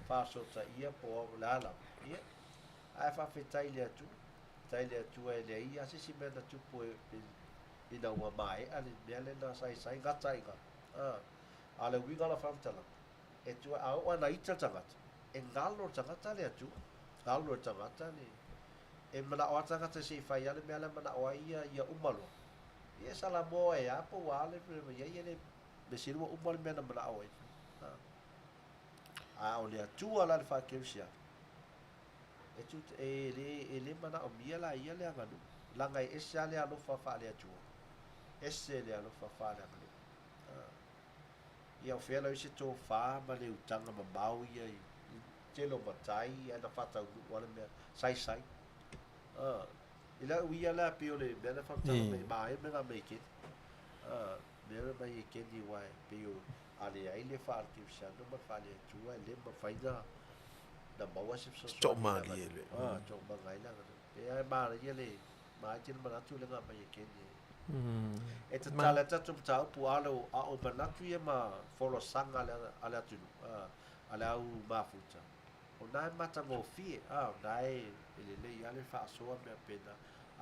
faasotaia po o le a lava. Ia, ae faafetai i le Atua, faafetai i le Atua e leai lava se isi mea na tupu e ina ua maea le mea lena saisai gata ai gata. A o le uiga o lau faamatalaga, e tua a oo lava ina ita le tagata, e galo le tagata le Atua, galo le tagata le E mana'o lava tagata se i fai lava le mea la e mana'o ai ia ia uma loa. Ia e salamoa e a po o ua a le mea na i ai, e le mea sili ua uma le mea na mana'o ai. A o le Atua la le faakerisiano, e tu, e le, e le manaomia la e ia le aganuu, leaga e ese lava le alofa faale-Atua, ese le alofa faaleaganuu. Ia o fea la o i ai se tofa ma le utaga mamao ia i le tele o matai ae na faataunuu lava le mea saisai. I lau ia la pei o le mea lea faamatalaga mai manaia le mea na aumai e Kenny. Mea na aumai e Kenny aua e pei o a leai le faa-kerisiano ma le faale-Atua e le mafai na na maua se fesoasoani. Toamalie le. Toomaga ai le aganuu. Pei lava e manaia le manaia tele manatu lea na aumai e Kenny. E tatala ai tatou mataupu a o a o manatu ia ma folasaga a le atunuu, a le au mafuta, o na e matagofie, o na e lelei lava le faasoa mea pena.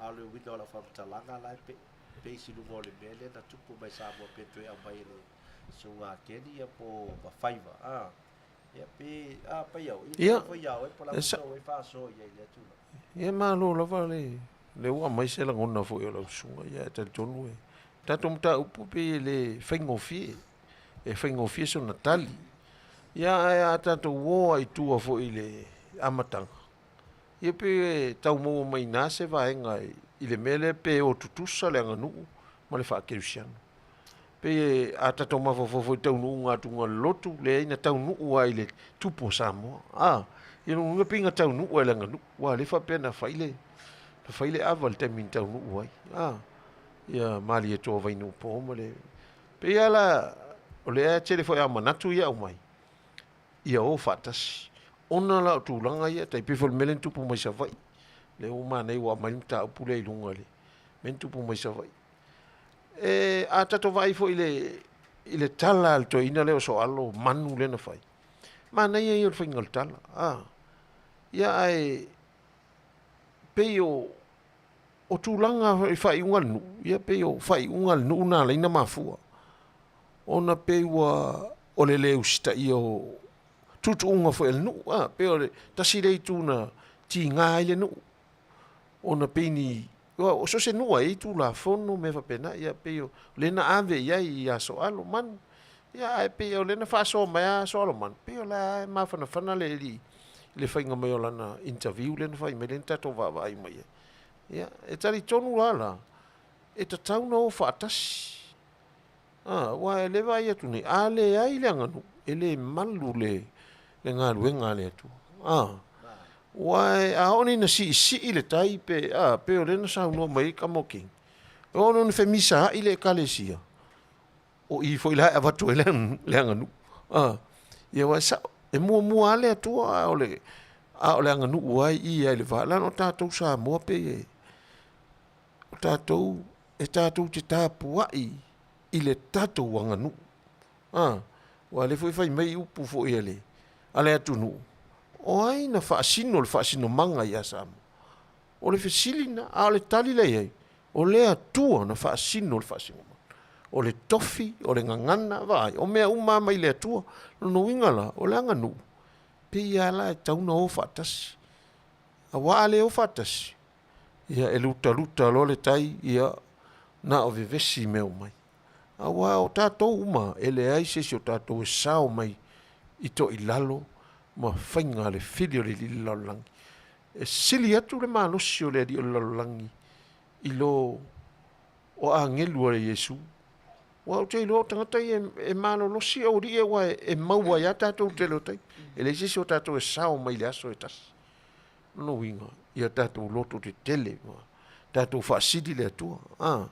A o le uiga o lau faamatalaga la e base i luga o le mea lea na tupu mai Samoa pe toe aumai e le Susuga a Kenny ia po o Faiva, ia pe a pai au, ia foi ia oe po o le a foi sou e faasoa i ai i lea tulaga. Ia malo lava le lea ua aumai se lagona foi o lau susuga, ia ae talitonu e tatou mataupu pei e le faigofie, e faigofie sona tali. Ia ae a tatou o lava i tua foi i le amataga, ia pei e tau maua mai i ina se vaega i le mea lea pe o tutusa le aganuu ma le faakerisiano. Pei e a tatou mafaufau foi i taunuuga atu a le lotu, leai na taunuu lava i le tupu o Samoa. A, ia lona uiga pei na taunuu lava i le aganuu, aua lea faapea na fai le, na fai le ava i le taimi na taunuu ai. A, ia Malietoa Vainuupo ma le, pei lava la, o lea e tele foi lava o manatu ia e aumai, ia o faatasi. Ona la o tulaga ia, tai pei foi o le mea lea na tupu mai Savaii, lea ua manaia ua aumai le mataupu lea i luga i le mea na tupu mai Savaii. E, a tatou vaai foi i le, i le tala a le toeaina lea o Soalo manu lea na fai, manaia ia o le faiga o le tala. A, ia ae pei o, o tulaga i faaiuga a le nuu, ia pei o faaiuga a le nuu na ala ai ona mafua. Ona pei ua, o le le usitaia o tuutuuga foi a le nuu, a, pei o le tasi lea itu na tiga ai le nuu. Ona pei ni, aua so o se nuu lava e i ai Tulafono ma mea faapena, ia pei o lea na ave i ai ia Sooalo Manu. Ia ae pei o lea na faasoa mai lava Sooalo Manu, pei o la e lava e mafanafana le alii i le faiga mai o lana interview lea na fai mai lea na tatou vaavaai uma i ai. Ia, e talitonu lava la, e tatau ona o faatasi. A, aua o lea e vaai atu nei, a leai le aganuu, e le malu le galuega a le Atua. A, aua a oo nei ina siisii le tai pe, a, pei o lea na saunoa mai ai Kamo King, e oo nei ina femisaai le Ekalesia, o i foi la e avatu ai le aganuu. A, ia aua e sao, e muamua lava le Atua a o le, a o le aganuu lava e i i lava i le va. Leaga o tatou Samoa pei e, o tatou e tatou te tapuai i le tatou aganuu. A, aua o lea foi e fai mai upu foi a le, a le atunuu, o ai na faasino le faasinomaga ia Samoa? O le fesili lena, a o le tali la i ai, o le Atua na faasino le faasinomaga. O le tofi, o le gagana, vaai, o mea uma lava mai le Atua. O lona uiga la, o le aganuu, pei lava la e tatau ona o faatasi. Aua a le o faatasi, ia e lutaluta loa le tai, ia na o vevesi mea uma ai. Aua o tatou uma, e leai se isi o tatou e sao mai i toilalo ma faiga a le fili o le alii o le lalolagi. E sili atu le malosi o le alii o le lalolagi i lo o agelu a Iesu. Aua ou te iloa o tagata ia e malolosi aualii ia aua e maua ai lava tatou i le tele o taimi. E leai se isi o tatou e sao mai i le aso e tasi. Lona uiga, ia tatou loto tetele ma tatou faasili le Atua. A,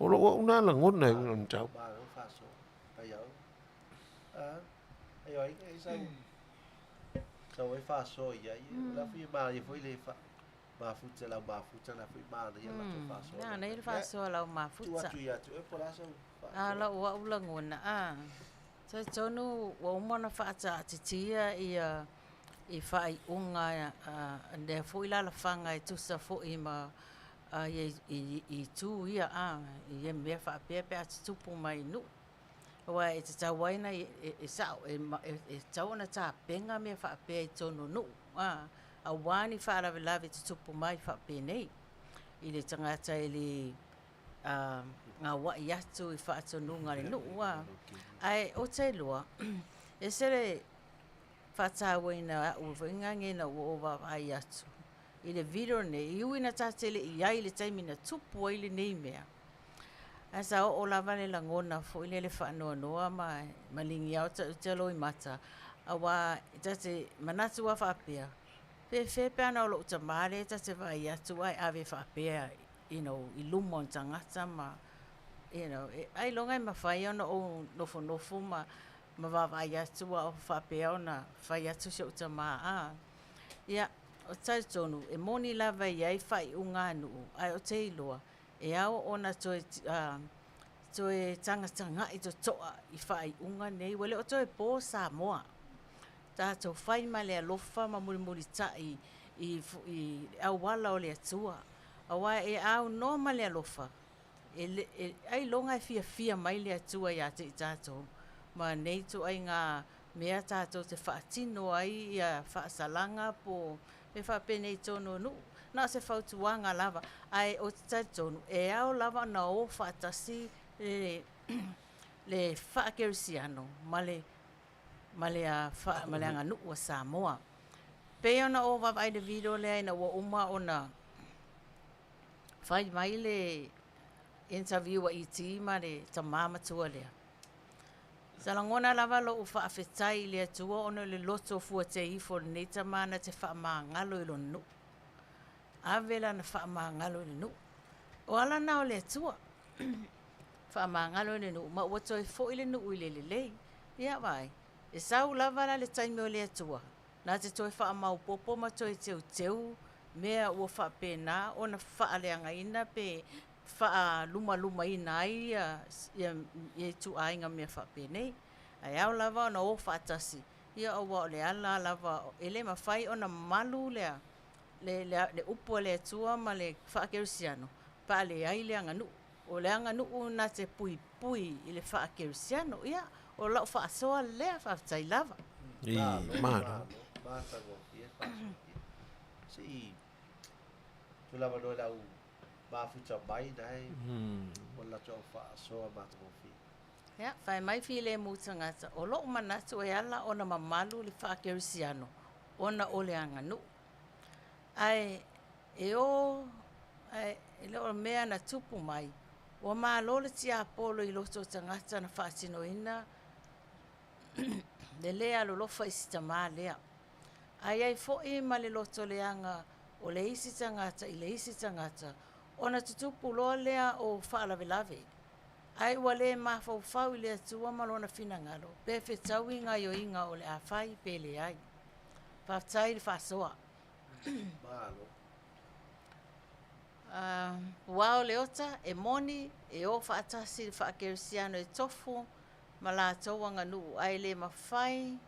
o lou au na lagona e uiga i le mataupu. Malo faasoa. Pai au. A, ai o ai ai sau sau ai faasoa i ai. La foi manaia foi le fa mafuta lau mafuta la foi manaia la tou faasoa. Manaia le faasoa lau mafuta. Tu atu ia atu e po la sau faasoa. A lou au lagona, a, talitonu ua uma ona faataatitia ia i faaiuga a lea foi lalafaga e tusa foi ma i itu ia a i mea faapea pe a tutupu mai i nuu. Aua e tatau ai ona e sao e tatau ona tapena mea faapea i totonu o nuu a. Auā ni faalavelave tutupu mai faapenei i le tagata e lē gaua'i atu i faatonuga a le nuu a. Ae ou te iloa, e ese le faataua a'u foi gage ina ua ou vaavaai atu i le video lenei, e ui ina ta te le i ai i le taimi na tupu ai lenei mea, ae sa oo lava le lagona foi lele faanoanoa ma maligiao ta'u loimata, auā ta te manatu lava faapea, pefea pe ana o lo'u tamā lea ta te vaai atu ae ave faapea i luma o ni tagata ma ailoga e mafai ona ou nofonofo ma vaavaai atu a o faapea ona fai atu si o'u tamā a. Ia, o talitonu e moni lava e iai faaiuga a nuu, ae ou te iloa e ao ona toe toe tagataga'i toto'a i faaiuga nei, ua le o toe po Samoa. Tatou fai ma le alofa ma mulimulita'i i i le auala o le Atua, auā e aunoa ma le alofa, e le e ailoga e fiafia mai le Atua iā te i tatou ma nei ituaiga mea tatou te faatino ai ia faasalaga po o mea faapenei i totonu o nuu. Na o se fautuaga lava, ae ou te talitonu e ao lava ona o faatasi le le faakerisiano ma le ma le ma le aganuu a Samoa. Pei ona ou vaavaai i le video lea ina ua uma ona fai mai le interview a ET ma le tamā matua lea. Sa lagona lava lo'u faafetai i le Atua ona o le loto fuateifo o lenei tamā na te faamagalo i lona nuu. Ave lana faamagalo i le nuu. O ala na o le Atua. Faamagalo i le nuu ma ua toe fo'i le nuu i le lelei. Ia vaai, e sau lava la le taimi o le Atua, na te toe faamaopoopo ma toe teuteu mea ua faapena ona faaleagaina pe faalumalumaina ai ia ia ituaiga mea faapenei. Ae ao lava ona o faatasi, ia auā o le ala lava e lē mafai ona malu le le le upu a le Atua ma le faakerisiano pe a leai le aganuu. O le aganuu na te puipui i le faakerisiano. Ia, o la'u faasoa lea, faafetai lava. I malo. Matagofie faasoa. Se'i tulava loa le au mafuta mai nae o le latou au faasoa matagofie. Ia, fai mai Filemu tagata, o lo'u manatu e ala ona mamalu le faakerisiano ona o le aganuu. Ae e o ae e le o mea na tupu mai, ua malo le tiapolo i loto o tagata na faatinoina le lē alolofa i si tamā lea. Ae i ai fo'i ma le loto leaga o le isi tagata i le isi tagata, ona tutupu loa lea o faalavelave. Ae ua lē mafaufau i le Atua ma lona finagalo pe fetaui gaoioiga o le a fai pe leai. Faafetai le faasoa. Malo. Puao Leota, e moni, e o faatasi le faakerisiano e tofu ma latou aganuu, ae le mafai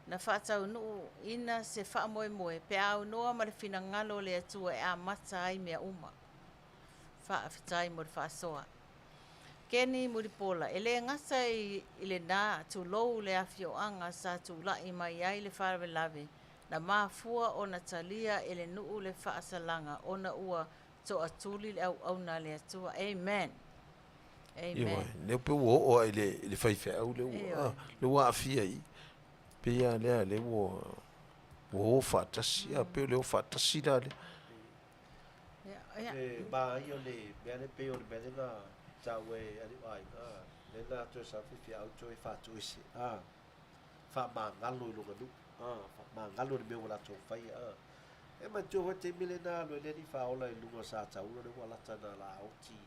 na faataunuuina se faamoemoe pe a aunoa ma le finagalo o le Atua e amata ai mea uma. Faafetai mo le faasoa. Keni Mulipola, e lē gata i lenā, tulou le afioaga sa tula'i mai ai le faalavelave na mafua ona talia e le nuu le faasalaga ona ua toatuli le auauna a le Atua. Amen. Amen. Ioe, lea pei ua oo lava i le i le faifeau lea ua lea ua aafia i i. Pei lava lea lea ua ua o faatasi a, pei o le o faatasi la lea. E manaia o le mea lea pei o le mea lea na taua e alii o aiga, lea na toe sau faifeau toe faatoese, a, faamagalo i lona nuu, a, faamagalo i le mea ua latou faia, a. E manatua foi le taimi lea na alu ai le alii faaola i luga o Sataua lea ua lata na laoti,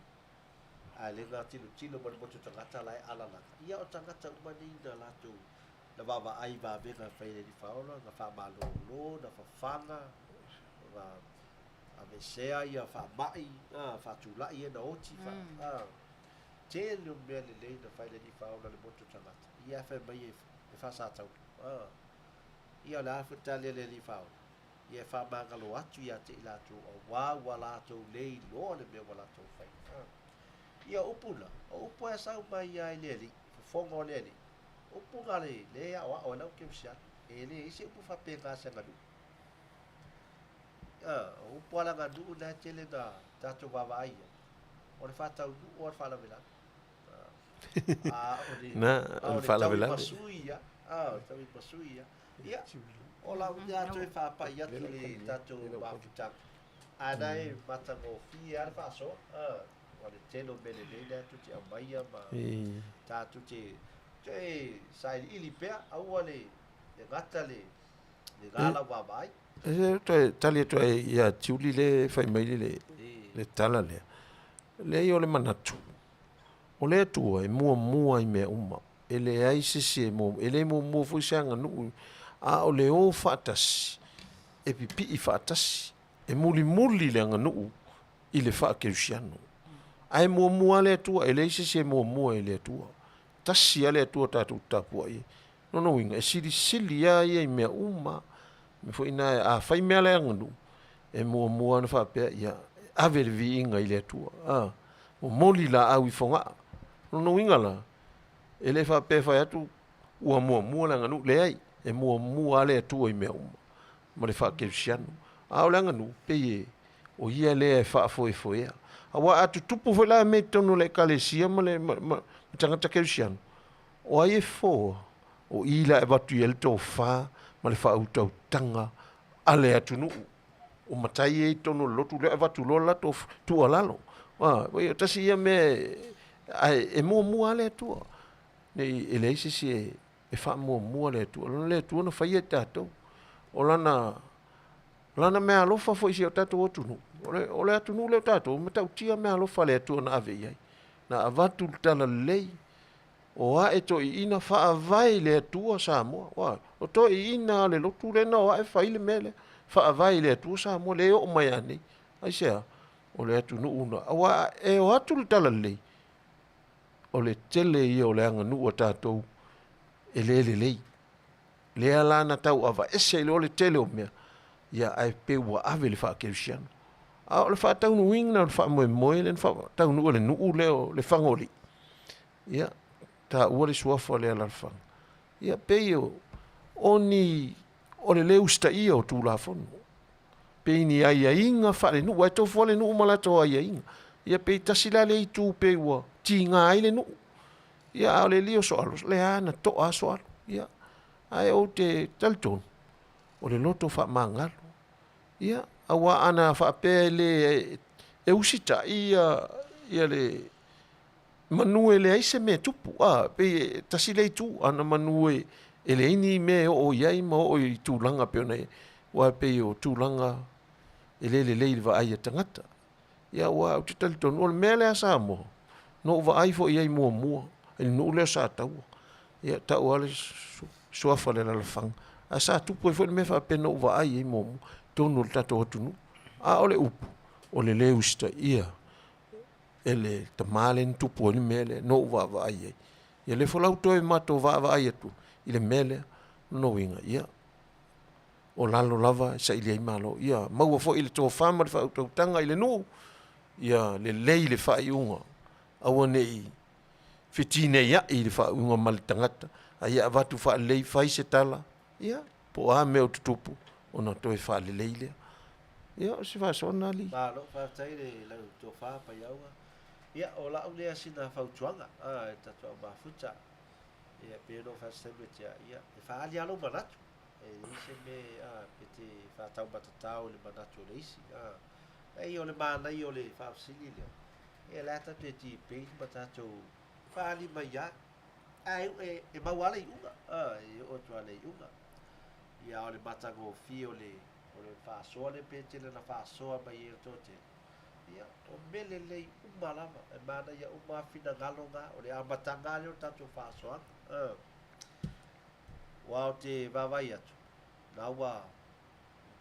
ae lea na tilotilo mai le motu tagata la e alalata. Ia o tagata uma nei na latou na vaavaai i vavega e fai e le alii faaola, na faamalolo, na fafaga, na aveesea ia faamai, a, faatulai e na oti, fa, a, tele o mea lelei na fai e le alii faaola i le motu tagata. Ia ae fai mai e, e faasataula. A, ia o le a foi le tali a le alii faaola? Ia e faamagalo atu ia te i latou auā ua latou le iloa le mea ua latou faia. A, ia o upu na, o upu e sau mai lava i le Alii, fofoga o le Alii, upu na le, le aoao ai lau kerisiano. E leai se upu faapena i se aganuu. O upu faaleaganuu lena e tele ona tatou vaavaai i ai, o le faataunuu lava o le faalavelave. A o le, Na, a o o le le taui faalavelave. ma sui ia, o le taui ma sui ia. Ia, o lau lea toe faapai atu i le tatou mafutaga, ae na e matagofie lava le faasoa. O le tele o mea lelei lea tou te aumaia ma tatou te toe sailiili pea, aua le gata le lena lau vaavaai. E toe tali atu ai ia Tiuli lea e fai mai le le tala lea. Leai o le manatu, o le Atua e muamua i mea uma. E leai se isi e muamua, e le muamua foi se aganuu, a o le o faatasi, e pipii faatasi, e mulimuli le aganuu i le faakerisiano. Ae muamua lava le Atua, e leai se isi e muamua i le Atua. Tasi lava le Atua tatou te tapuai ai. Lona uiga, e silisili lava ia i mea uma. O le mea foi lena, a fai mea a le aganuu, e muamua ona faapea, ia ave le viiga i le Atua, a, momoli laau i Fogaa. O lona uiga la, e le faapea e fai atu ua muamua le aganuu, leai, e muamua lava le Atua i mea uma ma le faakerisiano. A o le aganuu, pei e, o ia lea e faafoefoea. Aua a tutupu foi la mea i totonu o le Ekalesia ma le ma tagata kerisiano, o ai e fofoa? O i la e avatu i ai le tofa ma le faautautaga a le atunuu. O matai ia i totonu o le lotu lea e avatu loa le latou tuualalo. A, o tasi ia mea ae e muamua lava le Atua. Ne i e leai se isi e faamuamua le Atua. O le Atua na faia i tatou. O lana lana meaalofa foi i si o tatou atunuu. O le atunuu lea o tatou, e matautia meaalofa a le Atua na ave i ai. Na avatu le talalelei, o ae toeaiina faavae i le Atua Samoa. Ua, o toeaiina a le lotu lea na o ae fai le mea lea. Faavae i le Atua Samoa, lea e oo mai lava nei. Aisea? O le atunuu na, aua e o atu le talalelei, o le tele ia o le aganuu a tatou e le lelei. Lea la na tauavaese ai loa le tele o mea, ia ae pei ua ave i le faakerisiano. A o le faataunuuina o le faamoemoe lea na faataunuu e le nuu lea o Lefagaoalii, ia, taua le suafa o le alaalafaga, ia pei o ni, o le le usitaia o Tulafono, pei ni aiaiga faalenuu, ae tofu lava le nuu ma latou aiaiga. Ia pei tasi la lea itu pei ua tiga ai le nuu. Ia a o le alii o Soalo, lea na toa lava Soalo. Ia, ae ou te talitonu, o le loto faamagalo. Ia, aua ana faapea e le e usitai ia ia le manu e leai se mea e tupu, a, pei e tasi lea itu, ana manu e leai ni mea e oo i ai ma oo i tulaga pei ona i ai, aua e pei o tulaga e le lelei i le vaai a tagata. Ia aua ou te talitonu, o le mea lea a Samoa, na ou vaai foi i ai muamua i le nuu lea o Sataua, ia tau lava le suafa o le alaalafaga, ae sa tupu ai foi le mea faapea na ou vaai i ai muamua i totonu o le tatou atunuu. A o le upu, o le le usitaia e le tama lea na tupu ai le mea lea na ou vaavaai i ai. Ia lea foi la ua toe matou vaavaai atu i le mea lea, o lona uiga, ia, o lalo lava e saili ai malo. Ia maua foi le tofa ma le faautautaga i le nuu, ia lelei le faaiuga, aua ne i fetineiai le faaiuga ma le tagata, a ia avatu faalelei, fai se tala, ia, po o a mea o tutupu, ona toe faalelei lea. Ia, o se faasoa lena alii. Malo, faafetai i lau tofa Paiauga. Ia, o lau lea sina fautuaga i le tatou au mafuta. Ia, pei ona ou fai atu i se taimi ua tea, ia, e faaali lava lou manatu. E leai se mea e te faataumatatao i le manatu o le isi. Leai, o le manaia o le faafesili lea, ia o la e tatou te debate ma tatou faaali mai lava, ae e maua lava le iuga, e oo atu lava i le iuga. Ia, a o le matagofie o le o le faasoa lea pe tele ona faasoa mai ai e le toatele, ia, o mea lelei uma lava, e manaia uma lava finagalo na, o le amataga lava lea o le tatou faasoaga. Aua ou te vaavaai atu, na ua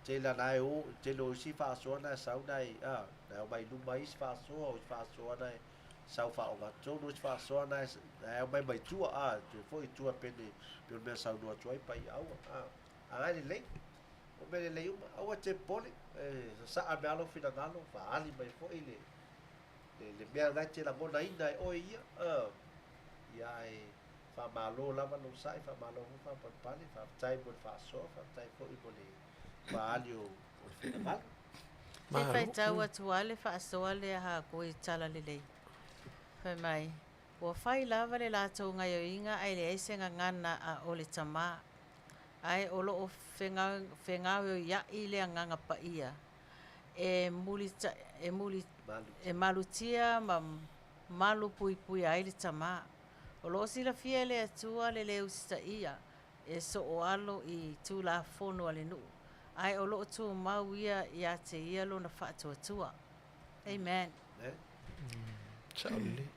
tele na e o, tele o isi faasoa na e sau na e, a, na e omai i luma isi faasoa, o isi faasoa na e sau faaogatotonu, isi faasoa na e, na e omai mai tua, a, toe foi i tua pele, pei o le mea saunoa atu ai Paiaaua, a, a na e lelei, o mea lelei uma, aua e te popole, e sasaa mai lava lou finagalo, faaali mai foi le, le, le mea na e te lagonaina e oe ia, a, ia ae, Faamalo lava lou sa'i, faamalo foi faapalepale, faafetai mo le faasoa, faafetai foi mo le faaali o le finagalo. Se faitau atu lava le faasoa lea Hākui Talalelei. Fai mai, Ua fai lava le latou gaioiga ae leai se gagana a o le Tamā. Ae o lo o fegaoioiaʻi le Agaga Paia e e malutia ma malu puipuia ai le Tamā. O lo o silafia e le Atua le lē usitaia e sooalo i Tulafono a le nuu, ae o lo o tumau ia iā te ia lona faatuatua. Amen. Sao lelei.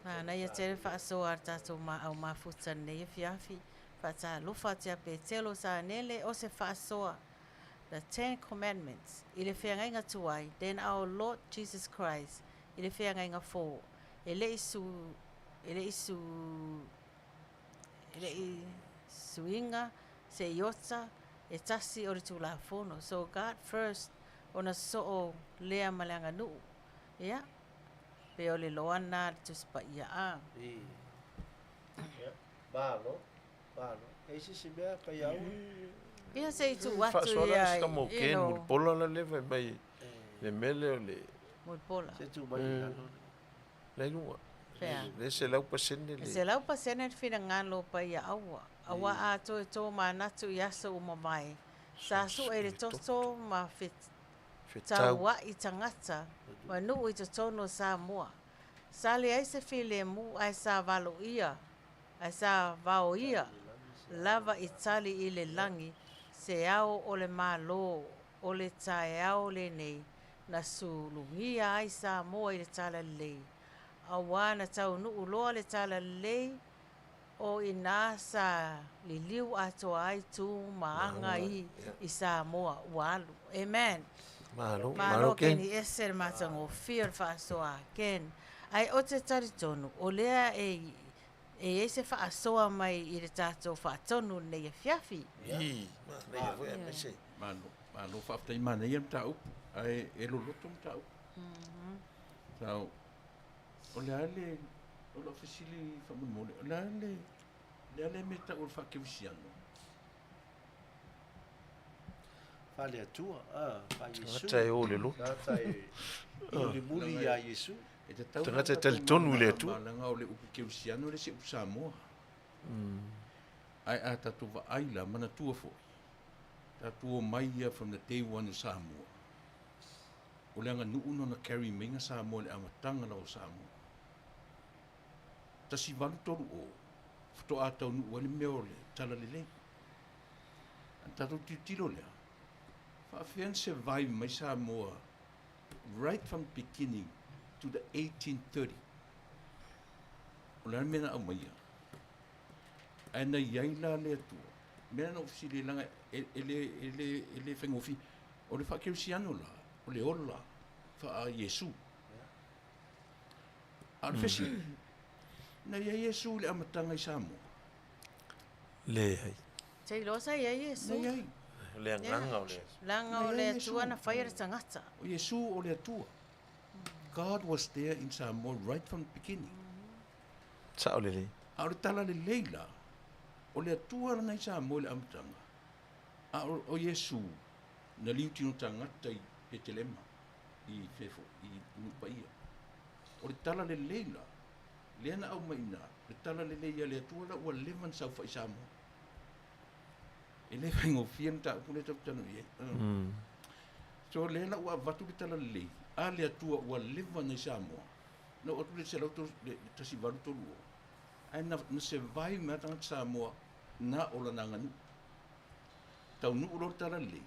Manaia tele faasoa a le tatou au mafuta lenei afiafi. Faatalofa atu ia Petelo Sanele o se faasoa The Ten Commandments i le feagaiga tuai, then our Lord Jesus Christ i le feagaiga fou. E le i su, e le i su, e le i suiga se iota e tasi o le Tulafono. So God first ona soo lea ma le aganuu. Ia, pe o le loa lena a le Tusi Paia a. I. Ia, malo, malo. E isi si mea pa ia ua. Ia se i tuu atu ia, you know. Mulipola la le fai mai le mea lea o le. Mulipola. Se tuu mai i lalo. La i luga. Fea? Le 100% le. E 100% le finagalo pa ia aua. Aua a toe tō manatu i aso ua mavae, sa sue i le toto ma fetaua'i tagata ma nuu i totonu o Samoa. Sa leai se filemu ae sa valoia, ae sa vaoia lava i tali i le lagi se ao o le Malo o le taeao lenei na sulugia ai Samoa i le Talalelei, auā na taunuu loa le Talalelei o inā sa liliu atoa ai tu ma aga i i Samoa ua alu. Amen. Malo, Malo Ken. Ese le matagofie o le faasoa a Ken. Ae o te talitonu, o lea e e i ai se faasoa mai i le tatou faatonu lenei afiafi. Ii, manaia foi aemaise. Malo, malo faafetai manaia le mataupu, ae e loloto mataupu. So, o le a le, o lau fesili faamolemole, o le a le, le a le mea e tau o le faakerisiano? Faale-Atua, a, faa-Iesu. Tagata e o i le lotu. Tagata e mulimuli iā Iesu. E tatau Tagata e talitonu i le Atua. Leaga o le upu kerisiano e le se upu Samoa. Ae a tatou vaai la, manatua foi, tatou omai ia from the day one o Samoa. O le aganuu na ona carry maiga Samoa i le amataga lava o Samoa. 1830 faatoa taunuu ai le mea o le Talalelei. A na tatou tilotilo lea, faafefea ona survive mai Samoa right from the beginning to the 1830. O le a le mea na aumaia? Ae na i ai la le Atua. Mea na ou fesili ai leaga e, e le, e le, e le faigofie. O le faakerisiano la, o le ola faa-Iesu. A o le fesili, na i ai Iesu i le amataga i Samoa? Leai. Te iloa sa i ai Iesu. Na i ai. O le agaga o le. Leaga o le Atua na faia le tagata. O Iesu o le Atua. God was there in Samoa right from the beginning. Sao lelei. A o le tala lelei la, o le Atua lana i Samoa i le amataga, a o, o Iesu na liutino tagata i Petelema, i fefo, i Nuupaia. O le tala lelei la, lea na aumai i ina, le tala lelei a le Atua la ua leva na saofai i Samoa. E le faigofie le mataupu lea tatou te talanoa i ai. So lea la ua avatu le tala lelei a le Atua ua leva na i Samoa, na oo atu le 1830, ae na, na survive mai lava tagata Samoa na o lana aganuu. Taunuu loa le tala lelei,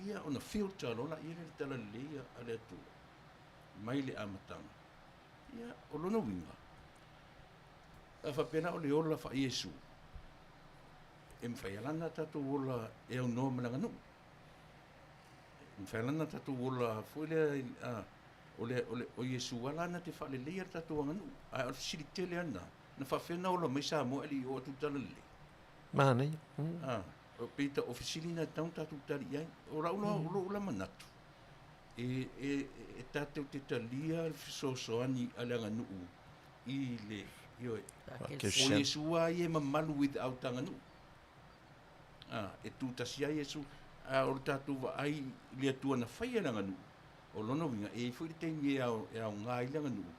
ia ona filter loa laia lea i le tala lelei a le Atua mai le amataga. Ia, o lona uiga, a faapea la o le ola faa-Iesu, e mafai lava la ona tatou ola e aunoa ma le aganuu. E mafai lava la ona tatou ola foi lea, a, o le, o le, o Iesu lava la na te faaleleia le tatou aganuu. Ae o le fesili tele lava lena, na faapefea ona ola mai Samoa ae le i oo atu le talalelei? Manaia. A, o pei o fesili na e tatau ona tatou tali i ai. O lau la, o lou la manatu, e, e, e tatou te talia le fesoasoani a le aganuu i le, ioe, o Iesu lava ia e mamalu without aganuu. A, e tutasi ai Iesu. A o le tatou vaai i le Atua na faia le aganuu, o lona uiga, e i ai foi le taimi e ao, e aoga ai le aganuu,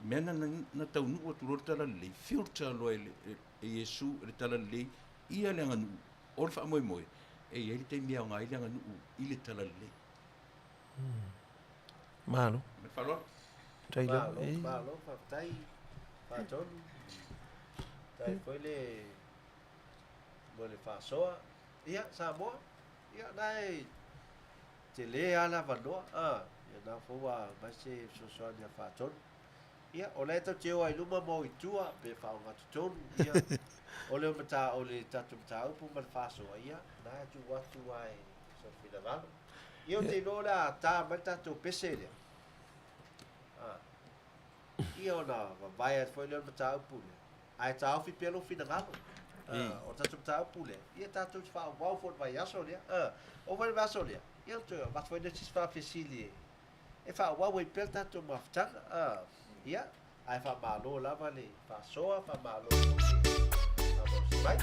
mea na, na, na taunuu atu loa le talalelei, filter loa e, le, e, e Iesu le talalelei ia le aganuu o le faamoemoe, e i ai le taimi e aoga ai le aganuu i le talalelei. Malo. Ma le faaaloalo. Tai lava. Malo, malo, faafetai Faatonu. Faafetai foi le mo le faasoa. Ia, Samoa, ia na e tele lava le avanoa. Ah, ia na foi ua aumai se fesoasoani a Faatonu. Ia, o la e tatou te o ai i luma ma o i tua pe faaogatotonu. Ia, o le mata, o le tatou mataupu ma le faasoa, ia, na e tuu atu lava i sou finagalo. Ia, ou te iloa o le a ta mai le tatou pese lea. Ah. Ia ona vavae atu foi lea o le mataupu lea. Ae taofi pea lou finagalo. Ah, o le tatou mataupu lea, ia tatou te faaauau foi i le vaiaso lea. Ah, oo foi i le vaiaso lea, ia ona toe avatu foi lea o se isi faafesili e, e faaauau ai pea le tatou mafutaga. Ah, ia, ae faamalo lava le faasoa, faamalo foi le faamalosi mai.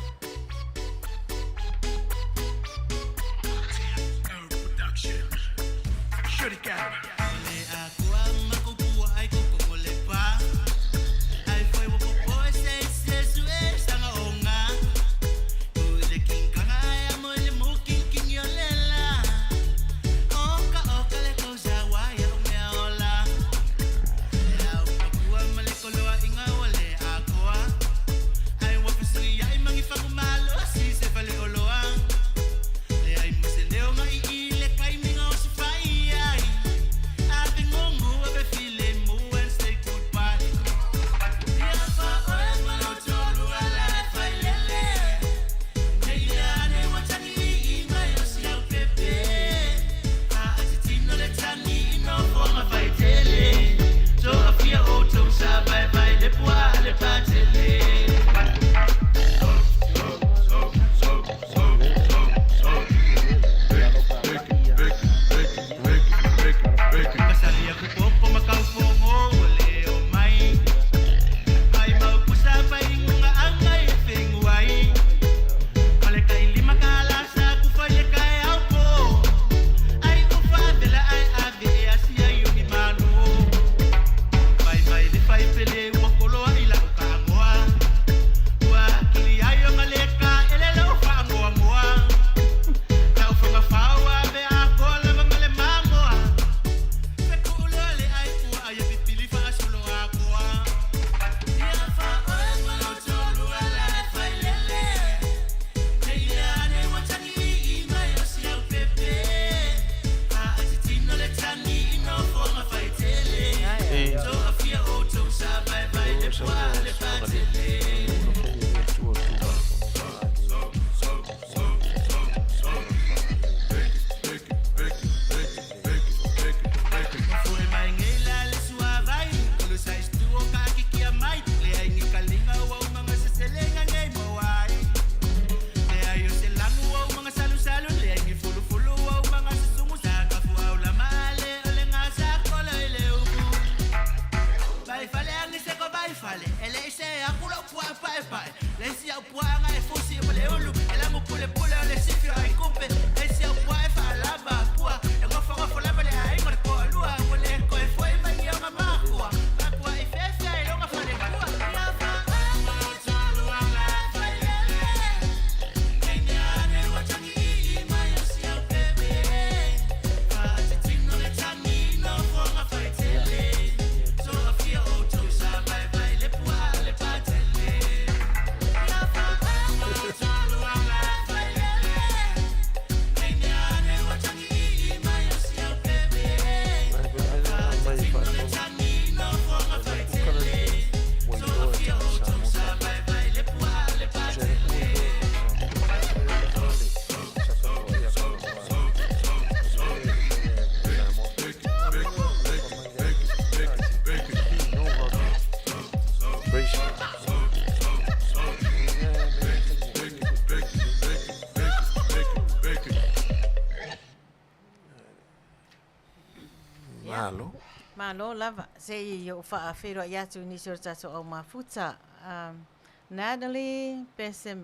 Malo. Malo lava. Se i ou faafeiloai atu i nisi o le tatou au mafuta. Um, Natalie Pese,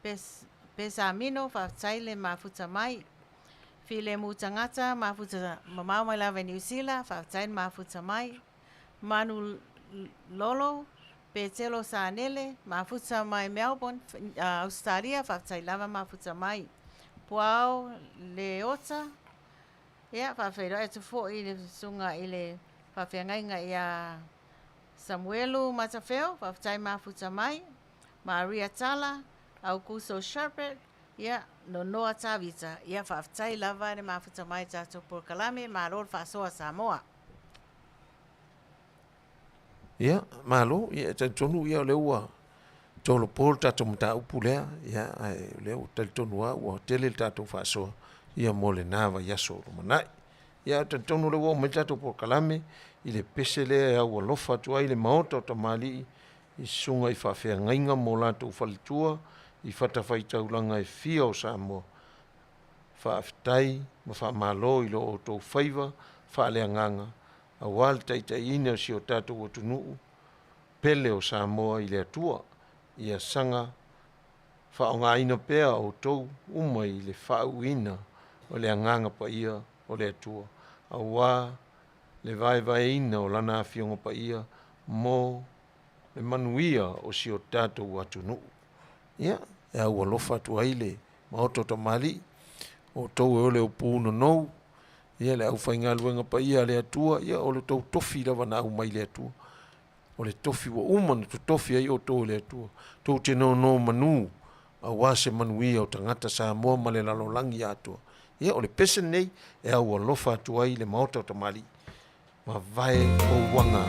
Pes, Pesamino, faafetai le mafuta mai. Filemu Tagata, mafuta mamao mai lava i Niu Sila, faafetai le mafuta mai. Manu Lolo, Petelo Sanele, mafuta mai Melbourne, Ausetalia, faafetai lava mafuta mai. Puao Leota, ia, faafeiloai atu foi i le susuga i le faafeagaiga ia Samuelu Matafeo, faafetai mafuta mai. Maria Tala, Aukuso Shepherd, ia, Nonoa Tavita, ia, faafetai lava le mafuta mai i tatou polokalame, malo le faasoa Samoa. Ia, malo, ia e talitonu ia o lea ua tolopo le tatou mataupu lea, ia ae o lea ua talitonu lava ua tele le tatou faasoa ia mo lena vaiaso o lumanai. Ia ae talitonu o lea ua oo mai le tatou polokalame i le pese lea e aualofa atu ai le Maota o Tamalii i susuga i faafeagaiga ma o latou faletua i fatafaitaulaga e fia o Samoa. Faafetai ma faamalo i lo outou faiva faaleagaga aua le taitaiina o si o tatou atunuu pele o Samoa i le Atua. Ia saga faaaogaina pea outou uma i le faauuina o le Agaga Paia o le Atua aua le vaevaeina o Lana Afioga Paia mo le manuia o si o tatou atunuu. Ia, e aualofa atu ai le Maota o Tamalii, o outou e o le upu nonou, ia le aufaigaluega paia a le Atua, ia o le tou tofi lava na aumai le Atua. O le tofi ua uma ona totofi ai outou e le Atua, tou te nonomanu aua se manuia o tagata Samoa ma le lalolagi atoa. Ia o le pese lenei e aualofa atu ai le Maota o Tamalii. Mavae ou aga.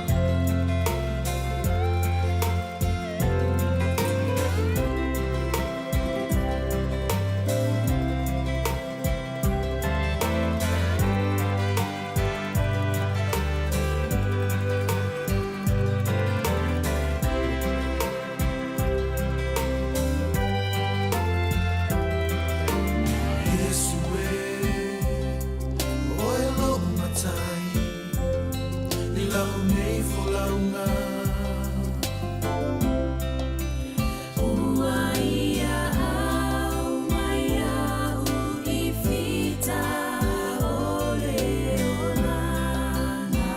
Iesu e, oe lou matai i lau nei folauga. Ua ia au mai au i fita o le olana.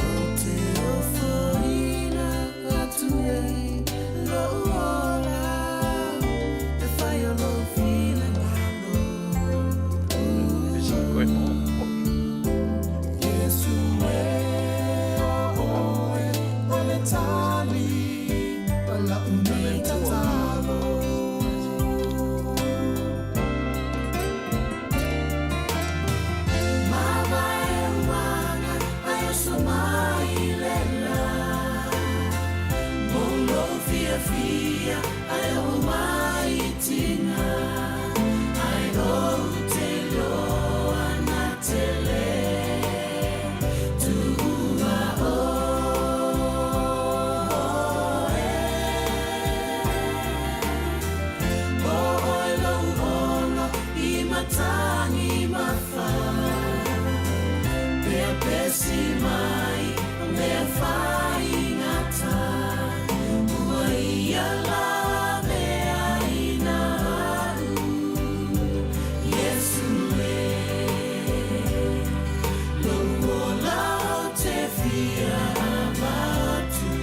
Ou te ofoina atu nei lou ola e fai o lou finagalo. Iesu e, o oe o le tali o lau nei tatalo. Mavae uaga ai oso mai le la. Mo lou fiafia ai o mai tina. Ai ou te loa na te le tuua oe. O oe lou ono i matagi mafa. Pea pesi mai mea faigata. Ua ia lavea ina au. Iesu e, lou ola ou te fia avatu.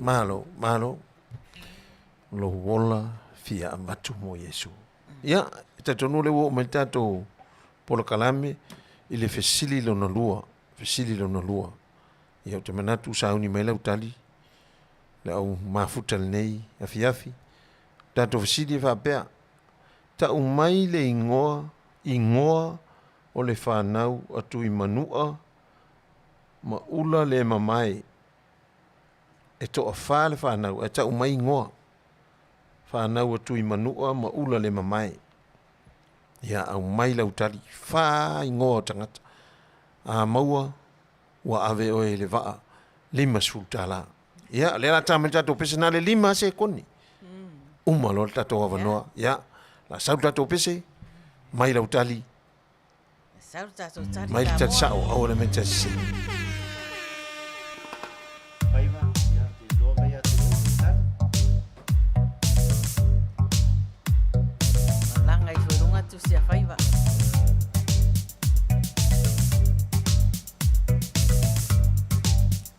Malo, malo, lou ola fia avatu mo Iesu. Ia, e talitonu o lea ua oo mai le tatou polokalame i le fesili lona lua, fesili lona lua. Ia ou te manatu sauni mai lau tali, le au mafuta lenei afiafi. Tatou fesili e faapea, tau mai le igoa, igoa o le fanau a Tuimanua ma Ula le mamae. E toafa le fanau ae tau mai igoa. Fanau a Tuimanua ma Ula le mamae. Ia aumai lau tali, fa igoa o tagata. A maua ua ave oe i le vaa $50. Ia, lea la ta mai le tatou pese na le 5 sekone. Uma loa le tatou avanoa. Ia, la sau le tatou pese, mai lau tali. Sau le tatou tali. Mai le tali sao, aua le mai le tali sese. Faiva, ia, te iloa mai ia te oe le tali. Malaga ifo i luga tusi a Faiva.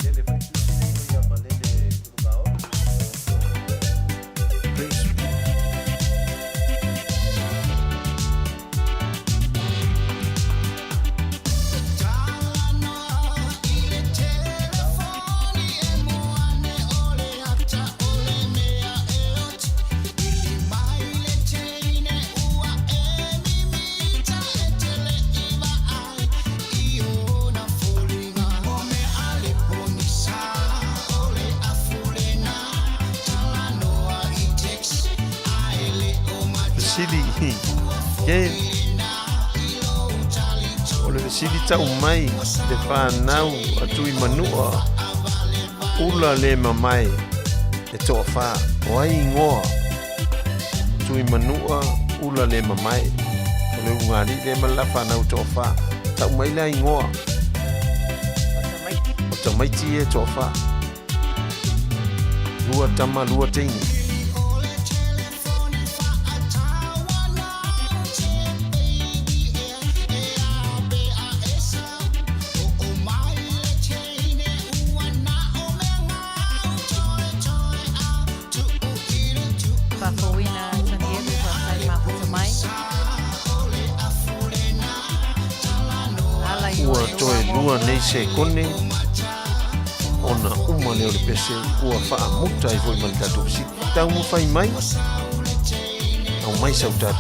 Lele foi tusi nei o ia malele ulugaono. Fesili ke o le fesili tau mai le fanau a Tuimanua Ula le mamae e toafa o ai igoa Tuimanua Ula le mamae o le ulugalii lea ma le la fanau toafa tau mai la igoa o tamaiti ia e toafa lua tama lua teine. Faafouina Tanielu faafetai mafuta mai. Ala i Ua oe toe ua lua muamua. nei sekone ona uma lea o le pese ua faamuta ai foi ma le tatou fesili. Taumafai mai, aumai sau tali.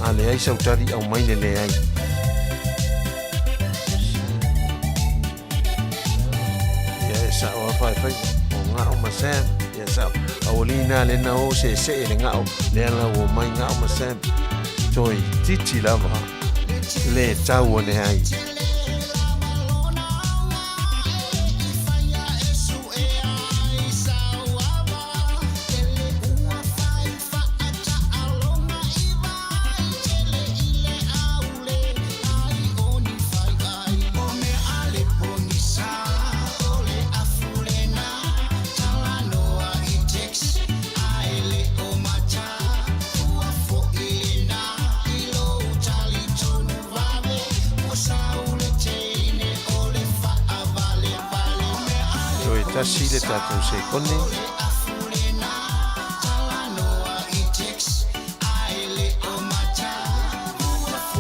A leai sau tali, aumai le leai. Ia e sao a faefaiva o Gao ma Sam. Ia sao. Aualii na le na o seesee le Gao, lea la ua omai Gao ma Sam. Toe itiiti lava le tau ane ai. Tasi le tatou sekone.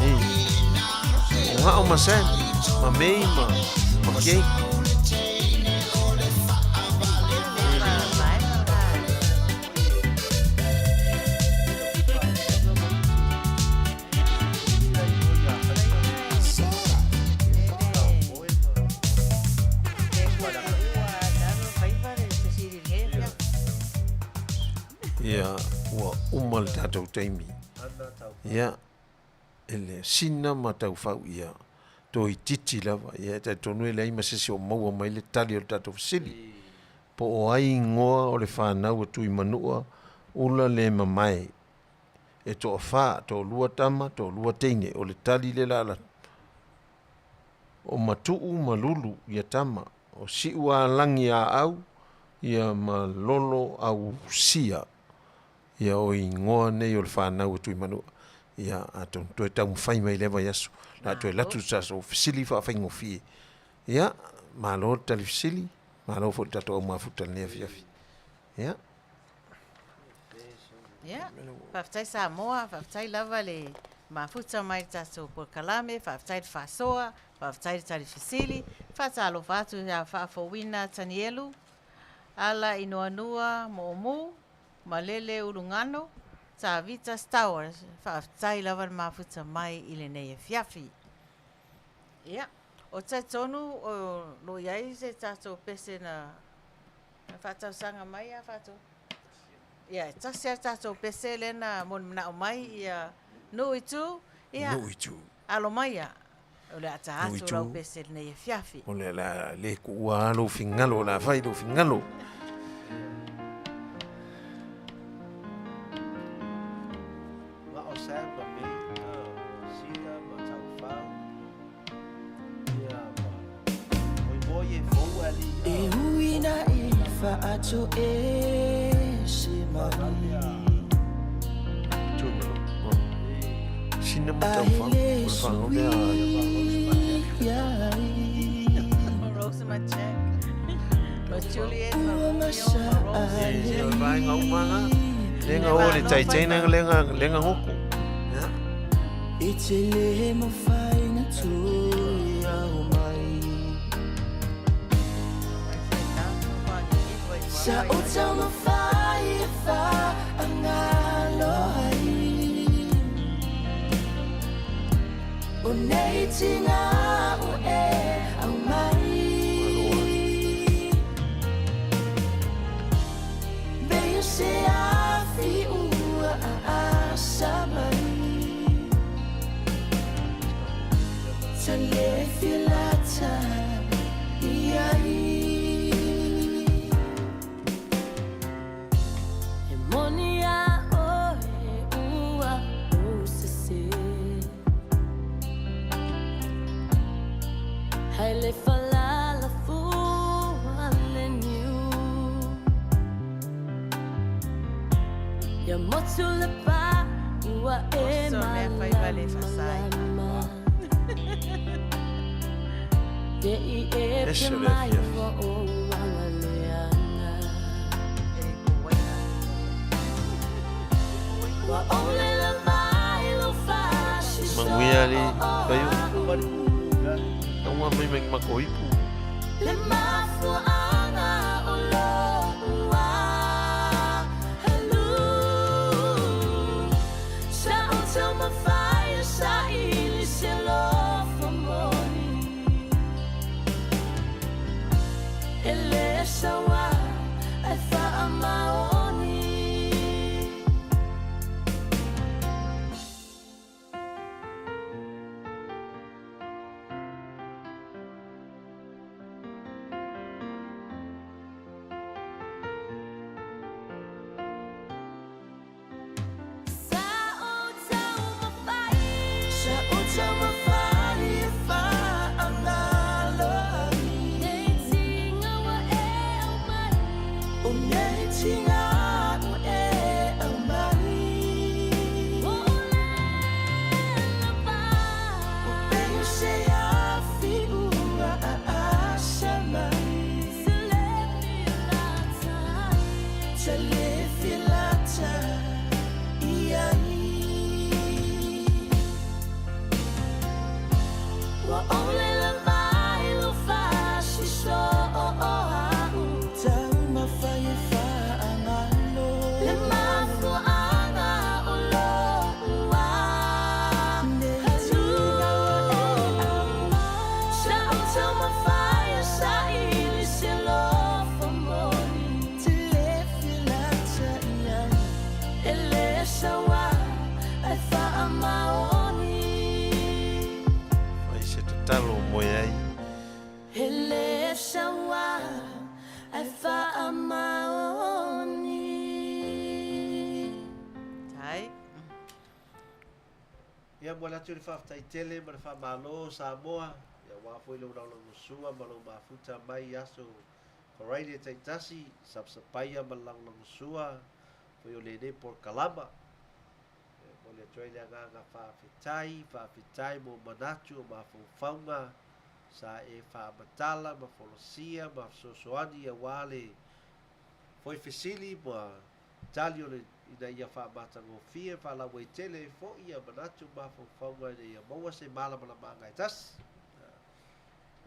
Ei. O ngao ma Sam, ma May ma, ma Kate. Ia, ua uma le tatou taimi. Ia, e le sina ma taufau ia toititi lava. Ia, e talitonu e leai ma se isi o maua mai le tali o le tatou fesili. Po o ai igoa o le fanau a Tuimanua ula le mamae. E toafa, toalua tama, toalua teine. O le tali le la alu atu. O Matuu ma Lulu ia tama, o Siualagi Aau ia ma Lolo Ausia ia o igoa nei o le fanau a Tuimanua. Ia atonu toe taumafai mai lea vaiaso la a toe alu atu sa so fesili faafaigofie. Ia, malo le tali fesili, malo foi le tatou aumafuta i lenei afiafi. Ia. Ia, faafetai Samoa, faafetai lava le mafuta mai le tatou polokalame, faafetai le faasoa, faafetai le tali fesili, faatalofa atu ia Faafouina Tanielu, Ala Inoanua Moomu, Malele Ulugano, Tavita Stowers, faafetai lava le mafuta mai i lenei afiafi. Ia, o talitonu o lo o i ai se tatou pese na faatausaga mai ia Faatoa. Ia, e tasi lava le tatou pese lea na molimanaʻo mai ia Nuu i tu, ia, Nuu i tu. alo maia, o le a ta Nuu i atu tu. lau pese i lenei afiafi. O le a le kuua lava lou finagalo, o le a fai lou finagalo. Ma o Sam ma me, Sina ma Taufau, ia ma Moimoi e fou ali. E ui na i whaato e se mai. Sina ma Taufau, o le fanau lea a Rose ma Jack, ma Juliet, ma Romeo, ma Rose. E, o le vaega uma lava. Lenga o le taitaina lenga lenga ngoko. Ia. E te le mawhai na tui au mai. Sa o tau mawhai e wha angalo ai. O nei tinga o e au mai. Veio se afi ua a asa mai. Ta le filata i ai. E moni a oe ua usese. Hai le falala fua le niu. Ia motu le pa ua e Oso mea fai vale fasai. malama. Te i e Ese pe le mai afiafi. ua o angaleanga. Ua ole la vai lo fasi Manuia ali, kaio. Taunga mai mai mako ipu. Le mafuanga o lo ua halu. Sa o tau mawhai sa ili se lofa moni. E le sawa ai wha maoni. Sa o tau mawhai. Sa o tau mawhai e wha angalo ai. Nei tinga wa e au mai. Ia momoli atu le faafetai tele ma le faamalo Samoa, ia aua foi lou lagolagosua ma lou mafuta mai i aso Faraile taitasi, sapasapaia ma le lagolagosua foi o lenei polokalama. E momoli atu ai le agaga faafetai, faafetai mo manatu o mafaufauga sa e faamatala ma folasia ma fesoasoani aua le foi fesili ma tali o le ina ia faamatagofie faalauaitele ai foi ia manatu ma mafaufauga ina ia maua se malamalamaaga e tasi.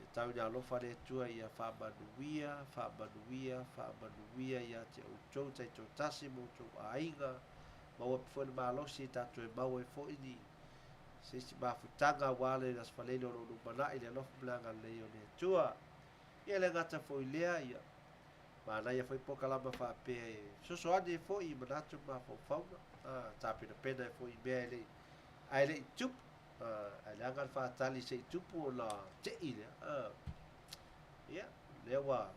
E tau ina alofa le Atua ia faamanuia, faamanuia, faamanuia ia te outou taitoatasi ma outou aiga, maua pea foi le malosi e tatou e maua ai foi ni se isi mafutaga aua le Aso Faraile o lo o lumanai i le alofa ma le agalelei o le Atua. Ia e le gata foi i lea, ia manaia foi polokalama faapea e fesoasoani ai foi i manatu ma mafaufauga, tapenapena ai foi i mea e le i, ae le i tupu, ae leaga le faatali se i tupu ona tei lea. Ia, lea ua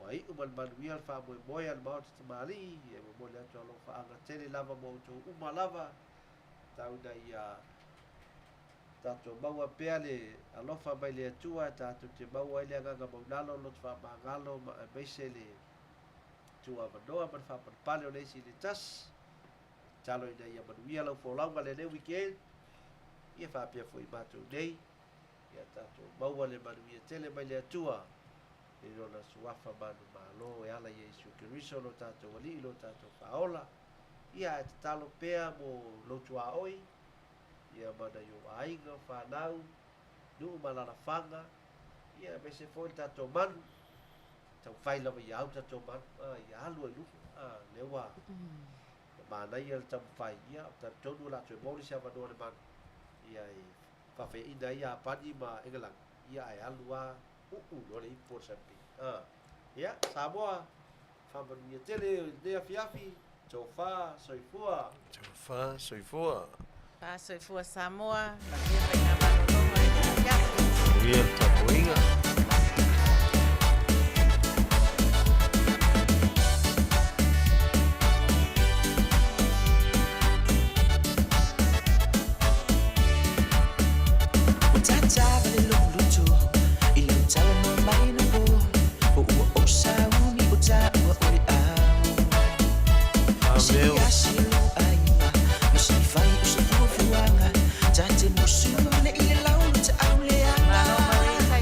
ua iu ma le manuia le faamoemoe a le Maota Tamalii, e momoli atu alofaaga tele lava mo outou uma lava, tau ina ia tatou maua pea le alofa mai le Atua e tatou te maua ai le agaga maulalo, loto faamagalo ma aemaise le tuuavanoa ma le faapalepale o le isi i le tasi. Tatalo ina ia manuia lau folauga lenei weekend, ia faapea foi i matou nei, ia tatou maua le manuia tele mai le Atua i lona suafa manumalo e ala i Iesu Keriso lo tatou Alii lo tatou Faaola. Ia ae tatalo pea mo lou tuaoi, ia ma nai ou aiga, fanau, nuu ma alaalafaga, ia aemaise foi le tatou manu, taumafai lava ia au le tatou manu, ia alu ai i luga, lea ua manaia le taumafai, ia talitonu o le a toe maua le isi avanoa o le manu, ia e faafeiaina ai Iapani ma Engelana, ia ae alu lava uu loa le ipu o le Sampi. Ia, Samoa, faamanuia tele i lenei afiafi, tofa, soifua. Tofa, soifua. Fa soifua Samoa, manuia faigamalologa i le afiafi. Manuia le tapuaiga. Ameu. Malo Marisa.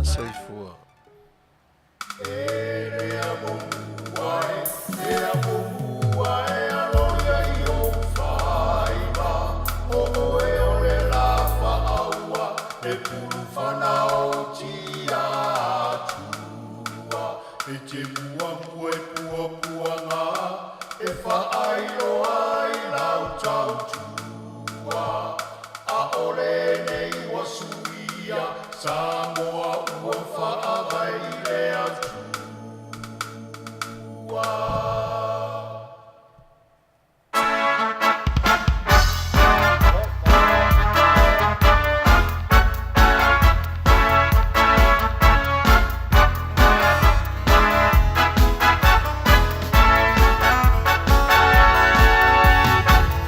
Soifua. E te mua mua e pua pua ngā E whaailo ai lau tautua A ole nei wa suia Samoa ua whaavai le atua.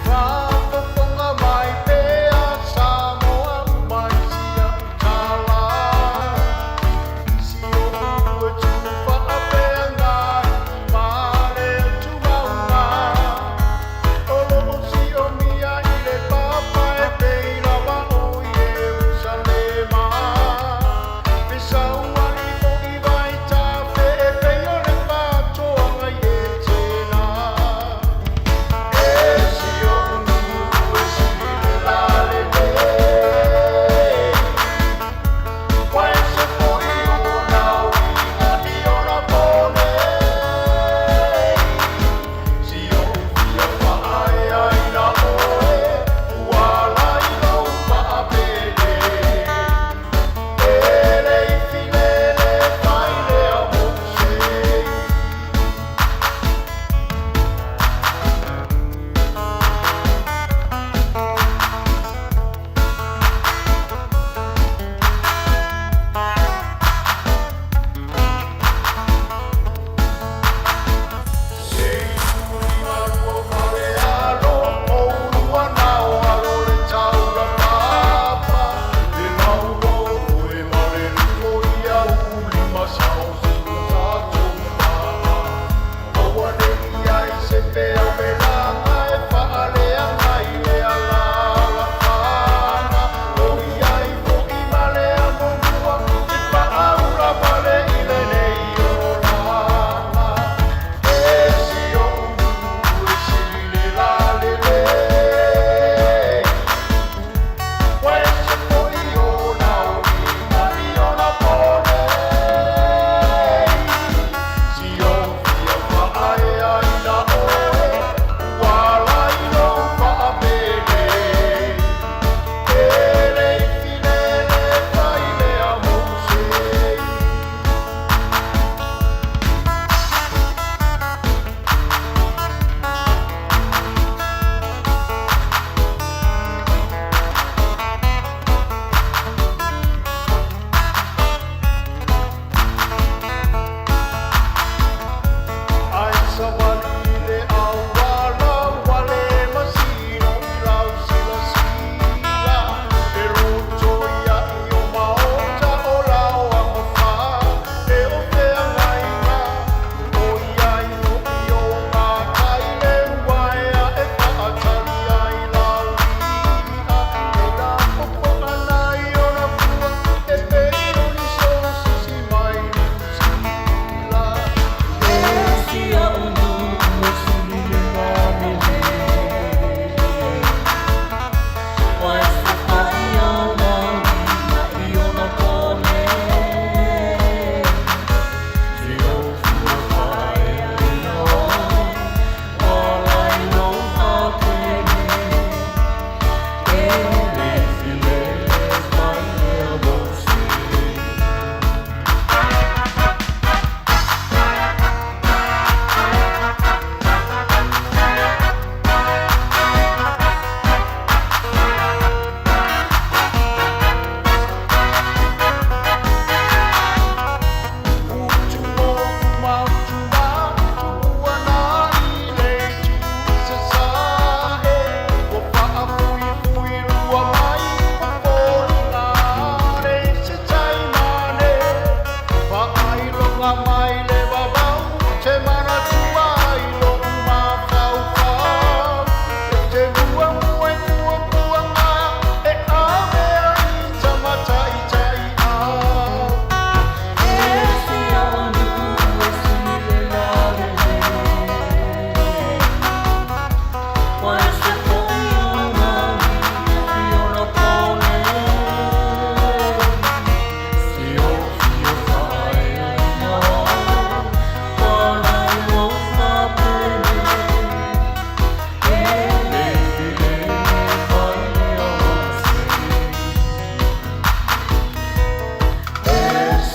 Faafofoga mai pea Samoa mai sia tala.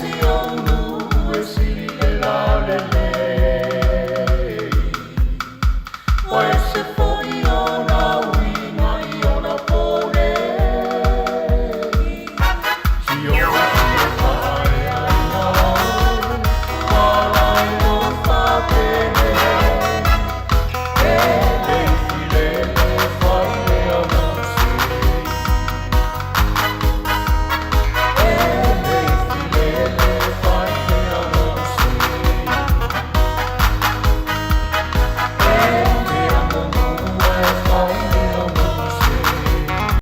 se o.